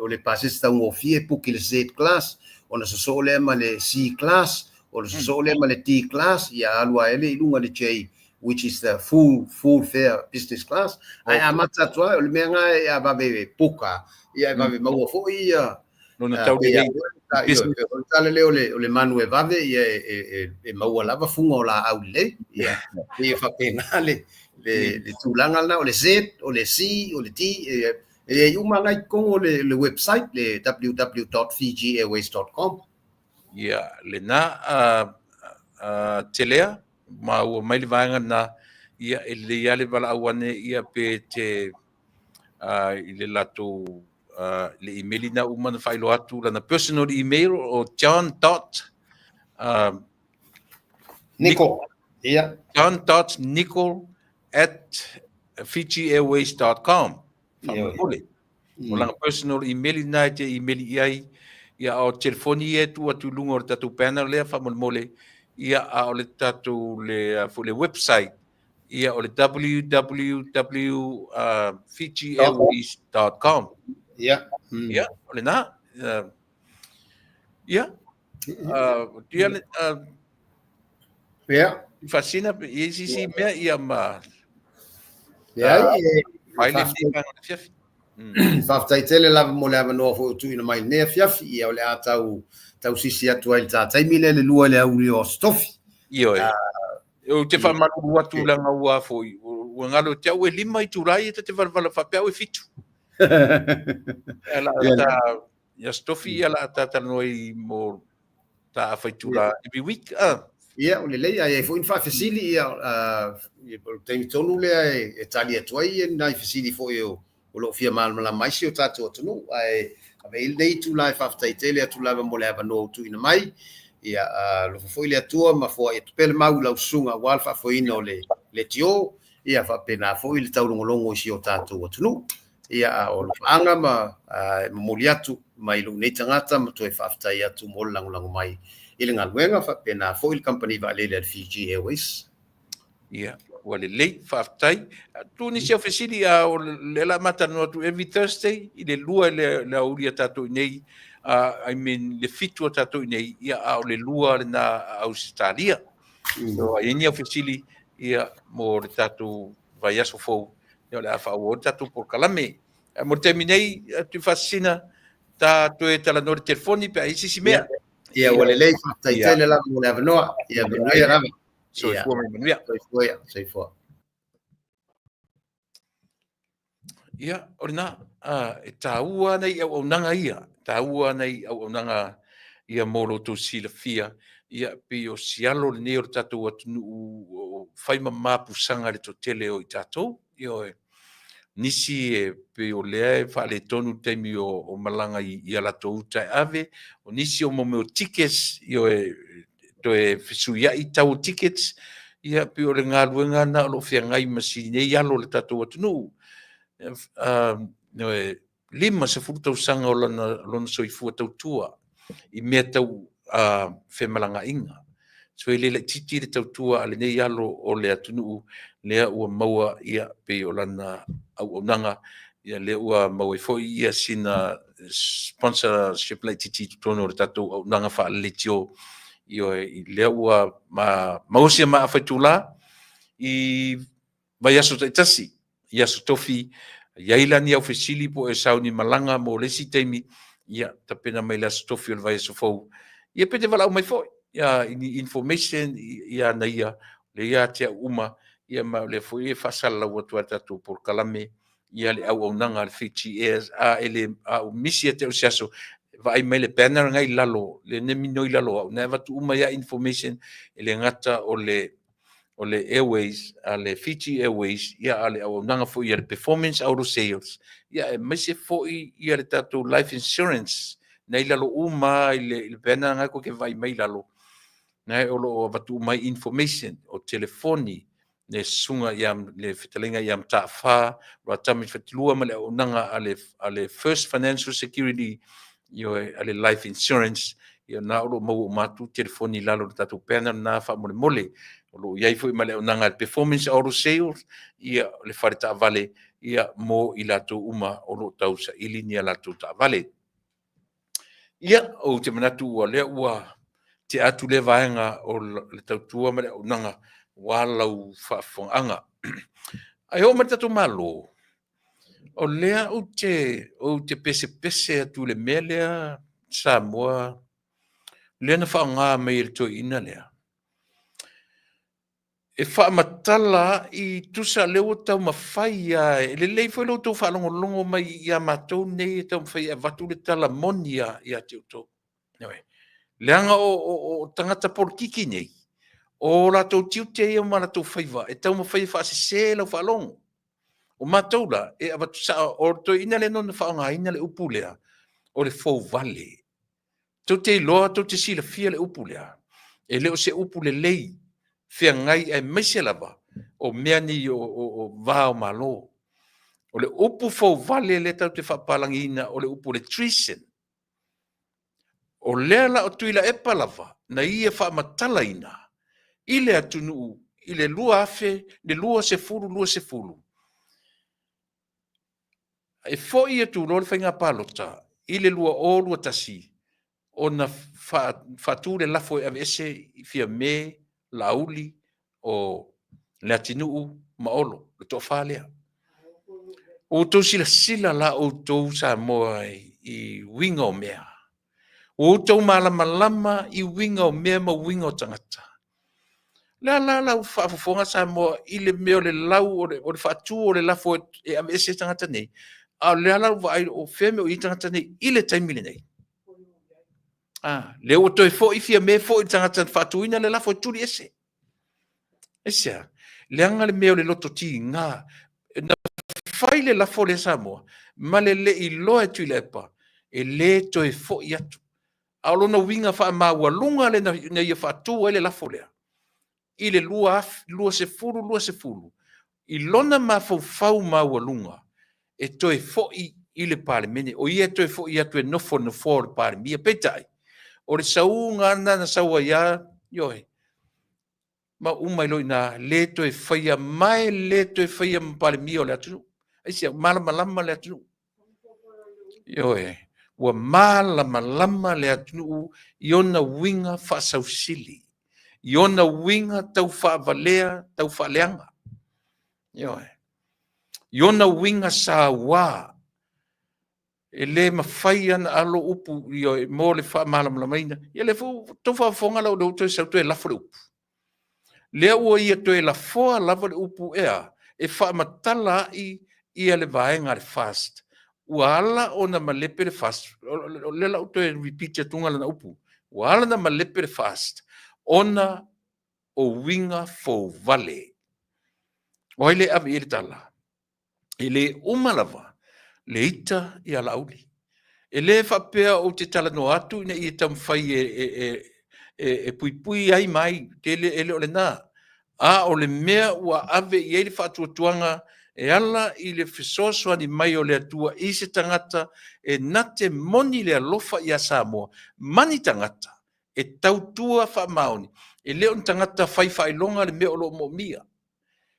o le pasese taugofie, puki le Z class, ona sosoo lea ma le C class, ona sosoo lea ma le D class, ia alu ae le i luga le J, which is the full full fare business class. Ae amata atu ai, o le mea lena e a vave puka, ia e vave maua foi ia Lona tau lelei. Business. O le tala lea o le manu e vave, ia e maua lava fuga o laau lelei. Ia, e faapena le tulaga lena, o le Z, o le C, o le D, e i ai uma lava i totonu o le website, le www.fijiairways.com. Ia, lena telea, ma ua mai le vaega lena, ia e lelei lava le valaau ane ia pe te i le latou le email na uma na faailoa atu lana personal email o john dot Nicol. Ia. john.nicol@fijiairways.com. Faamolemole. O lana personal email na e te email i ai, ia o telefoni e tu atu i luga o le tatou panel lea faamolemole, ia a o le tatou le foi le website, ia o le www.fijiairways.com. Ia. Ia, o lena. Ia. Tia le Ia. Faasina i isi isi mea ia ma Ia, e fai le fia le fiafi. Faafetai tele lava mo le avanoa foi o tuuina mai lenei afiafi, ia o le a tau tausisi atu ai i le ta taimi lea le 2 i le aoauli o Aso Tofi. Ioe. Ou te faamalulu atu leaga ua foi, ua galo te au e 5 itula ia ta te valavala faapea au e 7. Ia la ta ia Aso Tofi ia la ta talanoa i mo ta afa itula every week. Ia, o lelei, ae i ai foi ni faafesili, ia, o le taimi tonu lea e tali atu ai nai fesili foi o lo o fia malamalama ai si o tatou atunuu. Ae ave i lenei itula e faafetai tele atu lava mo le avanoa ua tuuina mai. Ia, alofa foi le Atua ma foai atu pea le mau i lau susuga aua le faafoeina o le leitio, ia faapena foi le taulogologo i si o tatou atunuu. Ia, a o alofaaga ma e momoli atu mai lou nei tagata ma toe faafetai atu mo le lagolago mai i le galuega, faapena foi le kamupani vaalele a le Fiji Airways. Ia, ua Ua lelei, faafetai. Tuu nisi au fesili, a o lea la ma talanoa atu every Thursday i le 2 i le aoauli a tatou i inei, I mean le 7 a tatou i inei, ia, a o le 2 lena a Ausetalia. So, a i ai ni au fesili, ia, mo le tatou vaiaso fou, ia, o le a faaauau le tatou polokalame. Ae mo le taimi nei, Tuifaasisina, ta toe talanoa i le telefoni pe a i ai se isi mea. Ia, ua lelei, faafetai tele lava mo le avanoa. Ia, manuia lava. Soifua ma ia manuia. Soifua ia, soifua. Ia, o lena, e taua ana i auaunaga ia, taua ana i auaunaga ia mo lo outou silafia, ia, pei o sialo lenei o le tatou atunuu o fai ma mapusaga i le toatele o i tatou. Ioe. Nisi e pei o lea e faaletonu le taimi o malaga i a latou uta e ave, o nisi o mo mea o tickets, ioe, toe fesuiai tau o tickets, ia pei o le galuega lena o lo o feagai ma si nei alo o le tatou atunuu. Ioe, 50 tausaga o lona soifua tautua i mea tau femalagaaiga. So e le laitiiti le tautua a lenei alo o le atunuu lea ua maua ia pei o lana auaunaga, ia lea ua maua ai foi ia sina sponsorship laitiiti i totonu o le tatou auaunaga faale-leitio. Ioe, lea ua maua sia maafa itula i vaiaso taitasi i Aso Tofi, i ai la ni au fesili po o e sauni malaga mo le isi taimi, ia tapena mai le Aso Tofi o le vaiaso fou. Ia pe te valaau mai foi ia, i ni information ia ana ia, lea ia te au uma, ia ma o lea foi e faasalalau atu ai le tatou polokalame ia le auaunaga a le Fiji Air, a e le a u misi ia te au se aso, vaai mai le banner ngai lalo, le ne minoi lalo au, na e avatu uma ia information e le gata o le Airways, a le Fiji Airways, ia a le auaunaga foi a le Performance Auto Sales, ia aemaise foi ia le tatou life insurance, na i lalo uma i le banner na koe ke vaai mai lalo, na o lo o avatu uma ai information o telefoni, le susuga ia le fetalaiga ia Mataafa Ruatami Fatilua ma le auaunaga a le First Financial Security, ioe, a le life insurance, ia na o lo o maua uma atu telefoni i lalo o le tatou banner lena faamolemole. O lo o i ai foi ma le auaunaga a le Performance Auto Sales, ia le fale taavale, ia mo i latou uma o lo o tausaili ni a latou taavale. Ia, ou te manatu ua lea ua tea atu lea vaega o le tautua ma le auaunaga aua lau faafofogaaga. Ae oo mai le tatou Malo, o lea ou te pesepese atu i le mea lea Samoa, lea na faaaoga mai e le toeaina lea. E faamatala i tusa lea ua taumafai lava, e lelei foi lo outou faalogologo mai ia matou nei e taumafai e avatu le tala moni ia te outou. Leaga o tagata polokiki nei, o latou tiute ia ma latou faiva e taumafai e faasese lau faalogo. O matou la, e avatu sao, o le toeaina lea na faaaogaina le upu lea, o le fouvale. Tou te iloa, tou te silafia le upu lea, e le o se upu lelei feagai aemaise lava o mea nei o va o Malo. O le upu fouvale lea tatou te faapapalagiina, o le upu o le treason. O lea la o Tuilaepa lava na ia faamatalaina i le atunuu i le 2020, e foi atu loa le faiga palota i le 2021 ona faatu le lafo e aveese i Fiame, Laauli, o Leatinuu ma Olo, le toafa lea. Ua outou silasila la outou Samoa i uiga o mea. Ua outou malamalama i uiga o mea ma uiga o tagata. Le a la lau faafofoga Samoa i le mea o le lau o le faatu o le lafo e aveese tagata nei, a o le a lau vaai o fea mea o i ai tagata nei i le taimi lenei. Lea ua toe foi Fiame foi le tagata na faatuina le lafo e tuli ese. Aisea? Leaga le mea o le loto tiga. Na fai le lafo lea Samoa ma le le iloa e Tuilaepa e le toe foi atu. A o lona uiga faamaualuga lea na ia faatu ai le lafo lea i le 2020 i lona mafaufau maualuga e toe foi i le Palemene, o ia e toe foi atu e nofo i le nofoa o le Palemia. Peitai, o le sauga lava lena na sau ai lava, ioe. Ma uma ai loa i ina, le toe faia ma e le toe faia ma Palemia o le atunuu. Aisea? Ua malamalama le atunuu. Ioe, ua malamalama le atunuu i ona uiga faasausili, i ona uiga tau faavalea, tau faaleaga. Ioe. I ona uiga saua, e le mafai ona alo upu, ioe, mo le faamalamalamaina. Ia lea foi ua outou faafofoga la ua toe sau toe lafo le upu. Lea ua ia toe lafoa lava le upu e a? E faamatala ai ia le vaega a le FAST. Ua ala ona malepe le FAST, o lea la ua toe repeat atuga lana upu, ua ala ona malepe le FAST ona o uiga fouvale. O ai lea e ave i ai le tala? E le uma lava le ita ia Laauli. E le faapea ou te talanoa atu ina ia taumafai e puipui ai ma ai, e le o lena. A o le mea ua ave i ai le faatuatuaga e ala i le fesoasoani mai o le Atua i se tagata e na te moni le alofa ia Samoa ma ni tagata e tautua faamaoni, e le o ni tagata fai faailoga le mea o lo o moomia.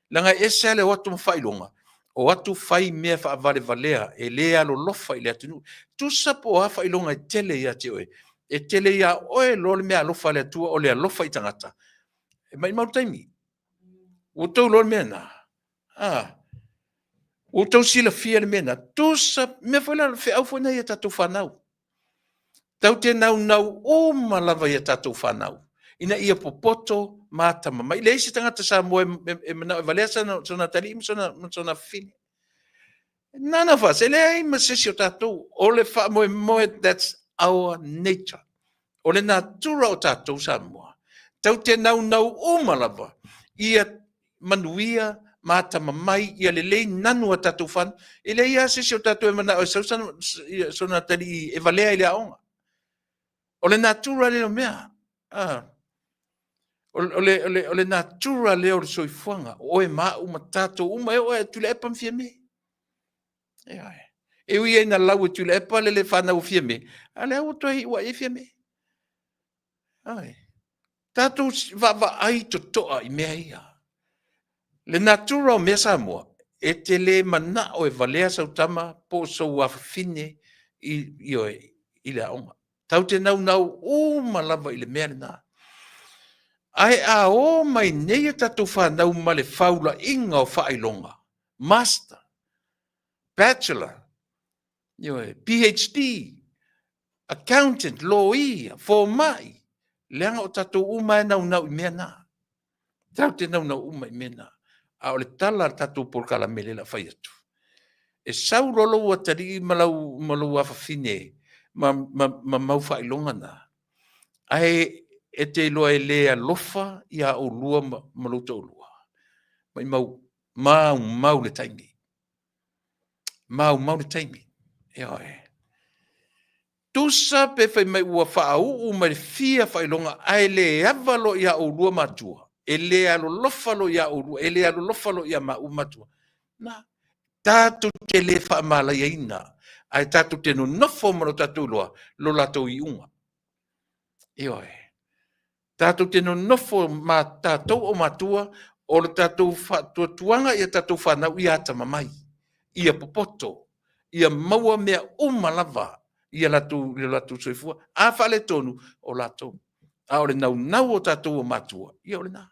Leaga e ese lava le o atu ma faailoga, o atu fai mea faavalevalea e le alolofa i le atunuu. Tusa po o a faailoga e tele ia te oe, e tele ia oe loa le meaalofa a le Atua o le alofa i tagata, e maumau le taimi. Ua outou iloa le mea lena? A, ua outou silafia le mea lena? Tusa, mea foi la, o le feau foi lena i a tatou fanau. Tatou te naunau uma lava i a tatou fanau ina ia popoto ma atamamai. E leai se tagata Samoa e manao e valea sona atalii ma sona afafine. None of us, e leai ma se isi o tatou. O le faamoemoe, that's our nature. O le natura o tatou Samoa, tatou te naunau uma lava ia manuia ma atamamai, ia lelei nanu a tatou fanau. E leai lava se isi o tatou e manao e sau sona atalii e valea i le aoga. O le natura lea o mea. O le natura lea o le soifuaga, o oe ma au ma tatou uma, e oo lava ia Tuilaepa ma Fiame. E ui lava ina lau e Tuilaepa le le fanau a Fiame, a o lea ua toe iu lava i ai Fiame. Tatou vaavaai totoa i mea ia. Le natura o mea Samoa, e te le manao e valea sau tama po o sou afafine i le aoga. Tatou te naunau uma lava i le mea lena. Ae a o mai nei a tatou fanau ma le faulaiga o faailoga, master, bachelor, PhD, accountant, loia, fomai, leaga o tatou uma e naunau i mea na. Tatou te naunau uma i mea na. A o le tala a le tatou polokalame lea o le a fai atu, e sau loa lou atalii ma lou afafine ma mau faailoga na, ae e te iloa e le alofa ia oulua ma lou toalua, maumau, maumau le taimi. Maumau le taimi. Ioe. Tusa pe fai mai ua faauu mai le fia faailoga ae le ava loa ia oulua matua, e le alolofa loa ia oulua, e le alolofa loa ia maua matua. Na, tatou te le faamalaiaina, ae tatou te nonofo ma lo tatou iloa lo latou iuga. Ioe. Tatou te nonofo ma tatou o matua o le tatou faatuatuaga ia tatou fanau ia atamamai, ia popoto, ia maua mea uma lava ia latou, ia latou soifua. A faaletonu, o latou. A o le naunau o tatou o matua, ia o lena.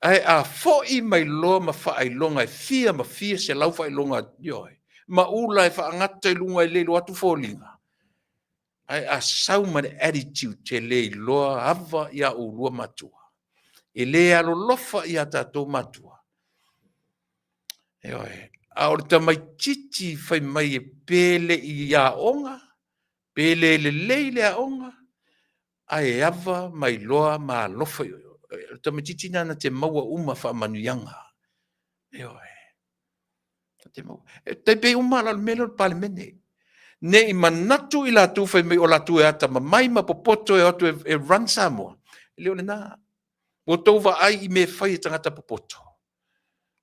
Ae a foi mai loa ma faailoga e fia ma fia selau faailoga, ioe, ma ula e faagata i luga e le iloa atu foliga, ae a sau ma le attitude e le iloa ava ia oulua matua, e le alolofa ia tatou matua. Ioe, a o le tamaitiiti fai mai e pe le i aoga, pe le lelei le aoga, ae ava ma iloa ma alofa. O le tamaitiiti lena na te maua uma faamanuiaga. Ioe. E tai pei uma la o le mea lea o le Palemene. Ne i manatu i latou fai mai o latou e atamamai ma popoto e o atu e run Samoa. E le o lena. Ua outou vaai i mea e fai e tagata popoto.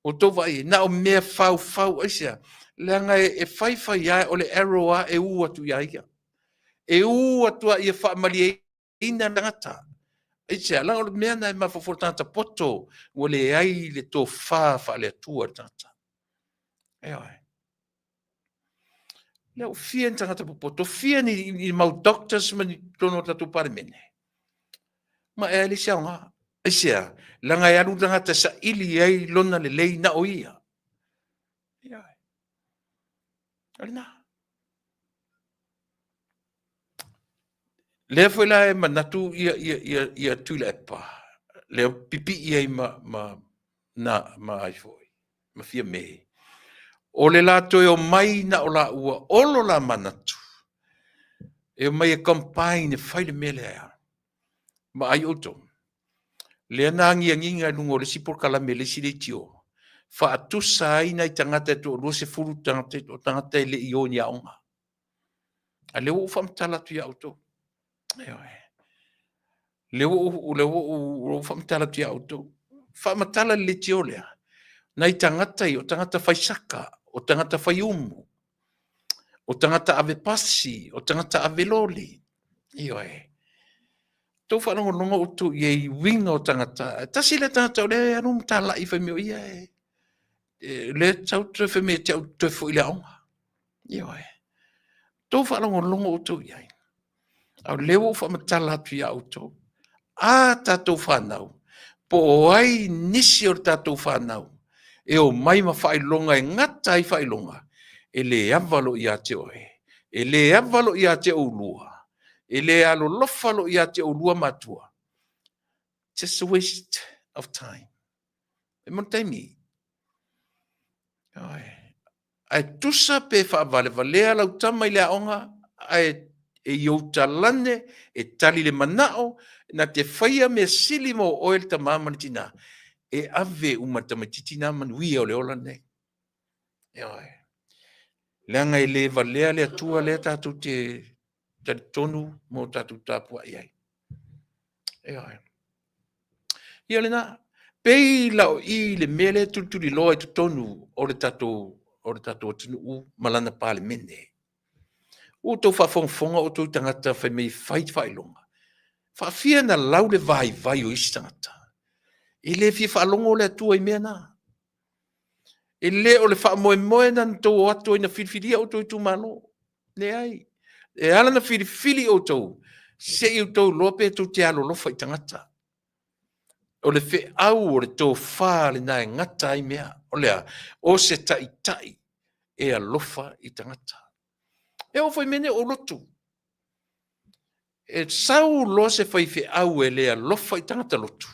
Ua outou vaai, na o mea faufau, aisea? Leaga e fai fai lava, o le arrow lava e u atu ia ia. E u atu lava ia faamalieina le tagata. Aisea? Leaga o le mea lena e mafaufau le tagata poto, ua leai le tofa faale-Atua i le tagata. Ioe. Lea ua fia ni tagata popoto, fia ni, ni mau doctors ma ni totonu o le tatou Palemene. Ma e leai se aoga. Aisea? Leaga e alu le tagata e saili ai lona lelei na o ia. Ioe. O lena. Lea foi la e manatu ia, ia, ia, ia Tuilaepa, lea pipii ai ma, ma, na, ma ai foi, ma Fiame. O le la toe omai na o la ua olo la manatu, e omai e combine e fai le mea lea. Ma ai outou. Lea na agiagiga i luga o le isi polokalame i le isi leitio, faatusa ai nai tagata e toalua sefulu tagata, o tagata e le i o i ni aoga. A lea ua ou faamatala atu ia outou. Ioe. Lea ua ou, lea ua ou, ou faamatala atu ia outou. Faamatala le leitio lea. Nai tagata ia, o tagata fai saka, o tagata fai umu, o tagata ave pasi, o tagata ave loli. Ioe. Tou faalogologo outou i ai i uiga o tagata. Tasi lea tagata o lea e alu ma talai fai mai o ia e, e lea tau toe fai mai e te au toe foi i le aoga. Ioe. Tou faalogologo outou i ai. A o lea ua ou faamatala atu iā outou. A tatou fanau, po o ai nisi o le tatou fanau e omai ma faailoga e gata ai faailoga, e le ava loa ia te oe, e le ava loa ia te oulua, e le alolofa loa ia te oulua matua. Just a waste of time. E mo le taimi. Ioe. Ae tusa pe faavalevalea lau tama i le aoga, ae e i ou talane, e tali le manao, na te faia mea sili mo oe le tama ma le tina, e ave uma le tamaititi na manuia o le ola lenei. Ioe. Leaga e le valea le Atua lea tatou te talitonu mo tatou tapuai ai. Ioe. Ia lena, pei la o i le mea lea e tulituliloa i totonu o le tatou o le tatou atunuu ma lana Palemene. Ua outou faafogafoga outou i tagata fai mai e fai faailoga. Faafia na lau le vaivai o isi tagata. E le fia faalogo le Atua i mea na. E le o le faamoemoe na na tou o atu ai na filifilia outou itumalo. Leai. E ala na filifili outou, se i outou iloa pe tou te alolofa i tagata. O le feau o le tofa lena e gata ai mea. O le a? O se taitai e alofa i tagata. E oo foi i mea nei o lotu. E sau loa se faifeau e le alofa i tagata lotu,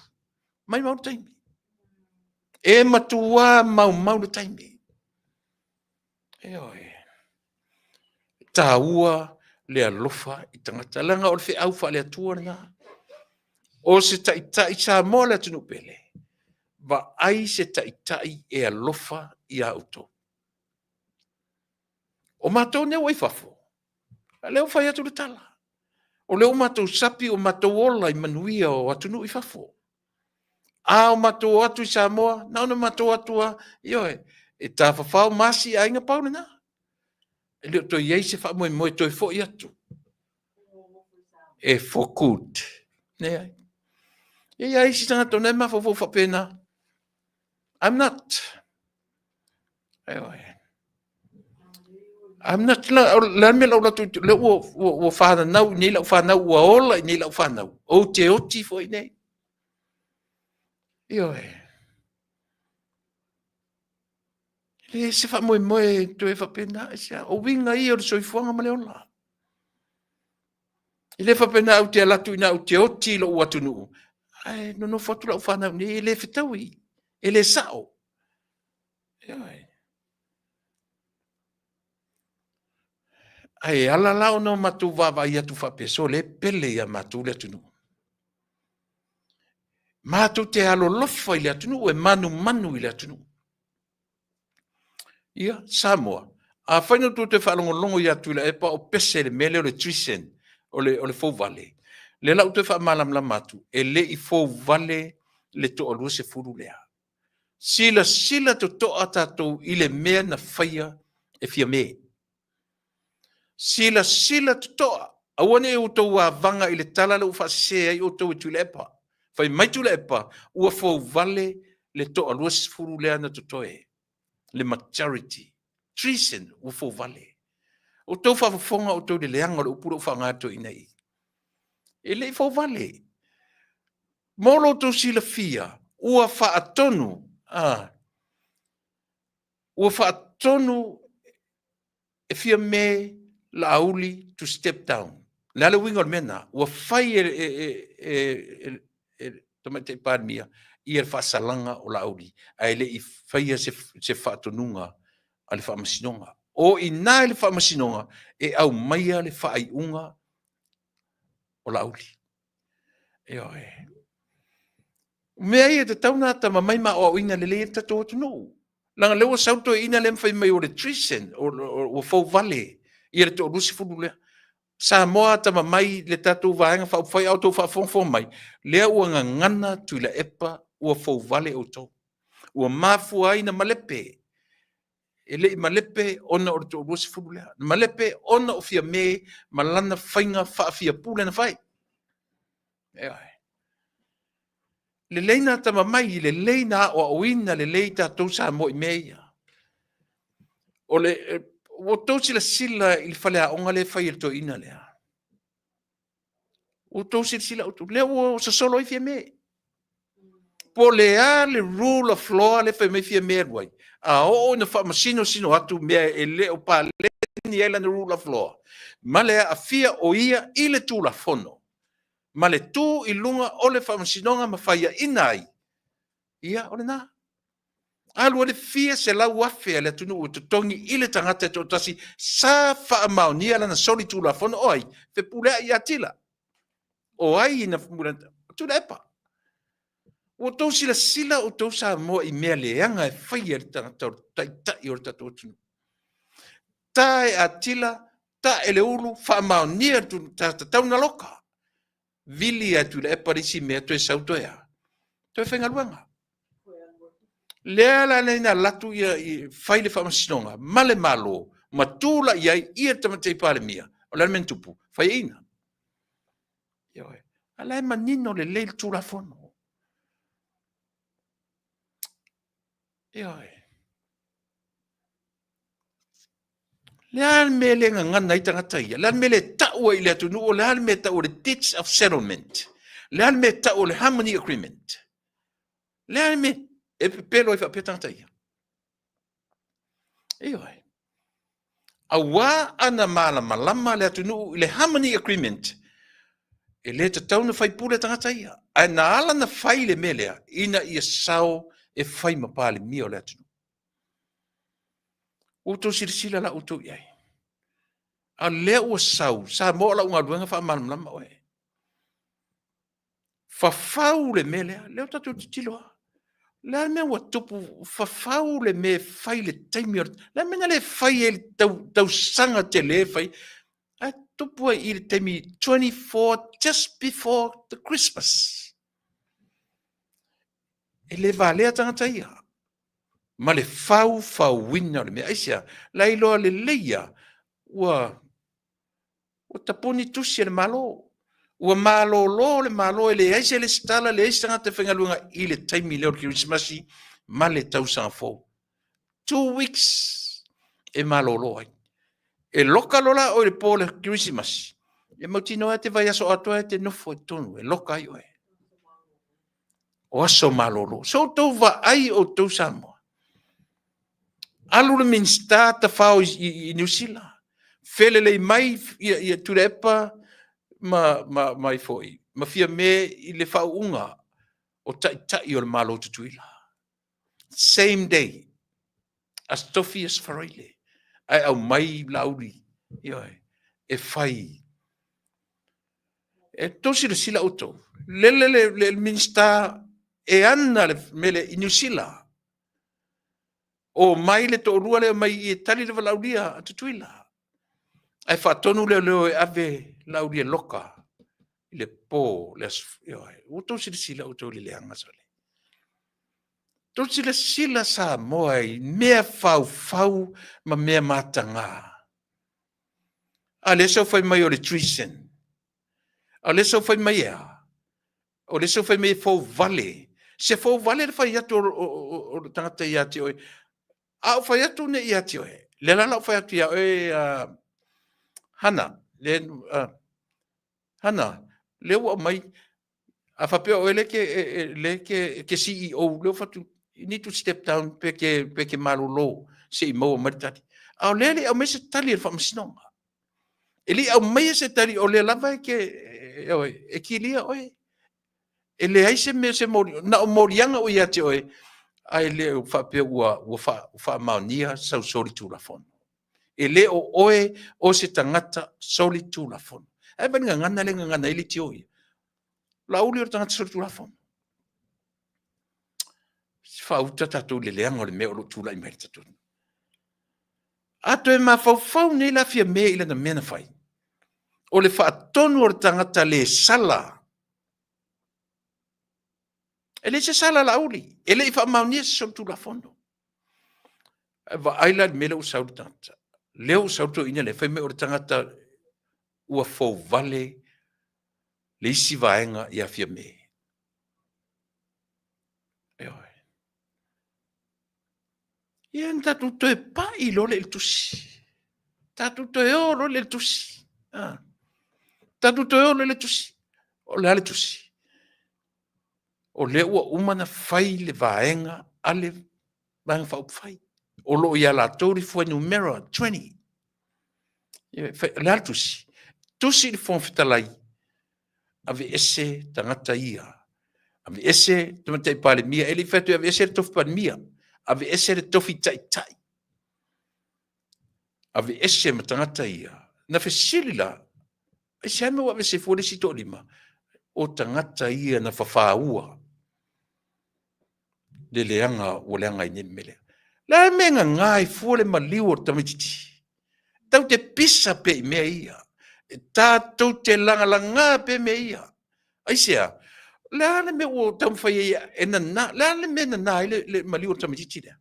maumau le taimi. E matuā maumau le taimi. Ioe. E taua le alofa i tagata, leaga o le feau faale-Atua lena. O se taitai Samoa le atunuu pele, vaai se taitai e alofa iā outou. O matou nei ua i fafo, a lea ua fai atu le tala. O lea ua matou sapi ua matou ola i manuia o atunuu i fafo. A o matou o atu i Samoa, na ona matou atu lava, ioe, e tafafao ma asi aiga pau lena. E le o toe i ai se faamoemoe toe foi atu. E for good. Leai. E i ai isi tagata o lena e mafaufau faapena. I'm not. Ioe. I'm not la o le a le mea lau latou lea ua ua ua fananau i nei lau fanau ua ola i nei lau fanau ou te oti foi nei. Ioe. E leai se faamoemoe toe faapena aisea. O uiga ia o le soifuaga ma le ola. E le faapena ou te alu atu ina ou te oti i lou atunuu, ae nonofo atu lau fanau nei, e le fetaui, e le sao. Ioe. Ae ala la ona o matou vaavaai atu faapea, sole e pele ia matou le atunuu. Matou te alolofa i le atunuu, e manumanu i le atunuu. Ia, Samoa, afai na outou toe faalogologo ia Tuilaepa o pese i le mea lea o le treason, o le, o le fouvale, lea la ua toe faamalamalama atu, e le i fouvale le toalua sefulu lea. Silasila totoa tatou i le mea na faia e Fiame. Silasila totoa, aua ne i outou avaga i le tala lea ua faasese ai outou e Tuilaepa. Fai mai Tuilaepa, ua fouvale le toa-20 lea na totoe, le majority. Treason, ua fouvale. O outou faafofoga outou i le leaga o le upu lea ua faaaoga e le toeaina i i. E le i fouvale. Mo lo outou silafia, ua faatonu, a, ua faatonu e Fiame Laauli to step down. O le a le uiga o le mea lena? Ua fai e, e, e, e, e Tamaitai Palemia ia le faasalaga o Laauli, ae le i faia se, se faatonuga a le Faamasinoga. O i ina i le Faamasinoga e aumaia le faaiuga o Laauli. Ioe. O mea ia e tatau ona atamamai ma aoaoina lelei ai le tatou atunuu. Leaga lea ua sau le toeaina lea ma fai mai o le treason, ua fouvale ia le toa-20 lea. Samoa atamamai le tatou Vaega Faaupufai a o outou faafogafoga mai, lea ua gagana Tuilaepa ua fouvale outou. Ua mafua ai na malepe. E le i malepe ona o le toa-20 lea. Na malepe ona o Fiame ma lana faiga faafiapule na fai. Ioe. Lelei na atamamai, lelei na aoaoina lelei tatou Samoa i mea ia. O le, ua outou silasila i le faleaoga lea e fai e le toeaina lea? Ua outou silasila outou, lea ua sosolo ai Fiame. Po o le a le rule of law lea fai mai Fiame e alu ai, a oo ina faamasinosino atu mea e le o paleni ai lana rule of law, ma le aafia o ia i le Tulafono, ma le tu i luga o le Faamasinoga ma faiaina ai, ia, o lena. Alu ai le fia 100,000 a le atunuu e totogi i le tagata e toatasi sa faamaonia lana solitulafono. O ai? Fepuleai ia Tila. O ai na Tuilaepa. Ua outou silasila outou Samoa i mea leaga e faia e le tagata o le taitai o le tatou atunuu. Ta e Atila, ta e Leulu, faamaonia le tatau na loka. Vili e Tuilaepa le isi mea, toe sau toe a? Toe faigaluega. Lea la lea na alu atu ia, fai le faamasinoga ma le Malo ma tulai ai ia le Tamaitai Palemia. O le a le mea na tupu? Faiaina. Ioe. A la e manino lelei le Tulafono. Ioe. Le a le mea le gagana ai tagata ia? Le a le mea le tau ai i le atunuu? O le a le mea tau o le deeds of settlement? Le a le mea tau o le harmony agreement? Le a le mea e pepelo ai faapea tagata ia? Ioe. Auā ana malamalama le atunuu i le harmony agreement, e le tatau ona faipule tagata ia. Ae na ala ona fai le mea lea, ina ia sao e fai ma Palemia o le atunuu. Ua outou silasila la outou i ai. A lea ua sau, Samoa o lau galuega faamalamalama oe. Fafau le mea lea, lea ua tatou tilotilo lava. Le a le mea ua tupu, fafau le mea e fai i le taimi o le... Le a le mea na le fai ai i le tausaga tele fai, ae tupu ai i le taimi 24 just before the Christmas. E le valea tagata ia ma le faufauina o le mea. Aisea? La iloa lelei ia ua Ua tapuni tusi a le Malo. Ua malolo le Malo e leai se lesitala, leai se tagata e faigaluega i le taimi lea o le Kerisimasi ma le tausaga fou. 2 weeks e malolo ai. E loka loa la oe i le po o le Kerisimasi, e mautinoa e te vaiaso atoa e te nofo i totonu e loka ai oe. O aso malolo. So outou vaai outou Samoa. Alu le Minisita tafao i Niu Sila, felelei mai ia Tuilaepa ma foi, ma Fiame i le faauuga o taitai o le Malo Tutuila. Same day, Aso Tofi, Aso Faraile, ae aumai Laauli, ioe, e fai. E tou silasila outou, lele le Minisita e ana le mele i Niu Sila, O mai le toalua lea mai i e tali le valaaulia a Tutuila. Ae faatonu leoleo e ave Laauli e loka i le po le aso. Ioe, ua outou silasila outou i le leaga sole. Tou silasila Samoa i mea faufau ma mea mataga. A lea sau fai mai o le treason. A lea sau fai mai e a? O le isi fai mai e fouvale. Se fouvale le fai atu o le tagata ia te oe. A ou fai atu nei ia te oe, le la la ou fai atu ia oe, Hana, le, Hana, le ua aumai, a faapea oe le ke, le ke, ke CEO, le ua fai atu, you need to step down pe ke, pe ke malolo se i maua mai le tali. A o lea le i aumai se tali a le faamasinoga. E le i aumaia se tali o lea lava e ke, e kilia oe. E leai se mea se moli, na o moliaga ua ia te oe, ae le o faapea ua faamaonia sau solitulafono. E le o oe o se tagata solitulafono. Ae vaai le gagana lea e gagana ai leitio ia. Laauli o le tagata solitulafono. Se faauta tatou i le leaga o le mea o lo o tulai mai le tatou. A toe mafaufau nei la Fiame i lana mea na fai, o le faatonu o le tagata le sala. E leai se sala a Laauli, e le i faamaonia se solitulafono. Ae vaai la i le mea lea ua sau le tagata. Lea ua sau le toeaina lea, fai mai o le tagata ua fouvale le isi vaega ia Fiame. Ioe. Ia na tatou toe pai loa lea i le tusi. Tatou toe o loa lea i le tusi. Ah. Tatou toe o loa i le tusi. O le a le tusi? O lea ua uma ona fai le vaega a le Vaega Faaupufai. O lo o ia latou le fuainumera 20. O le a le tusi? Tusi i le Fofoga Fetalai, aveese tagata ia. Aveese Tamaitai Palemia, e le i fai atu e aveese le tofi Palemia, aveese le tofi Taitai. Aveese ma tagata ia. Na fesili la, aisea mea ua aveese fua le isi toalima? O tagata ia na fafaua le leaga ua leaga ai nei le mea lea. Le a le mea e gaga ai fua le maliu o le tamaitiiti? Tatou te pisa pea i mea ia. E tatou te lagalaga pea mea ia. Aisea? O le a le mea ua taumafai ai e nana? Le a le mea e nana ai le maliu o le tamaitiiti lea?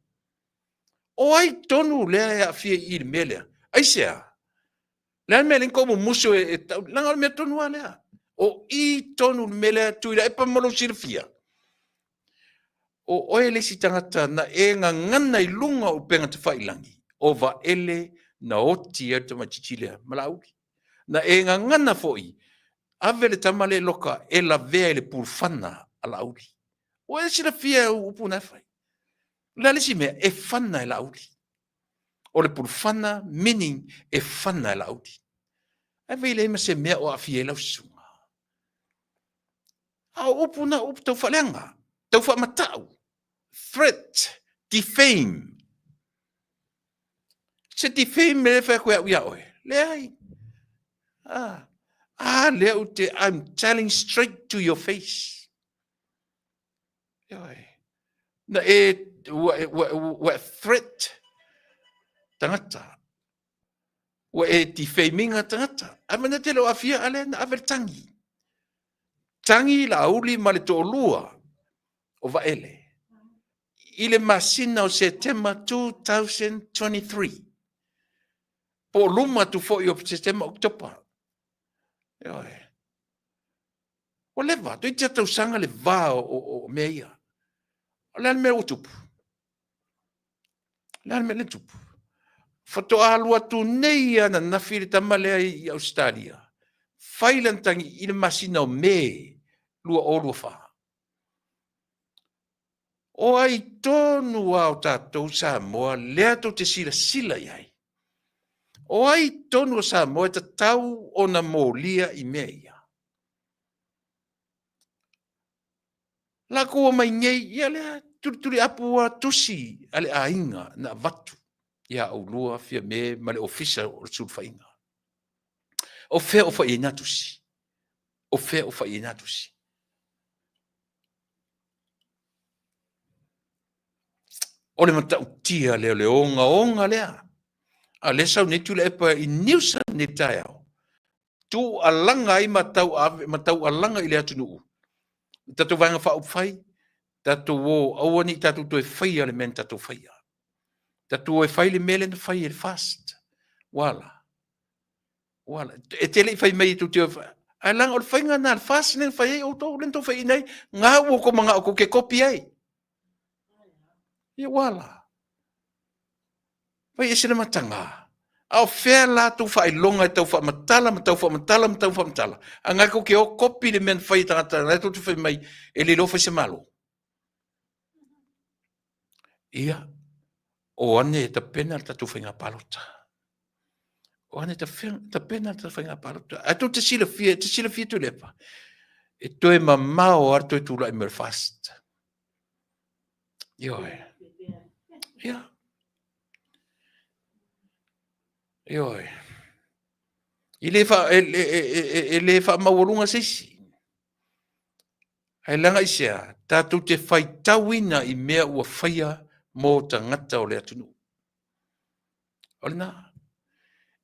O ai tonu lea e aafia i i le mea lea? Aisea? Le a le mea e leai ni kou mumusu e tau, leaga o le mea tonu lava lea. O i tonu le mea lea, Tuilaepa mo lou silafia, o oe le isi tagata na e gagana i luga o upega tafailagi, o Vaele na oti ai le tamaitiiti lea ma Laauli. Na e gagana foi, ave le tama lea i loka e lavea i le pulufana a Laauli. Ua e silafia upu na e fai. O le a le isi mea, e fana e Laauli. O le pulufana, meaning, e fana e Laauli. Ae vei leai ma se mea o aafia ai lau susuga. A o upu na, o upu taufaaleaga, taufaamatau, threat, defame. Se defame lea e fai atu e au ia oe. Leai. Ah, ah lea ou te, I'm telling straight to your face. Ioe. Na e, ua, ua, ua threat tagata. Ua e defaming-a tagata. Ae manaia tele o afia a lea na ave le tangi. Tangi Laauli ma le toalua o Vaele i le masina o Setema 2023. Po o luma atu foi o Setema, Oketopa. Ioe. Ua leva, toeitiiti lava tausaga le va o mea ia. O le a le mea ua tupu? O le a le mea lea e tupu? Faatoa alu atu nei ananafi le tama lea i Ausetalia, fai lana tagi i le masina o Me 2024. O ai tonu lava o tatou Samoa lea tou te silasila i ai? O ai tonu o Samoa e tatau ona molia i mea ia? Latou omai nei, ia lea tulituliapu lava tusi a le aiga na avatu ia oulua Fiame ma le Ofisa o le Sulufaiga. O fea o fai ai nā tusi? O fea o fai ai nā tusi? O le matautia lea, o le ogaoga lea. A o lea sau nei Tuilaepa i Niusa nei taeao, tuualaga ai ma tau ave, ma taualaga i le atunuu. Le tatou Vaega Faaupufai, tatou o, aua ne i tatou toe faia le mea na tatou faia. Tatou o e fai le mea lea na fai e le FAST. Ua a la? Ua a la? E te le i fai mai e tou te o Ae leaga o le faiga lena a le FAST lea na fai ai outou, lea na tou faiaina ai, na ua outou manao tou te kopi ai. Ia ua a la? Fai ese le mataga. A o fea la tou faailoga e tau faamatala ma tau faamatala ma tau faamatala, a na tou te o kopi le mea na fai e tagata na tou te fai mai e le iloa fai se Malo. Ia, o ane e tapena le tatou faiga palota. O ane e tapena le tatou faiga palota. Ae tou te silafia, e te silafia Tuilaepa, e toe mamao lava le toe tulai mai o le FAST. Ioe. Ia. Ioe. E le, fa, e, e, e, e le faamaualuga se isi. Ae leaga aisea? Tatou te faitauina i mea ua faia mo tagata o le atunuu. O lena.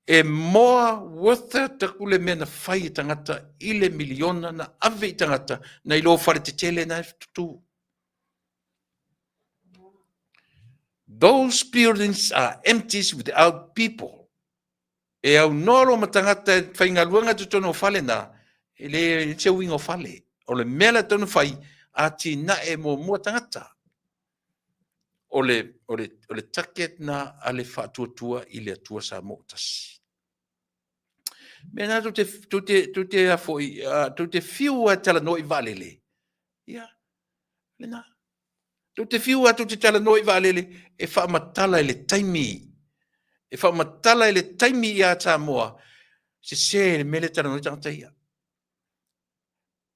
E more worth it aku le mea na fai e tagata i le miliona na ave i tagata na i lo fale tetele na e tutu. Those buildings are empties without people. E aunoa loa ma tagata e faigaluega i totonu o fale na, e le se uiga o fale. O le mea la e tatau ona fai, atinae muamua tagata. O le, o le, o le target na a le Faatuatua i le Atua Samoa ua Tasi. Mea na tou te, tou te, tou te, a foi, tou te fiu lava e talanoa i vaalele, ia, lena. Tou te fiu lava tou te talanoa i vaalele e faamatala i le taimi, e faamatala i le taimi ia Samoa, sese le mea lea e talanoa ai tagata ia.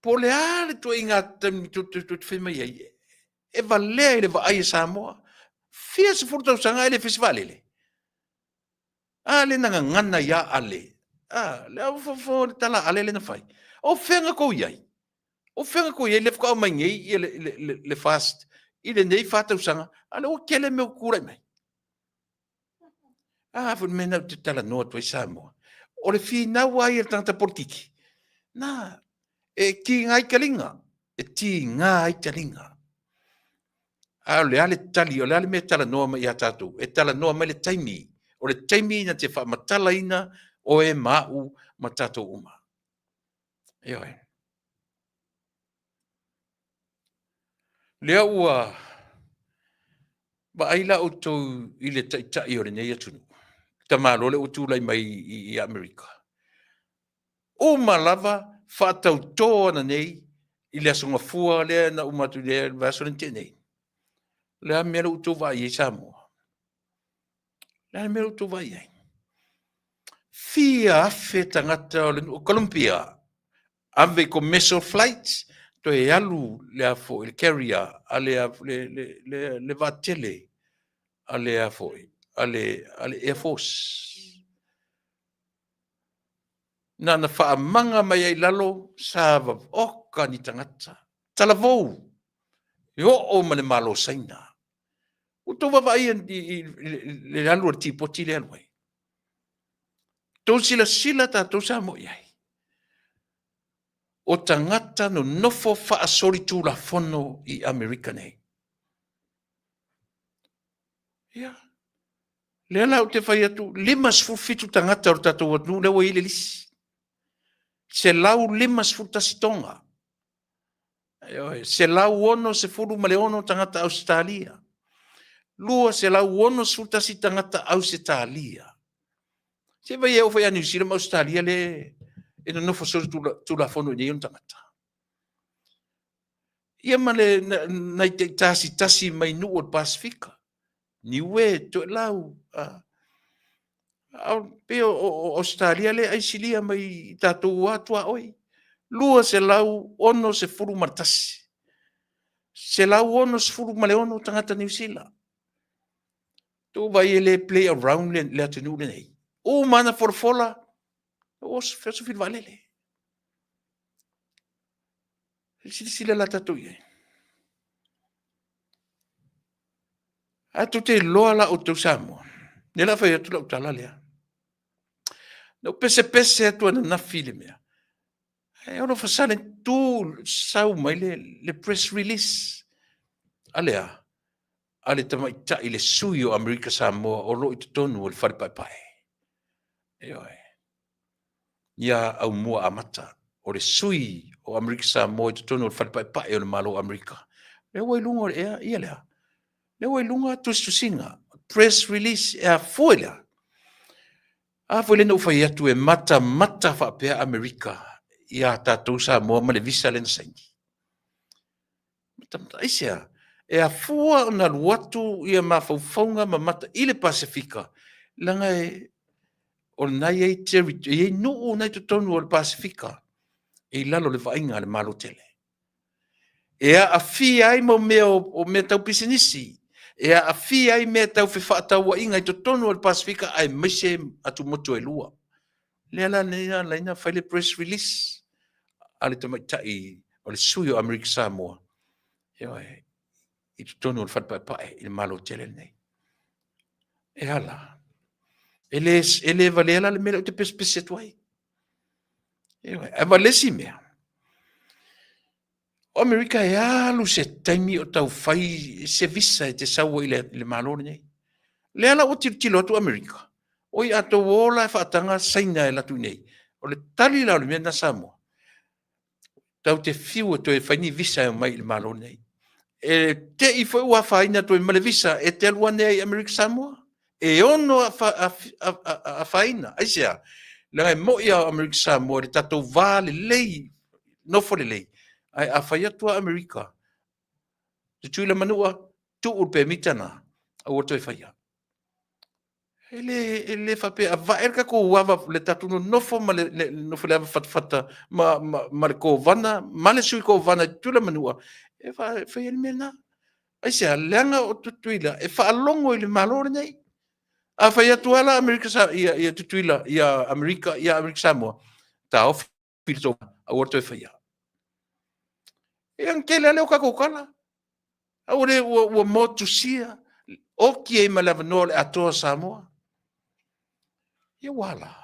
Po o le a le ituaiga taimi tou te fai mai ai, e valea i le vaai a Samoa. Fia sefulu tausaga ae le fai se vaalele. A lea na gagana ia Ale. A, le au fofo le tala a Ale lea na fai. O fea na tou i ai? O fea na tou i ai lea faatoa aumai nei ia le, le, le, le FAST i lenei 4 tausaga, a lea ua tele mea ua tulai mai. A foi le mea lena ou te talanoa atu ai Samoa. O le finau lava ia a le tagata polokiki, na, e tiga ai taliga, e tiga ai taliga. A o le a le tali, o le a le mea e talanoa mai ia tatou? E talanoa mai le taimi. O le taimi na te faamatalaina oe ma au ma tatou uma. Ioe. Lea ua vaai la outou i le taitai o lenei atunuu, le tamaloa lea ua tulai mai i Amerika. Uma lava faatauto ana nei i le Aso Gafua lea na uma atu i le vaiaso lea na tea nei. O le a le mea lea ua outou vaai ai Samoa? O le a le mea lea ua outou vaai ai? Fia afe tagata o le nuu o Columbia ave i commercial flights, toe alu le a foi le carrier a le le le le, le vaatele a le a foi a le a le Air Force. Na na faamaga mai ai i lalo sa oka ni tagata talavou e oo ma le Malo o Saina. Ua outou vaavaai i le alu a le tipoti lea e alu ai? Tou silasila tatou Samoa i ai. O tagata nonofo faasolitulafono i Amerika nei. Ia, lea la ou te fai atu, 57 tagata o le tatou atunuu lea ua i ai le lisi. 151 Toga. Ioe, 166 tagata Ausetalia. 261 tagata Ausetalia. Se vai e oo foi ia Niu Sila ma Ausetalia le e nonofo solitulafono i inei ona tagata. Ia ma le nai taitasi tasi mai nuu o le Pasefika. Niue, Toelau, a pei o Ausetalia lea e aisilia mai i tatou a tuaoi. 261. 166 tagata Niu Sila. Tou vaai e le play around le atunuu lenei. Uma lava na folafola, ua oso fili vaalele. Silasila la tatou i ai. Ae tou te iloa la outou Samoa, lea o le a fai atu lau tala lea. Na ou pesepese atu ananafi i le mea. Ae all of a sudden, tu sau mai le press release a le a? A le tamaitai le sui o Amerika Samoa o lo o i totonu o le Fale Paepae. Ioe. Ia Aumua Amata. o le sui o Amerika Samoa i totonu o le Fale Paepae o le Malo o Amerika. Lea ua i luga o le ea, ia lea. Lea ua i luga tusitusiga, press release, e afua i le a? A foi lea na ou fai atu e matamata faapea Amerika ia tatou Samoa ma le visa lea na saini. Matamata, aisea? E afua ona alu atu ia mafaufauga ma mata i le Pasefika, leaga e, o lena e i ai territory, e i ai nuu na i totonu o le Pasefika e i lalo o le vaaiga a le Malo tele. E aafia ai mau mea o mea tau pisinisi, e aafia ai mea tau fefaatauaiga i totonu o le Pasefika aemaise atumotu e lua. Lea la lea ala ai ona fai le press release a le tamaitai o le sui o Amerika Samoa, ioe, i totonu o le Fale Paepae i le Malo tele lenei. E a la? E le, e le valea la le mea lea ou te pesepese atu ai. Ioe, ae ma le isi mea, o Amerika e alu se taimi o tau fai se visa e te sau ai i le Malo lenei. Lea la ua tilotilo atu Amerika, oi a tou o la e faataga Saina e alu atu i inei. O le tali la o le mea lena Samoa, tatou te fiu e toe fai ni visa e omai i le Malo lenei. E te i foi ua afaina atu ai ma le visa e te alu ane ai i Amerika Samoa. E ono afaina. Aisea? Leaga e moi lava o Amerika Samoa i le tatou va lelei, nofo lelei. Ae a fai atu lava Amerika, Tutuila Manua, tuu le pemita lena, aua le toe faia. E le, e le faapea, avae le tatou ava, le tatou nonofo ma le, le nofo le ava fatafata ma, ma, ma le kovana, ma le sui kovana i Tutuila Manua, e fa, fai ai le mea lena. Aisea, leaga o Tutuila e faalogo i le Malo lenei. A fai atu lava la Amerika Sa, ia, ia Tutuila, ia Amerika, ia Amerika Samoa, taofi le tou, aua le toe faia. Ia, na tele lava lea o tatou tala. A ua le, ua, ua motusia, oki ai ma le avanoa o le Atoa o Samoa. Ia ua ala.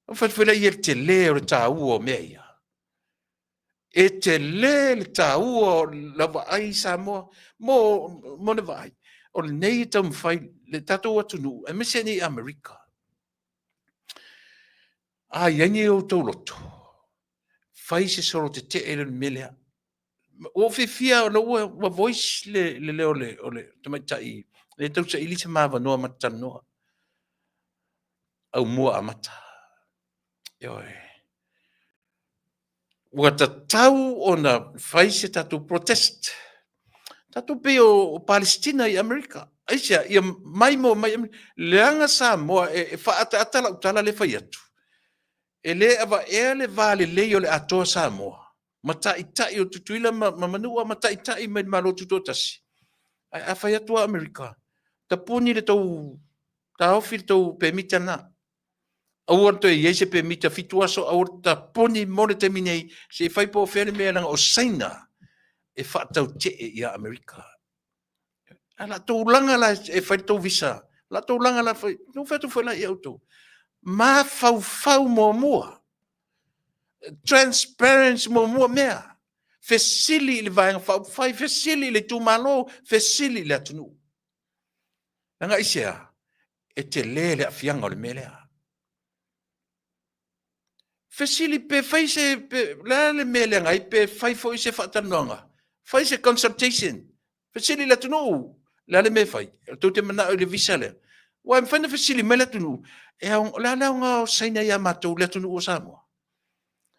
Ua fai foi ia le tele o le taua o mea ia. E tele le taua o lau vaai Samoa mo, mo le vaai. O lenei e taumafai le tatou atunuu, aemaise nei Amerika. A i ai ni outou loto, fai se solo tetee i le mea lea. Ua ou fiafia ona ua voice le, le leo o le, o le tamaitai lea e tausaili se ma avanoa ma te talanoa. Aumua amata. Ioe. Ua tatau ona fai se tatou protest. Tatou pei o Palestina i Amerika. Aisea, ia mai mo mai leaga Samoa e, e faaataata lau tala le fai atu. E le avaea le va lelei o le atoa Samoa ma taitai o Tutuila ma, ma Manua ma taitai mai le Malo Tutoatasi. Ae a fai atu a Amerika, tapuni le tou taofi le tou pemita lena. Aua le toe i ai se pemita fitu aso, aua le tapuni mo le taimi nei, se i fai po o fea le mea leaga o Saina e faatautee ia Amerika. A la tou laga la e fai le tou visa, la tou laga la fai, no fai atu foi la ia outou. Mafaufau muamua. Transparency muamua mea. Fesili i le Vaega Faaupufai, fesili i le itumalo, fesili i le atunuu. Leaga aisea? E tele le aafiaga o le mea lea. Fesili pe fai se, pe, le a le mea e leaga ai, pe fai foi se faatalanoaga, fai se consultation, fesili i le atunuu, le a le mea e fai, tou te manao i le visa lea. Aua e mafai ona fesili mai le atunuu, e ao, o le a le aoga o Saina ia matou le atunuu o Samoa?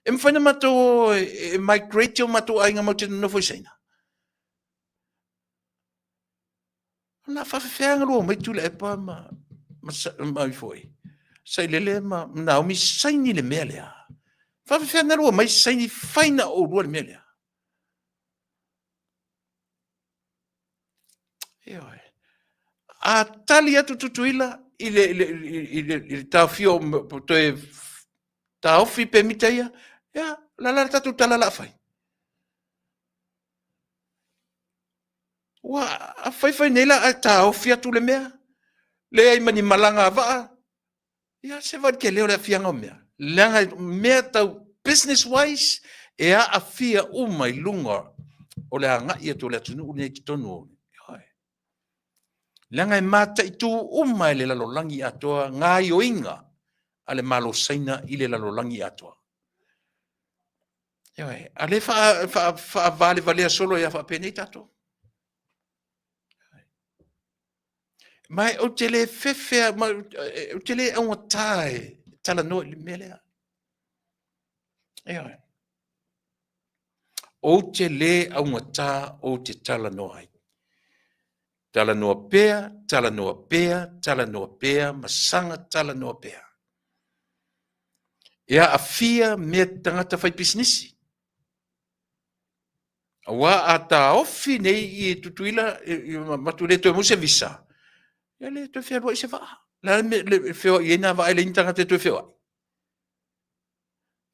E mafai ona matou o e migrate o matou aiga matou te nonofo i Saina? O le a faafefea ona lua omai Tuilaepa ma, ma, ma foi, Sailele ma Naomi saini le mea lea. Faafefea ona lua omai saini fai na oulua le mea lea. Ioe. A tali atu Tutuila i le, i le, i le, i le taofia o toe taofi pemita ia, ia, la la le tatou tala la fai. Ua fai fai nei la ae taofi atu le mea, leai ma ni malaga a vaa, ia se vaai i le tele o le aafiaga o mea. Leaga mea tau business wise e aafia uma i luga o le agai atu o le atunuu lenei i totonu o Leaga e mataitu uma e le lalolagi atoa gaoioiga a le Malo Saina i le lalolagi atoa. Ioe, a lea faavalevalea solo ia faapenei tatou. Ma ou te le fefe, ma ou te le augata e talanoa i le mea lea. Ioe. Ou te le augata ou te talanoa ai. Talanoa pea, talanoa pea, talanoa pea, ma saga talanoa pea. E aafia mea tagata faipisinisi. Aua a taofi nei i Tutuila ma le toe maua se visa, ia le toe fealuai se vaa. Le a le mea e feoai ai nā vaa e leai ni tagata e toe feoai?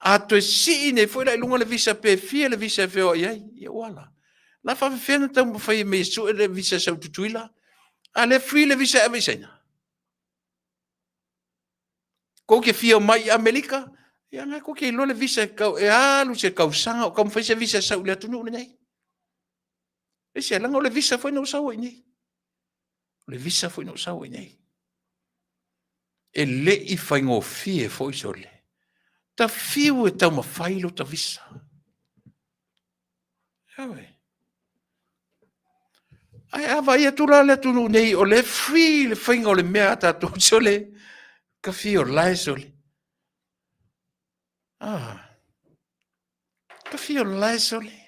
A toe sii nei foi la i luga le visa pe fia le visa e feoai ai, ia ua a la? O le a faapefea ona taumafai mai e sue le visa e sau i Tutuila, a o lea e free le visa e ave i Saina? Kou te fia omai i Amerika, ia na kou te iloa le visa e tau, e alu se tausaga o taumafai se visa e sau i le atunuu lenei. Aisea? Leaga o le visa foi na ou sau ai i inei. O le visa foi na ou sau ai i inei. E le i faigofie foi sole. Ta fiu e taumafai lota visa. Ioe. Ae a vaai atu la le atunuu nei o lea e free le faiga o le mea a tatou sole, ka fia o lae sole. Ah. Ka fia o lae sole.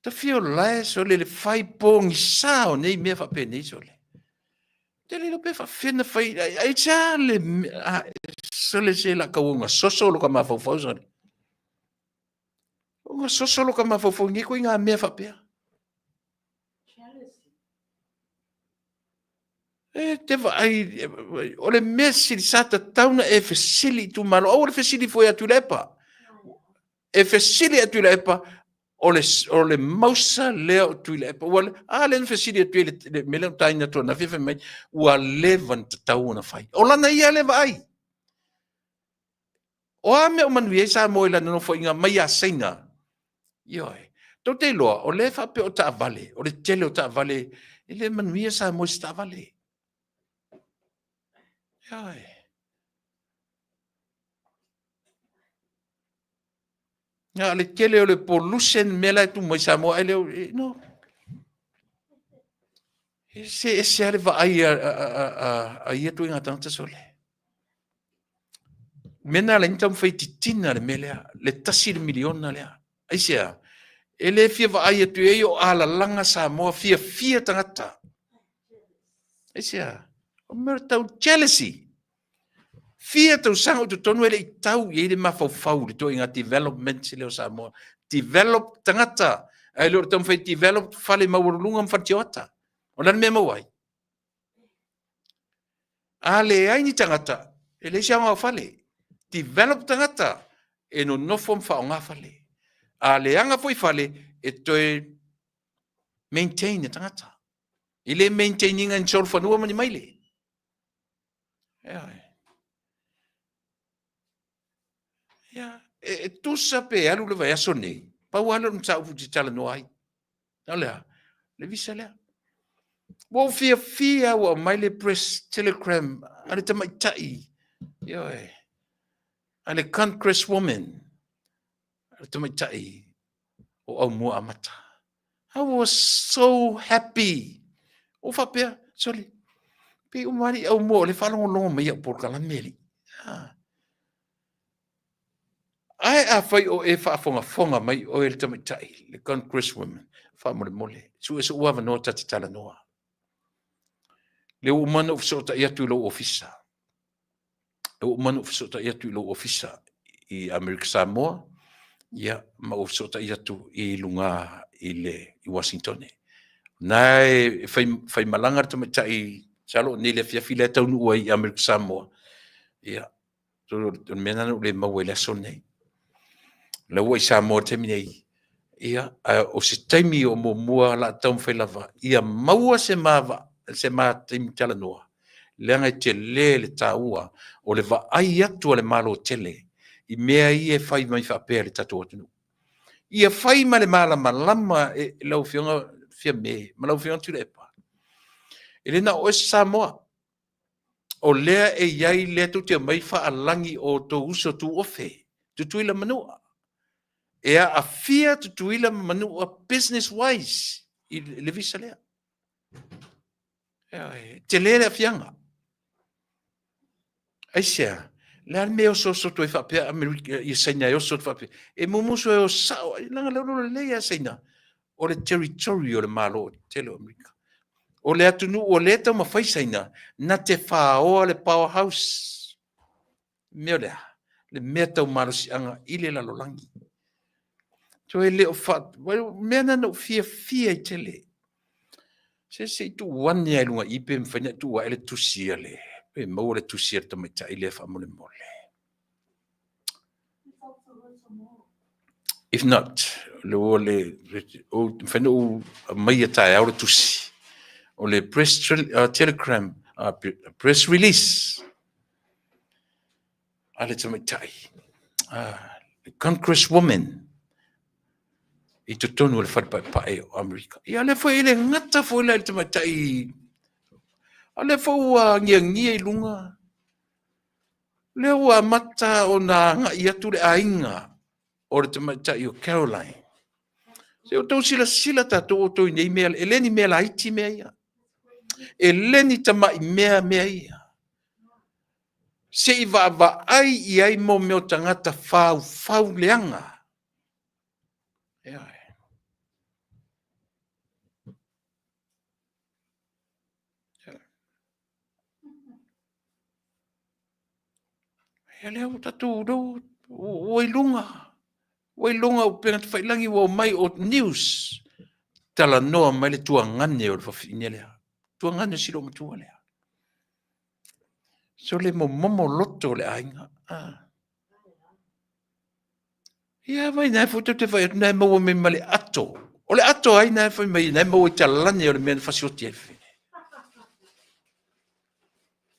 Ta fia o lae sole le fai pogisa o nei mea faapenei sole. Te le iloa pe faafefea ona fai, ai se a le sole se la tau ona soso lo ka mafaufau sole. Ona soso lo ka mafaufau nei koe ngā mea faapea. E te vaai, o le mea sili sa tatau na e fesili i itumalo, aua le fesili foi atu i Tuilaepa. E fesili atu Tuilaepa, o le, o le mausa lea o Tuilaepa. Ua, a lea na fesili atu i le, le mea lea na taina atu ananafi, fai mai, ua leva ona tatau ona fai. O lana ia lea vaai. O a mea o manuia ai Samoa i lana nofoaiga mai ia Saina? Ioe. Tou te iloa, o lea e faapea o taavale, o le tele o taavale, e le manuia Samoa i se taavale. Ioe. Na o le tele o le pollution mea la e tu mai Samoa ai leo, no. E se ese lava le vaai a ia ituaiga tagata sole. Mea na ala ai ona taumafai e titina le mea lea, le $1 miliona lea. Aisea? E le fia vaai atu i ai o alalaga Samoa, fiafia tagata. Aisea? O mea tau jealousy. Fia tausaga o totonu e le i tau i ai le mafaufau i le ituaiga development lea o Samoa. Develop tagata, ae le o le taumafai e develop fale maualuluga ma fale tioata. O le a le mea e maua ai? A leai ni tagata, e leai se aoga o fale. Develop tagata, e nonofo ma faaaoga fale. A leaga foi fale, e toe maintain e tagata. E le maintain ina ni solofanua ma ni maile. Ia, e tusa pe alu le vaiaso nei, pau lava lea o le mataupu ou te talanoa ai. O le a? Le visa lea. Ua ou fiafia ua aumai le press telegram a le tamaitai, ioe, a le congresswoman, a le tamaitai o Aumua Amata. I was so happy. Ua faapea, sole, pei uma alii Aumua o lea e faalogologo mai i au polokalame alii. Ah. Ae afai o e faafogafoga mai oe le tamaitai, le congresswoman, faamolemole, sue sou avanoa ta te talanoa. Lea ua uma ona ou fesootai atu i lou ofisa. Lea ua uma ona ou fesootai atu i lou ofisa i Amerika Samoa, ia, ma ou fesootai atu i luga i le i Washington. Na e fai, fai malaga le tamaitai, masalo o nei le afiafi lea e taunuu ai i Amerika Samoa, ia, O le mea lena na ou le maua i le aso lenei. O la ua i Samoa i le taimi nei, ia, ae o se taimi o muamua la taumafai lava ia maua se ma, se ma taimi talanoa, leaga e tele le taua o le vaai atu a le Malo tele i mea ia e fai mai faapea i le tatou atunuu. Ia fai ma le malamalama e lau Afioga Fiame ma lau Afioga Tuilaepa, e le na o oe se Samoa. O lea e i ai lea tou te omai faalagi o outou uso tuofe, Tutuila ma Manua. E aafia Tutuila ma Manua business wise i le visa lea. E tele le aafiaga. Aisea? Le a le mea e osooso atu ai faapea Amerika, ia Saina e oso atu faapea? E mumusu e o sao, leaga lea ua lelei lava Saina, o le territory o le Malo tele o Amerika. O le atunuu o lea e taumafai Saina, na te faoa le power house. Mea o le a? Le mea tau malosiaga i le lalolagi. Toe le o fa... mea na na ou fiafia ai tele. Se se i tuu ane lava i luga i i pe mafai ona tuu ae le tusi a le, pe maua le tusi a le tamaitai lea faamolemole. If not, le ua le, o mafai ona ou aumaia taeao le tusi. O le press, telegram, press release a le tamaitai, le Congresswoman i totonu o le Fale Paepae o Amerika. Ia lea foi e le gata foi la i le tamaitai, a lea foi ua agiagia i luga, lea ua amata ona agai atu le aiga o le tamaitai o Caroline. Se o outou silasila tatou outou i nei mea, e le ni mea laiti mea ia. E le ni tamai mea mea ia. Se i vaavaai i ai mo mea o tagata faufau leaga. Ioe. Ia lea ua tatou, ua i luga, ua i luga o upega tafailagi ua omai o news, talanoa mai le tuagane o le fafine lea, tuagane o si loomatua lea. So le momomo loto o le aiga. Ah. Ia vai nai foi te fai atu nai maua mai ma le ato. O le ato ai nai fai mai nai maua i talane o le mea na fasioti ai fine.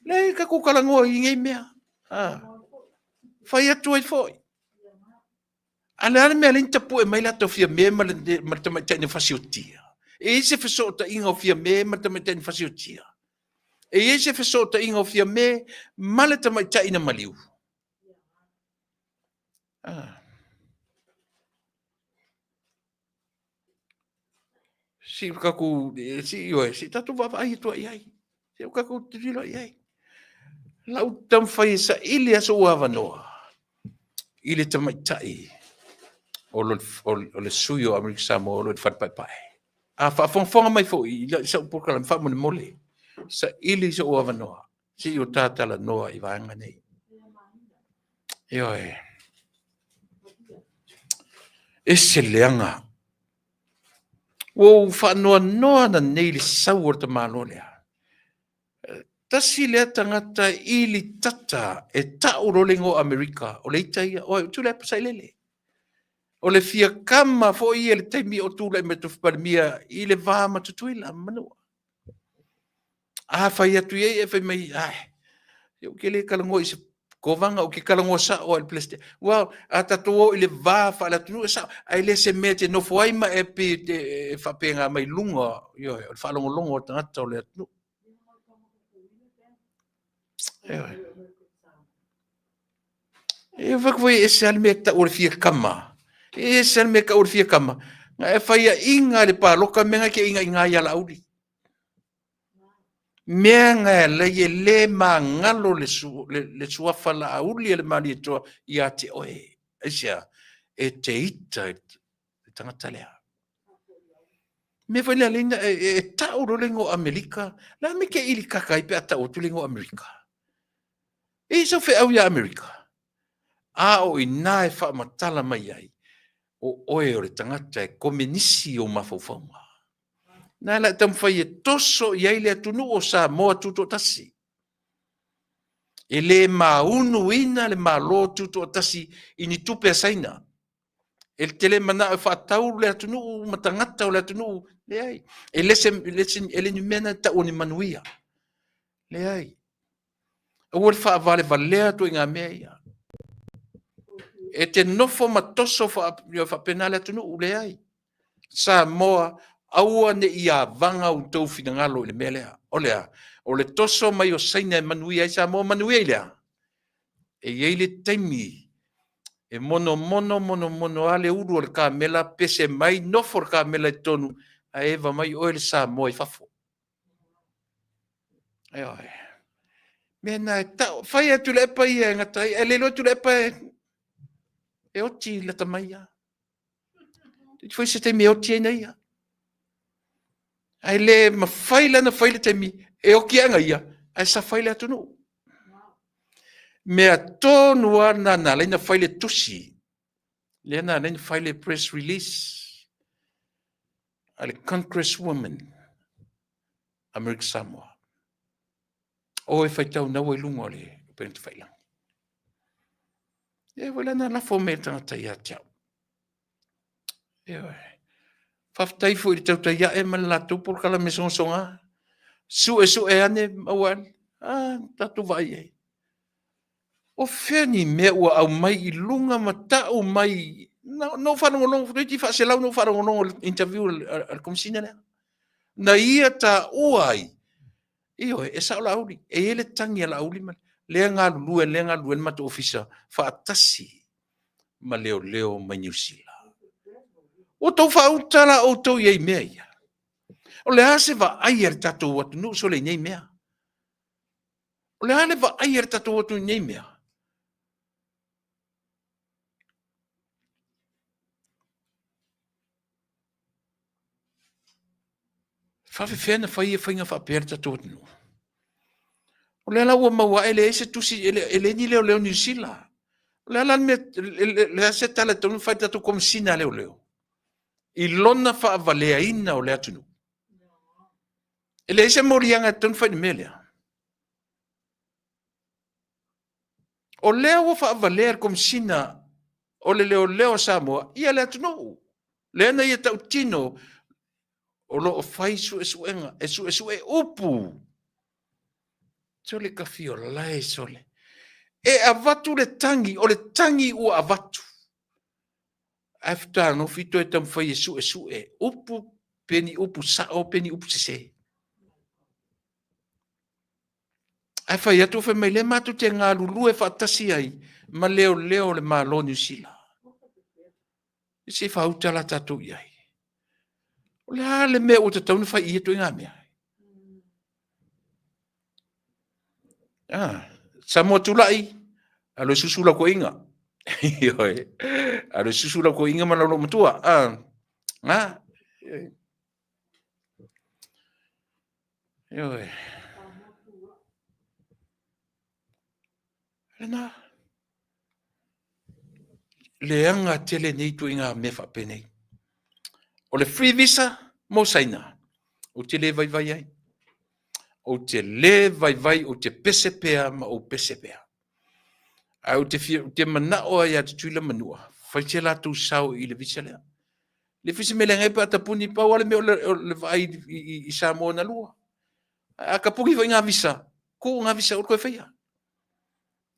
Le ka ku kalangoa i nei mea. Ah. Fai atu ai foi. A le a le mea lea na tapue mai latou Fiame ma le, ma le tamaitai na fasiotia? E i ai se fesootaiga o Fiame ma le tamaitai na fasiotia? E i ai se fesootaiga o Fiame ma le tamaitai na maliu? Ah. Si tatou, si, ioe, si tatou vaavaai atu i ai. Si o tatou tilotilo i ai. Lau taumafai e saili lava sou avanoa i le tamaitai o le sui o Amerika Samoa o lo o i le Fale Paepae. A faafogafoga mai foi i sau polokalame faamolemole, saili sou avanoa se i o ta talanoa i vaega nei. Ioe. Ese leaga. Ua ou faanoanoa ananei i le sau o le tamaloa lea. Tasi lea tagata ili tata e tau loa le igoa o Amerika, o le ita ia, oi, Tuilaepa Sailele. O le fia kama foi ia i le taimi o tulai mai Tofi Palemia i le va ma Tutuila ma Manua. A fai atu i ai e fai mai, ai, ou te le talanoa i se kovana, ou te talanoa sao lava i le Peresetene. Well, a tatou o i le va faale-atunuu e sao, ae le se mea e te nofo ai ma e pei e faapena mai luga, ioe, o le faalogologo a tagata o le atunuu. Ioe. E fai atu foi e ese lava le mea e tau o le fia kama. E ese lava le mea e tau o le fia kama. Na e faiaina i le paloka mea na e te inaina ai ia Laauli. Mea na e alai e le magalo le, su, le, le suafa Laauli a le Malietoa ia te oe. Aisea? E te ita i le tagata lea. Mea foi lea leina, e, e, e tau loa le igoa Amerika, le a me ke ili kaka ai pe a tau atu le igoa Amerika. E i sau feau ia Amerika. A o ina e faamatala mai ai, o oe o le tagata e komenisi i ou mafaufauga. Na la e taumafai e toso i ai le atunuu o Samoa tutoatasi. E le māunuina le Malo tutoatasi i ni tupe a Saina. E te le manao e faatau le atunuu ma tagata o le atunuu. Leai. E le se, le se, e le ni mea na tau o ni manuia. Leai. Aua le faavalevalea ituaiga mea ia. E te nofo ma toso faapena le atunuu, leai. Samoa, Aua ne i avaga outou finagalo i le mea lea. O le a? O le toso mai o Saina e manuia ai Samoa, manuia i le a? E i ai le taimi e monomono monomono lava le ulu o le kamela, pese mai, nofo le kamela i totonu, ae eva mai oe le Samoa i fafo. Ioe. Mea na e tau, fai atu le epa ia e gata ai, ae le iloa Tuilaepa e, e oti lata mai ia. Toeitiiti foi se taimi e oti ai na ia. Ae le mafai la ona fai le taimi e oki ai na ia, ae safa ai le atunuu. Mea tonu lava lena na ala ai ona fai le tusi, lea na ala ai ona fai le press release a le Congresswoman Amerika Samoa. O e faitau naua i luga o le upega tafailagi. E foi la na lafo mai e le tagata ia te au. Ioe. Faafetai foi i le tautai ae ma le latou polokalame sogasoga. Suesue ane maua ane. Ah, tatou vaai i ai. O fea ni mea ua aumai i luga ma tau mai na, na ou faalogologo toeitiiti faaselau na ou faalogologo i le interview a le Komesina lea. Na ia taua ai, ioe, e sao Laauli, e i ai le tagi a Laauli ma lea galulue, lea galulue le matou ofisa faatasi ma leoleo mai Niu Sila. Ua outou faauta la outou i ai i mea ia? O le a se vaai a le tatou atunuu sole i nei mea? O le a le vaai a le tatou atunuu i nei mea? Faafefea ona fai ia faiga faapea le tatou atunuu? O lea la ua maua ae leai se tusi, e leai ni leoleo Niu Sila. O le a la le mea, le a se tala e tatau ona fai i le tatou Komesina a Leoleo i lona faavaleaina o le atunuu? E leai se moliaga e tatau ona fai i le mea lea. O lea ua faavalea le Komesina o le Leoleo a Samoa ia le atunuu. Lea na ia tautino o lo o fai suesuega, e suesue upu. Sole kafiolae sole. E avatu le tagi, o le tagi ua avatu. Ae faatoa nofi toe taumafai e suesue upu, pe ni upu sao pe ni upu sese. Ae fai atu fai mai lea matou te galulue faatasi ai ma leoleo o le Malo o Niu Sila. Se i faauta la tatou i ai. O le a le mea ua tatau ona fai i ia ituaiga mea? Ah, Samoa tulai, alo e susu lau toeaina. Ioe. Alo e susu lau toeaina ma lau matua. Ah, ah. Ioe. Lena. Leaga tele nei ituaiga mea faapenei. O le free visa mo Saina, ou te le vaivai ai. Ou te le vaivai, ou te pese pea ma ou pese pea. Ae ou te, fia, ou te manao ai ia Tutuila ma Manua, fai se latou sao i le visa lea. Le fai se mea leaga ai pe a tapuni, pau lava le mea o le vaai i Samoa na lua. A tapuni foi ngā visa, tuu ngā visa o toe faia.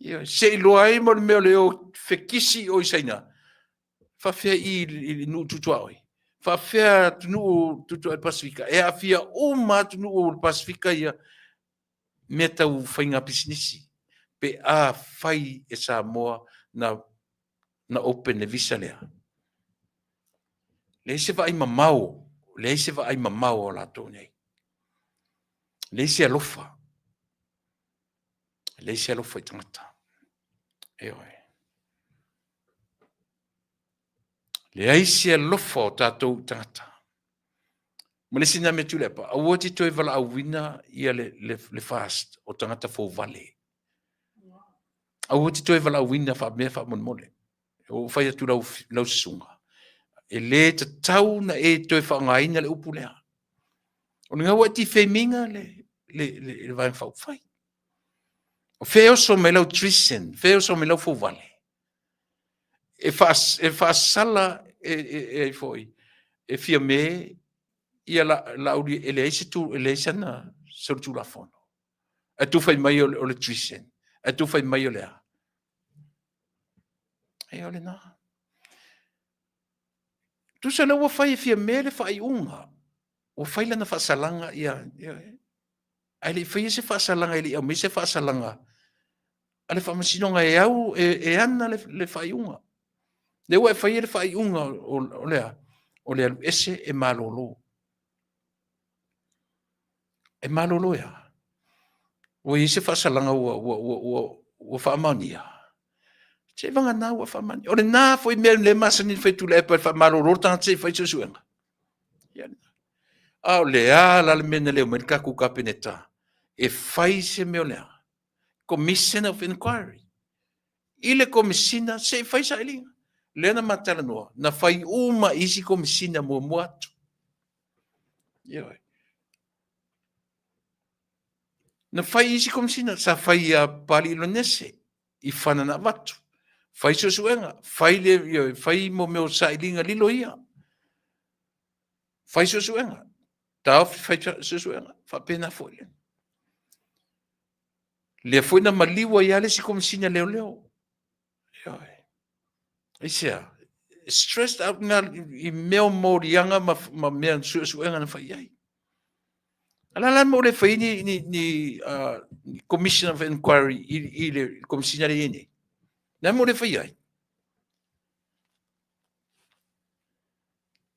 Ia, se i loa ai mo le mea o le o fekisi o i Saina, faafefea i i nuu tutuaoi, faafefea atunuu tutuaoi Pasifika, e aafia uma atunuu o le Pasifika ia mea tau faiga pisinisi pe a fai e Samoa na na open le visa lea. Leai se vaai mamao, leai se vaai mamao a latou nei. Leai se alofa. Leai se alofa i tagata. Ioe. Leai se alofa o tatou i tagata. Ma le isi na mea Tuilaepa, aua te toe valaauina ia le fast o tagata fouvale. Aua te toe valaauina faamea faamolemole. Ua ou fai atu lau, lau susuga, e le tatau na e toe faaaogaina le upu lea. O lena ua e defame-ina le Vaega Faaupufai. O fea e oso mai lau treason, fea e oso mai lau fouvale. E faasala e foi, e Fiame ia Laauli e leai se tu, e leai sana solitulafono. Ae tou fai mai o le treason. Ae tou fai mai o le a? E o lena. Tusa lea ua fai e Fiame le faaiuga. Ua fai lana faasalaga, ia, ia, ae le i faia se faasalaga, e le i aumaia se faasalaga a le faamasinoga e au e ana le faaiuga. Lea ua e faia le faaiuga o le a? O le alu ese e malolo. E malolo e a? Ua i ai se faasalaga ua faamaonia? Seiavagana ua faamaonia. O lena foi mea lea e masani ona fai e Tuilaepa e faamalolo le tagata se i fai suesuega. A o le a la le mea na le omai ai le tatou Kapeneta e fai se mea o le a? Commission of Inquiry. I le Komesina se i fai sailiga. Lea na ma talanoa, na fai uma isi Komesina muamua atu. Ioe. Na fai isi Komesina, sa fai ia Papalii Lonese i fana na avatu. Fai suesuega, fai le, ioe, fai mo mea o sailiga lilo ia. Fai suesuega, taofi fai suesuega, faapena foi. Lea foi na maliu ai lava le isi Komesina Leoleo. Ioe. Aisea? Stressed out nga i mea o moliaga ma mea suesuega na fai i ai. A o le a la le mea ua le fai ai ni Commission of Inquiry i le Komesina lea e i ai nei? Le a le mea ua le fai ai?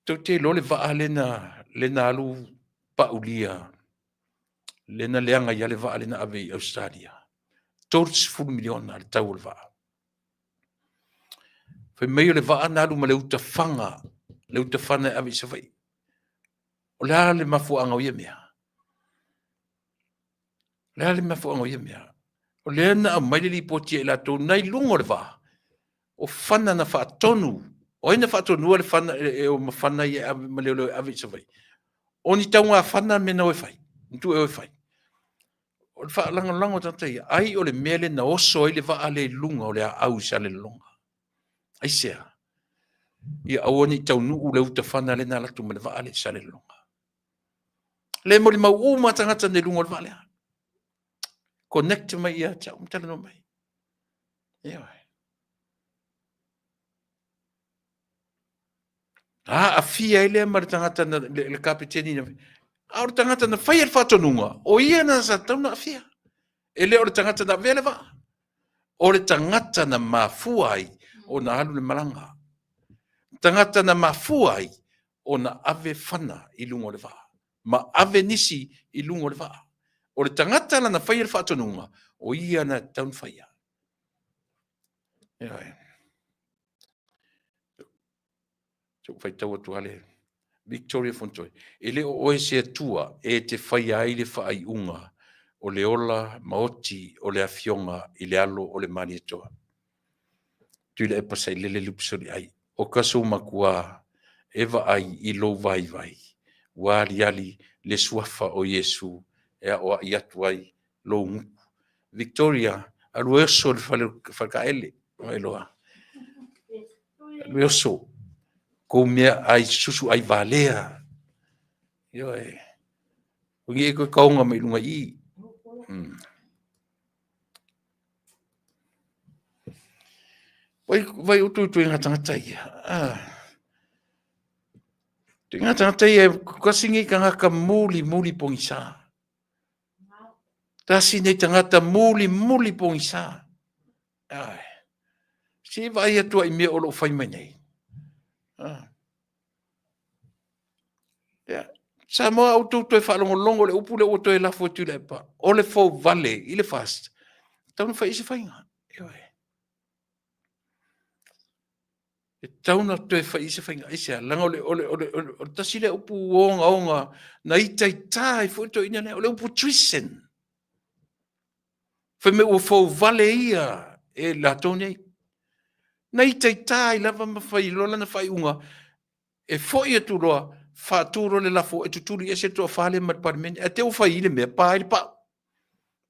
Tou te iloa le vaa lea na alu paulia, lea na leaga ai lava le vaa lea na ave i Ausetalia. $30 miliona le tau o le vaa. Fai mai o le vaa na alu ma le utafaga, le utafana e ave i Savaii. O le a le mafuaaga o ia mea? O le a le mafuaaga o ia mea? O lea na aumai le lipoti a i latou na i luga o le vaa, o fana na faatonu. O ai na faatonua le fana e o ma fana ia e ave ma leoleo e ave i Savaii? O ni taugafana mea na o e fai, na tuu e o e fai. O le faalagolago a tagata ia, ai o le mea lea na oso ai le vaa lea i luga o le aau i Salelologa. Aisea? Ia aua ne i taunuu le utafana lea na alu atu ma le vaa lea i Salelologa. Le molimau uma tagata nei luga o le vaa lea. Connect mai ia te au ma talanoa mai. Ioe. Aafia ai lea ma le tagata na, le kapeteni na, a o le tagata na faia le faatonuga, o ia na sa tatau ona aafia. E le o le tagata na avea le vaa. O le tagata na mafua ai ona alu le malaga. Tagata na mafua ai ona ave fana i luga o le vaa ma ave nisi i luga o le vaa. O le tagata la na faia le faatonuga, o ia na tatau ona faia. Ioe. Se i ou faitau atu lava le Victoria Fontoi. E le o oe se Atua e te faia ai le faaiuga o le ola maoti o le Afioga i le Alo o le Malietoa. Tuilaepa Sailele Lupesoliai, o ka sou makuā e vaai i lou vaivai, ua aliali le suafa o Iesu e aoai atu ai lou gutu. Victoria, alu e oso i le fale faletaele, ua iloa. Alu e oso, kou mea ai susu ai valea. Ioe. O ni e koe kaonga mai lunga i i. Vai, vai utu utu i ngā tangata ia. Ah. I ngā tangata ia, kasi ngi kangaka muli muli pongisa. Tasi nei tagata mulimuli pogisa. Ai. Se i vaai atu ai i mea o lo o fai mai nei. Ah. Yeah. Samoa au tou toe faalogologo le upu lea ua toe lafo e Tuilaepa. O le fouvale i le FAST. Tau na fai i se faiga. Ioe. E tatau ona toe fai i se faiga. Aisea? Leaga o le, o le, o le, o le, o le tasi lea upu ogaoga na itaita ai foi le toeaina lea, o le upu treason. Fai mai ua fouvale ia e latou nei. Na itaita ai lava ma fai loa lana faaiuga e foi atu loa, faatu loa le lafo e tutuli ese le toafa lea mai le Palemene. Ae te i ua fai i le mea, pa ai le pau.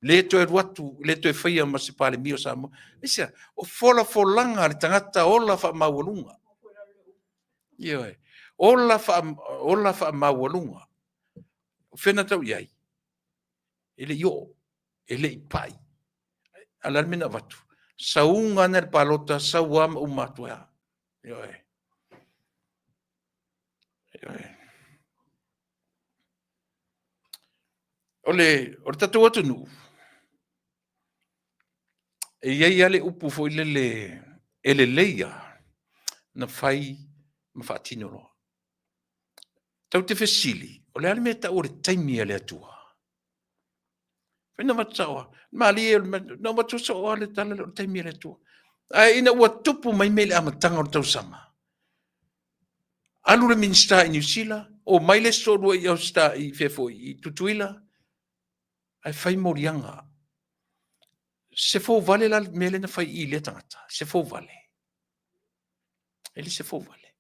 Le toe alu atu, le toe faia ma se Palemia o Samoa. Aisea? O folafolaga a le tagata ola faamaualuga. Ioe. Ola, faa, ola faamaualuga. O fea na tau i ai? E le i oo, e le i pai. A o le a le mea na avatu? Sauga ana le palota, sau a ma uma atu ai lava. Ioe. Ioe. O le, o le tatou atunuu, e i ai lava le upu foi lele e lelei lava na fai ma faatino loa. Tatou te fesili, o le a le mea e tau o le taimi a le Atua? Fai na avatu sao lava, malie na avatu soo lava le tala lea o le taimi a le Atua. Ae ina ua tupu mai mea i le amataga o le tausaga, alu le Minisita i Niu Sila, omai le isi toalua i Auseta i fea foi i Tutuila, ae fai moliaga. Se fouvale la le mea lea na fai i lea tagata, se fouvale. E le se fouvale.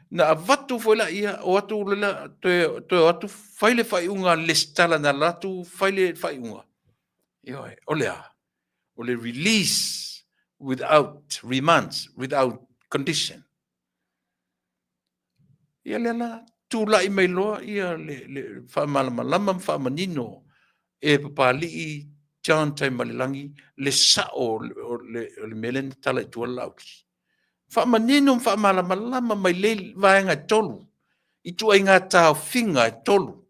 Na avatu foi laia, o atu la, toe, toe o atu fai le faaiuga a le resitala na alu atu fai le faaiuga. Ioe, o le a? O le release without remand, without condition. Ia lea la, tulai mai loa ia le, le faamalamalama ma faamanino e Papalii John Taimalelagi le sao o le, o le mea lea na tala i tua le Laauli. Faamanino ma faamalamalama mai lei vaega e tolu, ituaiga taofiga e tolu.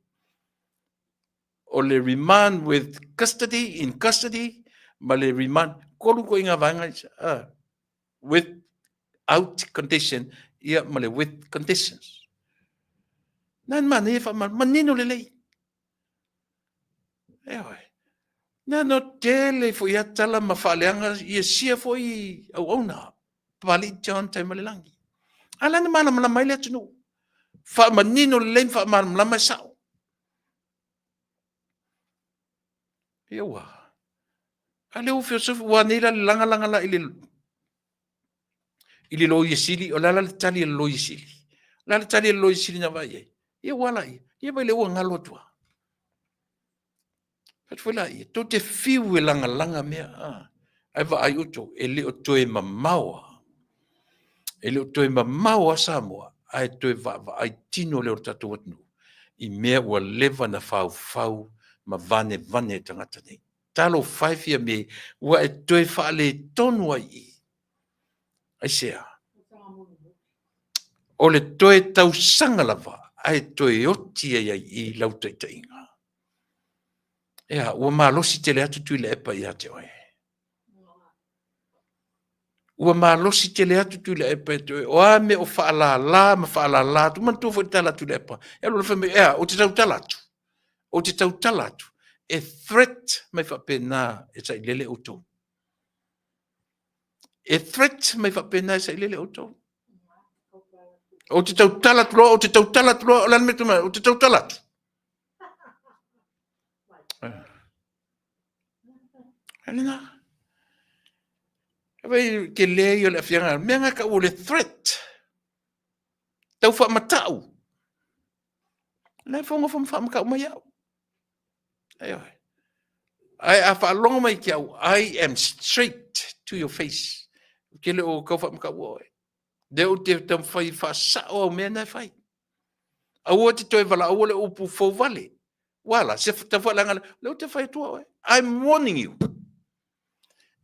O le remand with custody, in custody, ma le remand, tolu ituaiga vaega, with out condition, ia ma le with conditions. Na manaia faamalamalama, manino lelei. Ioe. Na no tele foi a tala ma faaleaga ia sia foi auauna. Papalii John Taimalelagi. A la na malamalama ai le atunuu. Faamanino lelei ma faamalamalama e sao. Ia ua. A lea ua feosofi, ua nei la le lagalaga la i le i le Loia Sili, o le a la le tali a le Loia Sili? O le a le tali a le Loia Sili na vaai ai? Ia ua ala ia. Ia vai lea ua galo atu lava. Fai atu foi laia, tou te fiu e lagalaga mea, a, ae vaai outou, e le o toe mamao lava. E le o toe mamao lava Samoa, ae toe vaavaai tino lea o le tatou atunuu i mea ua leva ona faufau ma vanevane e tagata nei. Talofa e Fiame, ua e toe faaletonu ai i i. Aisea? O le toe tausaga lava ae toe oti ai ai i lau taitaiga. Ea, ua malosi tele atu Tuilaepa ia te oe. Ua malosi tele atu Tuilaepa ia te oe. O a mea o faalala ma faalala atu. Manatua foi le tala a Tuilaepa. E alu alu fai mai, ea, ou te tautala atu. Ou te tautala atu. E threat mai faapena e sailele outou. E threat mai faapena e sailele outou. Ou te tautala atu loa, ou te tautala atu loa, o le a le mea tu mai, ou te tautala atu. E lena. E vai ke le ia o le afiaga, mea nga tau o le threat. Tau faamatau. La e fonga fo faamatau mai au. Ioe. Ae a faalogo mai ki au, I am straight to your face. Ou te le o tau faamatau'a oe. Lea ou te taumafai e faasa'o au mea na e fai. Aua te toe valaau'a le upu fouvale. Ua la, se taufaaleaga lea, lea ou te fai atua oe. I'm warning you.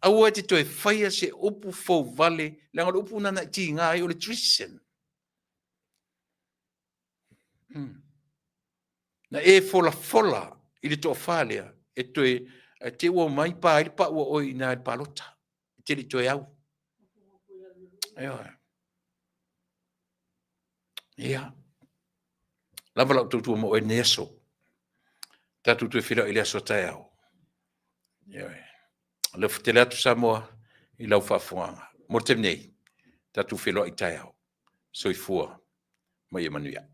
Aua te toe faia se upu fouvale, leaga o le upu lena na e tiga ai o le treason. Na e folafola i le toafa lea e toe ae te ua omai pa ai le pau a oe i ina i le palota. E te le i toe au. Ioe. Ia. Lava lau tautua mo oe lenei aso. Tatou toe feiloai i le aso a taeao. Ioe. Alofa tele atu Samoa i lau faafofogaaga. Mo le taimi nei, tatou feiloai taeao. Soifua ma ia manuia.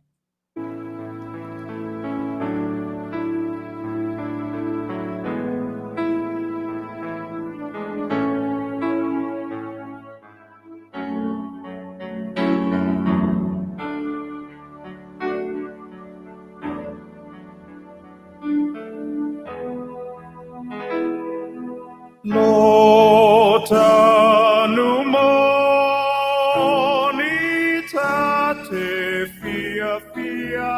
Lo tanu moni ta te fiafia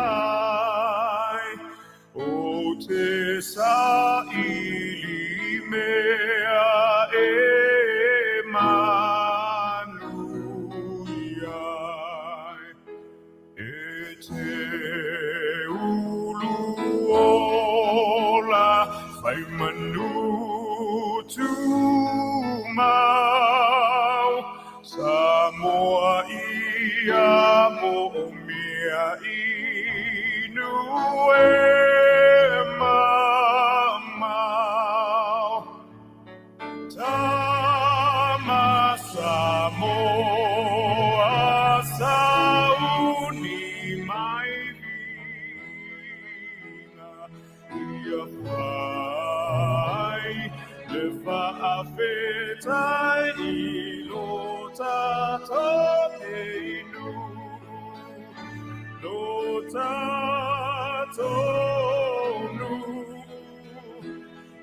ai, o te saili mea e manuia ai. E te ulu ola. Ai manu tumau Samoa ia mo o mea inu e mamao. Tama Samoa sauni mai viiga ia fai le faafetai i lo tatou inu, lo tatou nuu.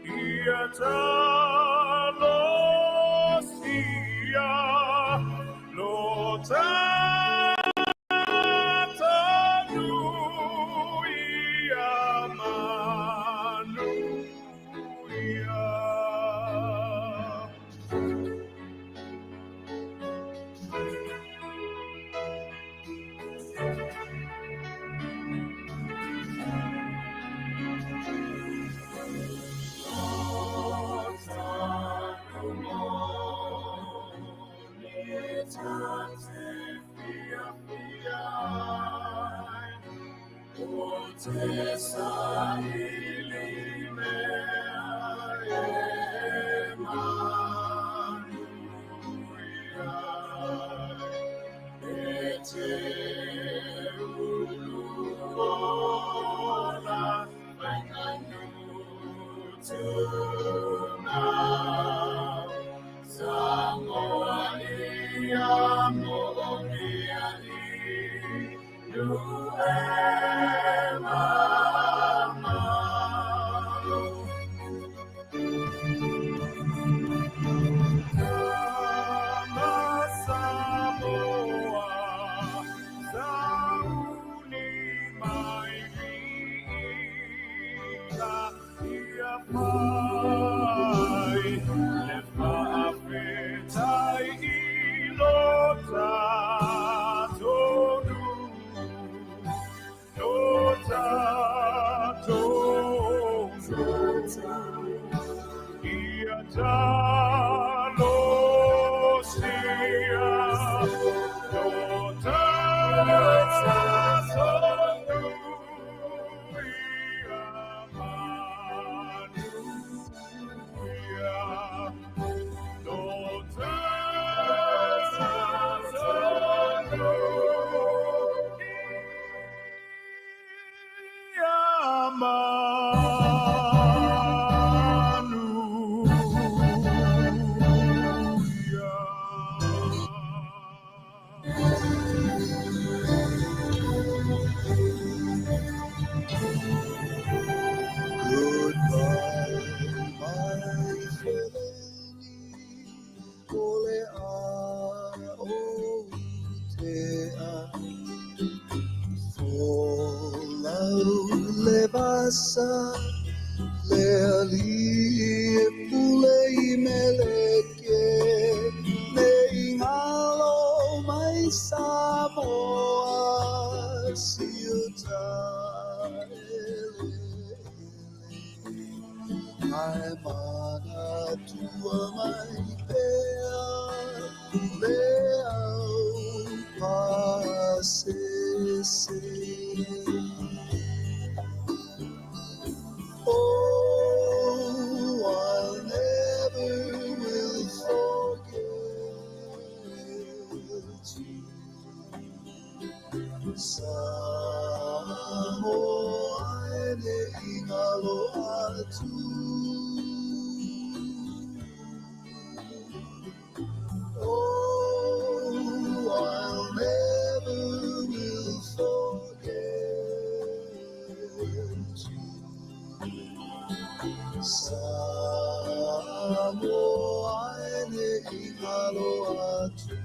Ia talosia lo tatou nuu ia manuia. Goodbye, my feleni, o le a o te a. Folau le vasa, le ali e pule i meleke, me ingalo mai Samoa, siuta ele. Ai mana tua mai pea, le au pasese. Oh, I'll never will forget you. Samoa e ne ingalo atu. Oh, I'll never will forget you. Samoa e ne ingalo atu.